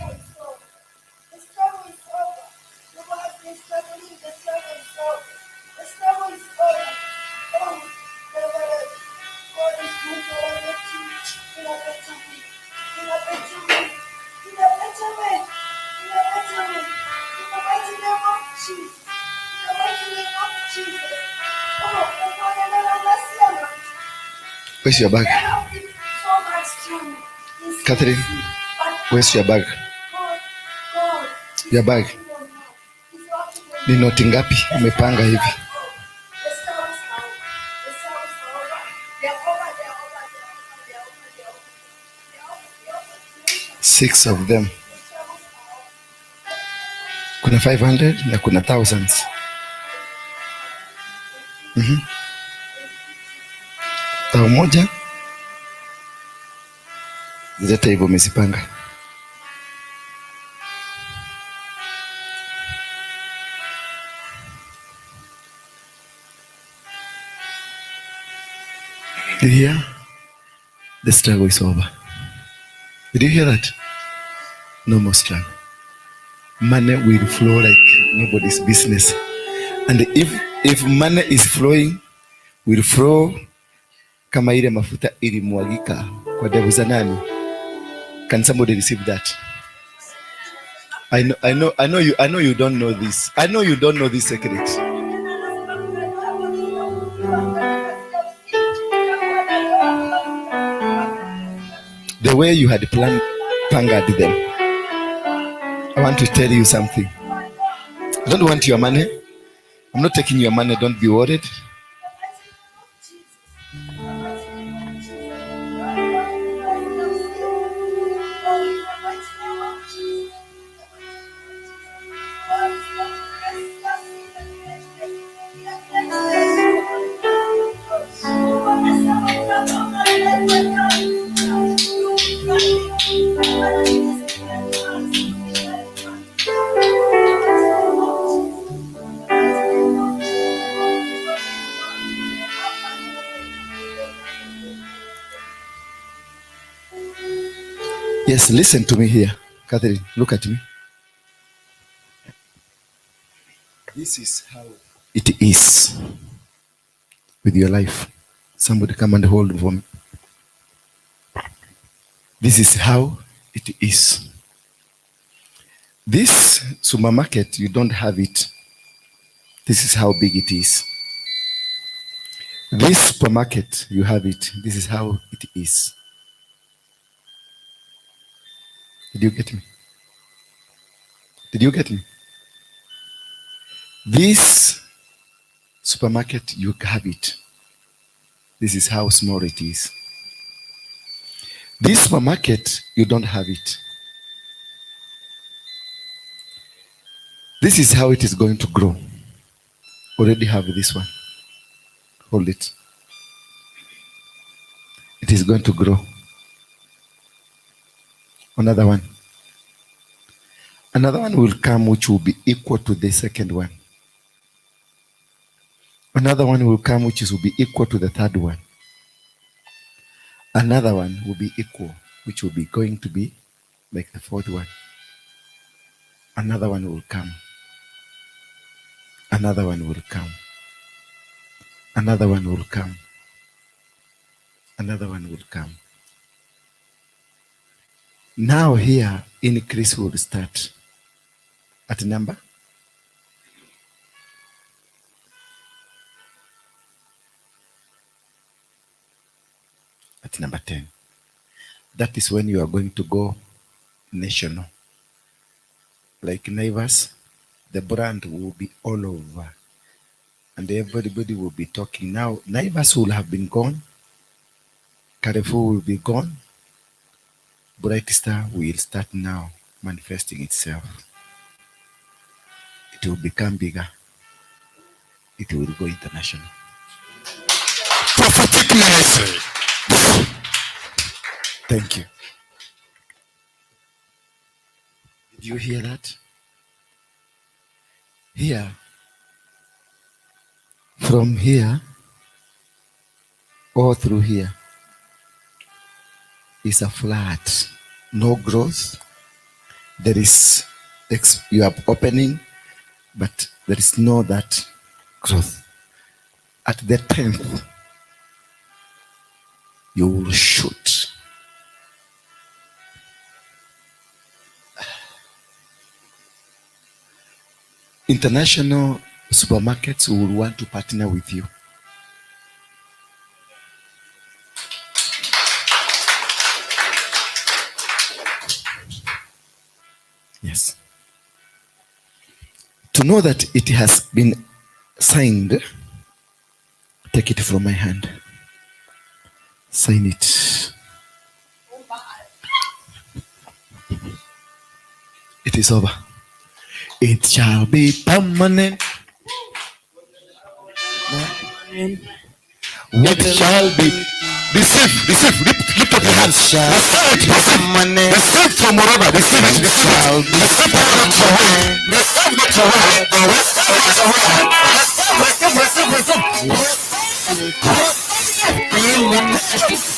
Where's your bag? Catherine, where's your bag? Your bag. Ni noti ngapi umepanga hivi? 6 of them. Kuna 500 na kuna thousands. Tao moja zote hivyo umezipanga. Did you hear? The struggle is over. Did you hear that? No more struggle. Money will flow like nobody's business. And if money is flowing, will flow kama ile mafuta ilimwagika kwa ndevu za nani? Can somebody receive that? I know you don't know this. I know you don't know this secret. The way you had planned, pangered them. I want to tell you something. I don't want your money. I'm not taking your money. Don't be worried. Yes, listen to me here. Catherine, look at me. This is how it is with your life. Somebody come and hold for me. This is how it is. This supermarket, you don't have it. This is how big it is. This supermarket, you have it. This is how it is. Did you get me? Did you get me? This supermarket, you have it. This is how small it is. This supermarket, you don't have it. This is how it is going to grow. Already have this one. Hold it. It is going to grow. Another one. Another one will come which will be equal to the second one. Another one will come which will be equal to the third one. Another one will be equal, which will be going to be like the fourth one. Another one will come. Another one will come. Another one will come. Another one will come. Now here, increase will start at number 10. That is when you are going to go national. Like Naivas, the brand will be all over and everybody will be talking. Now, Naivas will have been gone. Carrefour will be gone. Bright Star will start now manifesting itself. It will become bigger. It will go international. Prophetic ministry. Thank you. Did you hear that? Here, from here, all through here, is a flat, no growth. There is, you have opening, but there is no that growth. At the 10th, you will shoot. International supermarkets will want to partner with you. Yes. To know that it has been signed, take it from my hand. Sign it. It is over. It shall be permanent. It shall be. Receive, receive, lift up your hands. Receive, receive, receive from wherever. Receive it, receive it. Receive it from where. Receive it from where. Receive, receive, receive, Receive.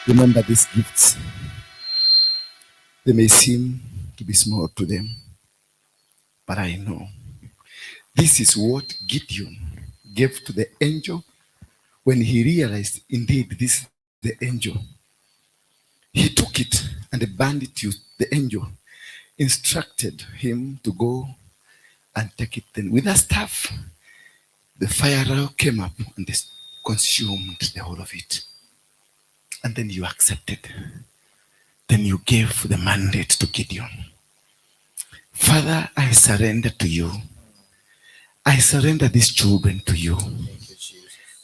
Remember these gifts. They may seem to be small to them, but I know this is what Gideon gave to the angel when he realized indeed this is the angel. He took it and burned it to the angel, instructed him to go and take it. Then with a staff, the fire came up and consumed the whole of it. And then you accepted. Then you gave the mandate to Gideon. Father, I surrender to you. I surrender these children to you,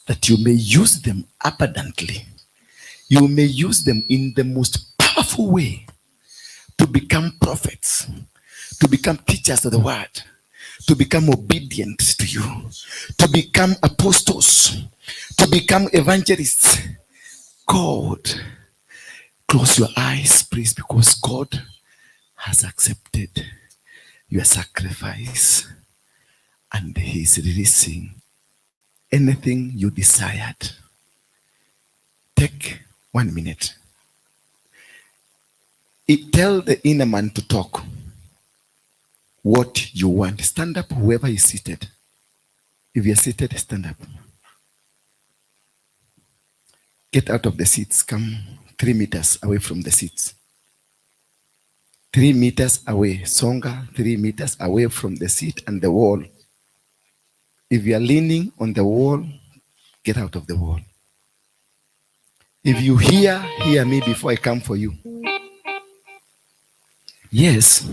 that you may use them abundantly. You may use them in the most powerful way to become prophets, to become teachers of the word, to become obedient to you, to become apostles, to become evangelists. God, close your eyes, please, because God has accepted your sacrifice and He is releasing anything you desired. Take 1 minute. Tell the inner man to talk what you want. Stand up, whoever is seated. If you're seated, stand up. Get out of the seats. Come 3 meters away from the seats. 3 meters away. Songa, 3 meters away from the seat and the wall. If you are leaning on the wall, get out of the wall. If you hear, hear me before I come for you. Yes.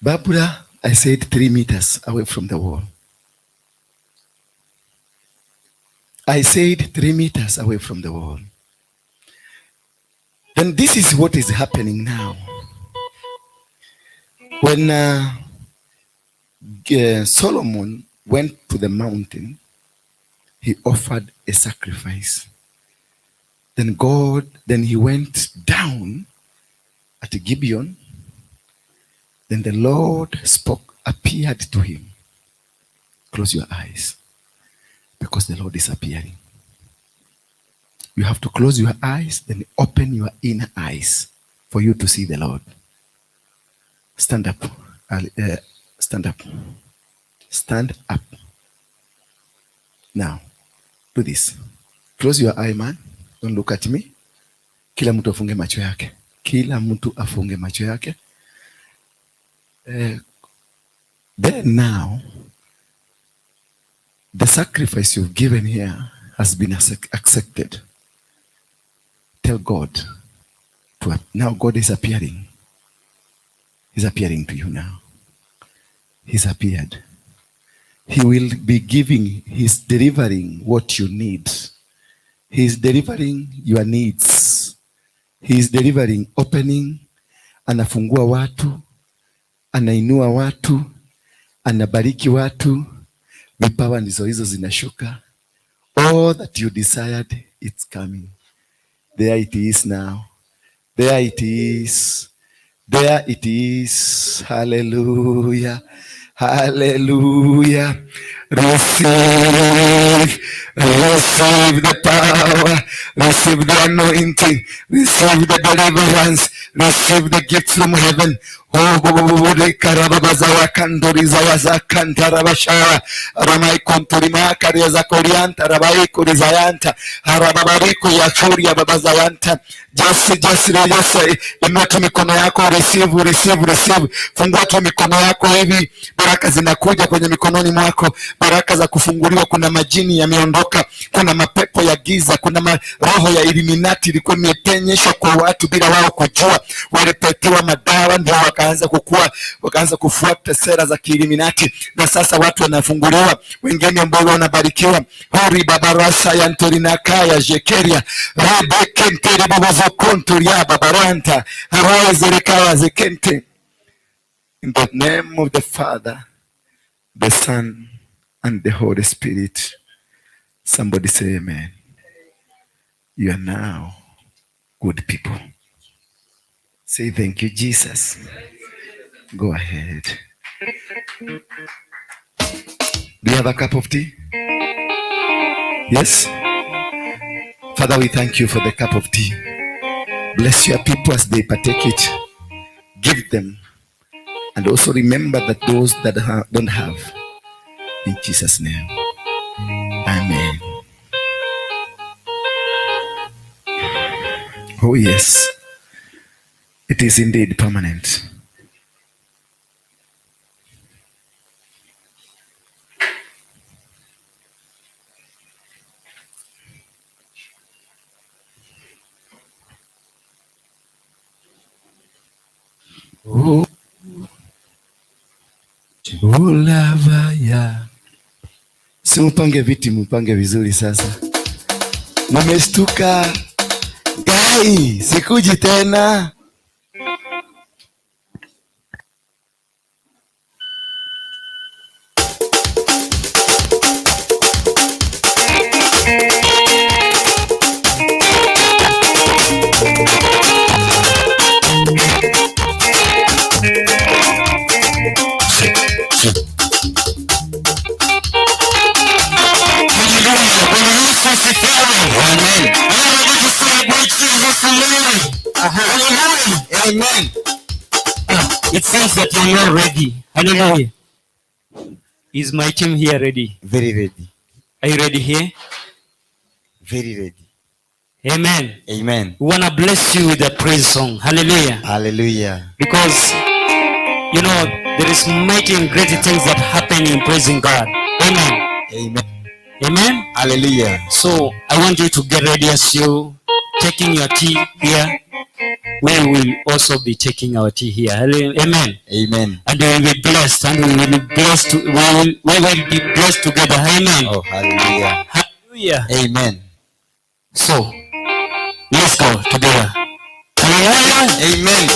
Barbara, I said 3 meters away from the wall. I said 3 meters away from the wall. Then this is what is happening now. When Solomon went to the mountain, he offered a sacrifice. Then he went down at Gibeon. Then the Lord appeared to him. Close your eyes, because the Lord is appearing. You have to close your eyes, then open your inner eyes for you to see the Lord. Stand up. Stand up. Stand up. Now, do this. Close your eye, man. Don't look at me. Kila mtu afunge macho yake. Kila mtu afunge macho yake. Then now, the sacrifice you've given here has been accepted. Tell God. Now God is appearing. He's appearing to you now. He's appeared. He will be giving, he's delivering what you need. He's delivering your needs. He's delivering opening. Anafungua watu. Anainua watu, anabariki watu, vipawa ndizo hizo zinashuka. All that you desired, it's coming. There it is now. There it is. There it is. Hallelujah. Hallelujah. Receive, receive the power, receive the anointing, receive the deliverance, receive the gift from heaven. Just inua tu mikono yako, receive, receive, receive. Fungua tu mikono yako hivi, baraka zinakuja kwenye mikononi mwako, baraka za kufunguliwa. Kuna majini yameondoka, kuna mapepo ya giza, kuna roho ya Illuminati ilikuwa imepenyeshwa kwa watu bila wao kujua. Walipetiwa madawa ndio wakaanza kukua, wakaanza kufuata sera za kiilluminati, na sasa watu wanafunguliwa, wengine ambao wanabarikiwa. Hori babarasa ya ntorinakaya jekeria rebekente babazokontoria babaranta harazerekaya zekente. In the name of the Father, the Son, and the Holy Spirit. Somebody say amen. You are now good people. Say thank you, Jesus. Go ahead. Do you have a cup of tea? Yes? Father, we thank you for the cup of tea. Bless your people as they partake it. Give them. And also remember that those that don't have. In Jesus' name. Amen. Oh yes. It is indeed permanent. Oh, ulavaya. Si mupange viti, mupange vizuri sasa. Mmestuka. Gai, sikuji tena. Amen. It seems that you're not ready. Hallelujah. Is my team here ready? Very ready. Are you ready here? Very ready. Amen. Amen. We want to bless you with a praise song. Hallelujah. Hallelujah. Because, you know, there is mighty and great things that happen in praising God. Amen. Amen. Amen. Hallelujah. So I want you to get ready as you taking your tea here. We will also be taking our tea here. Amen. Amen. And we will be blessed, and we will be blessed. We will be blessed together. Amen. Oh, hallelujah. Hallelujah. Amen. So let's go together. Hallelujah. Amen.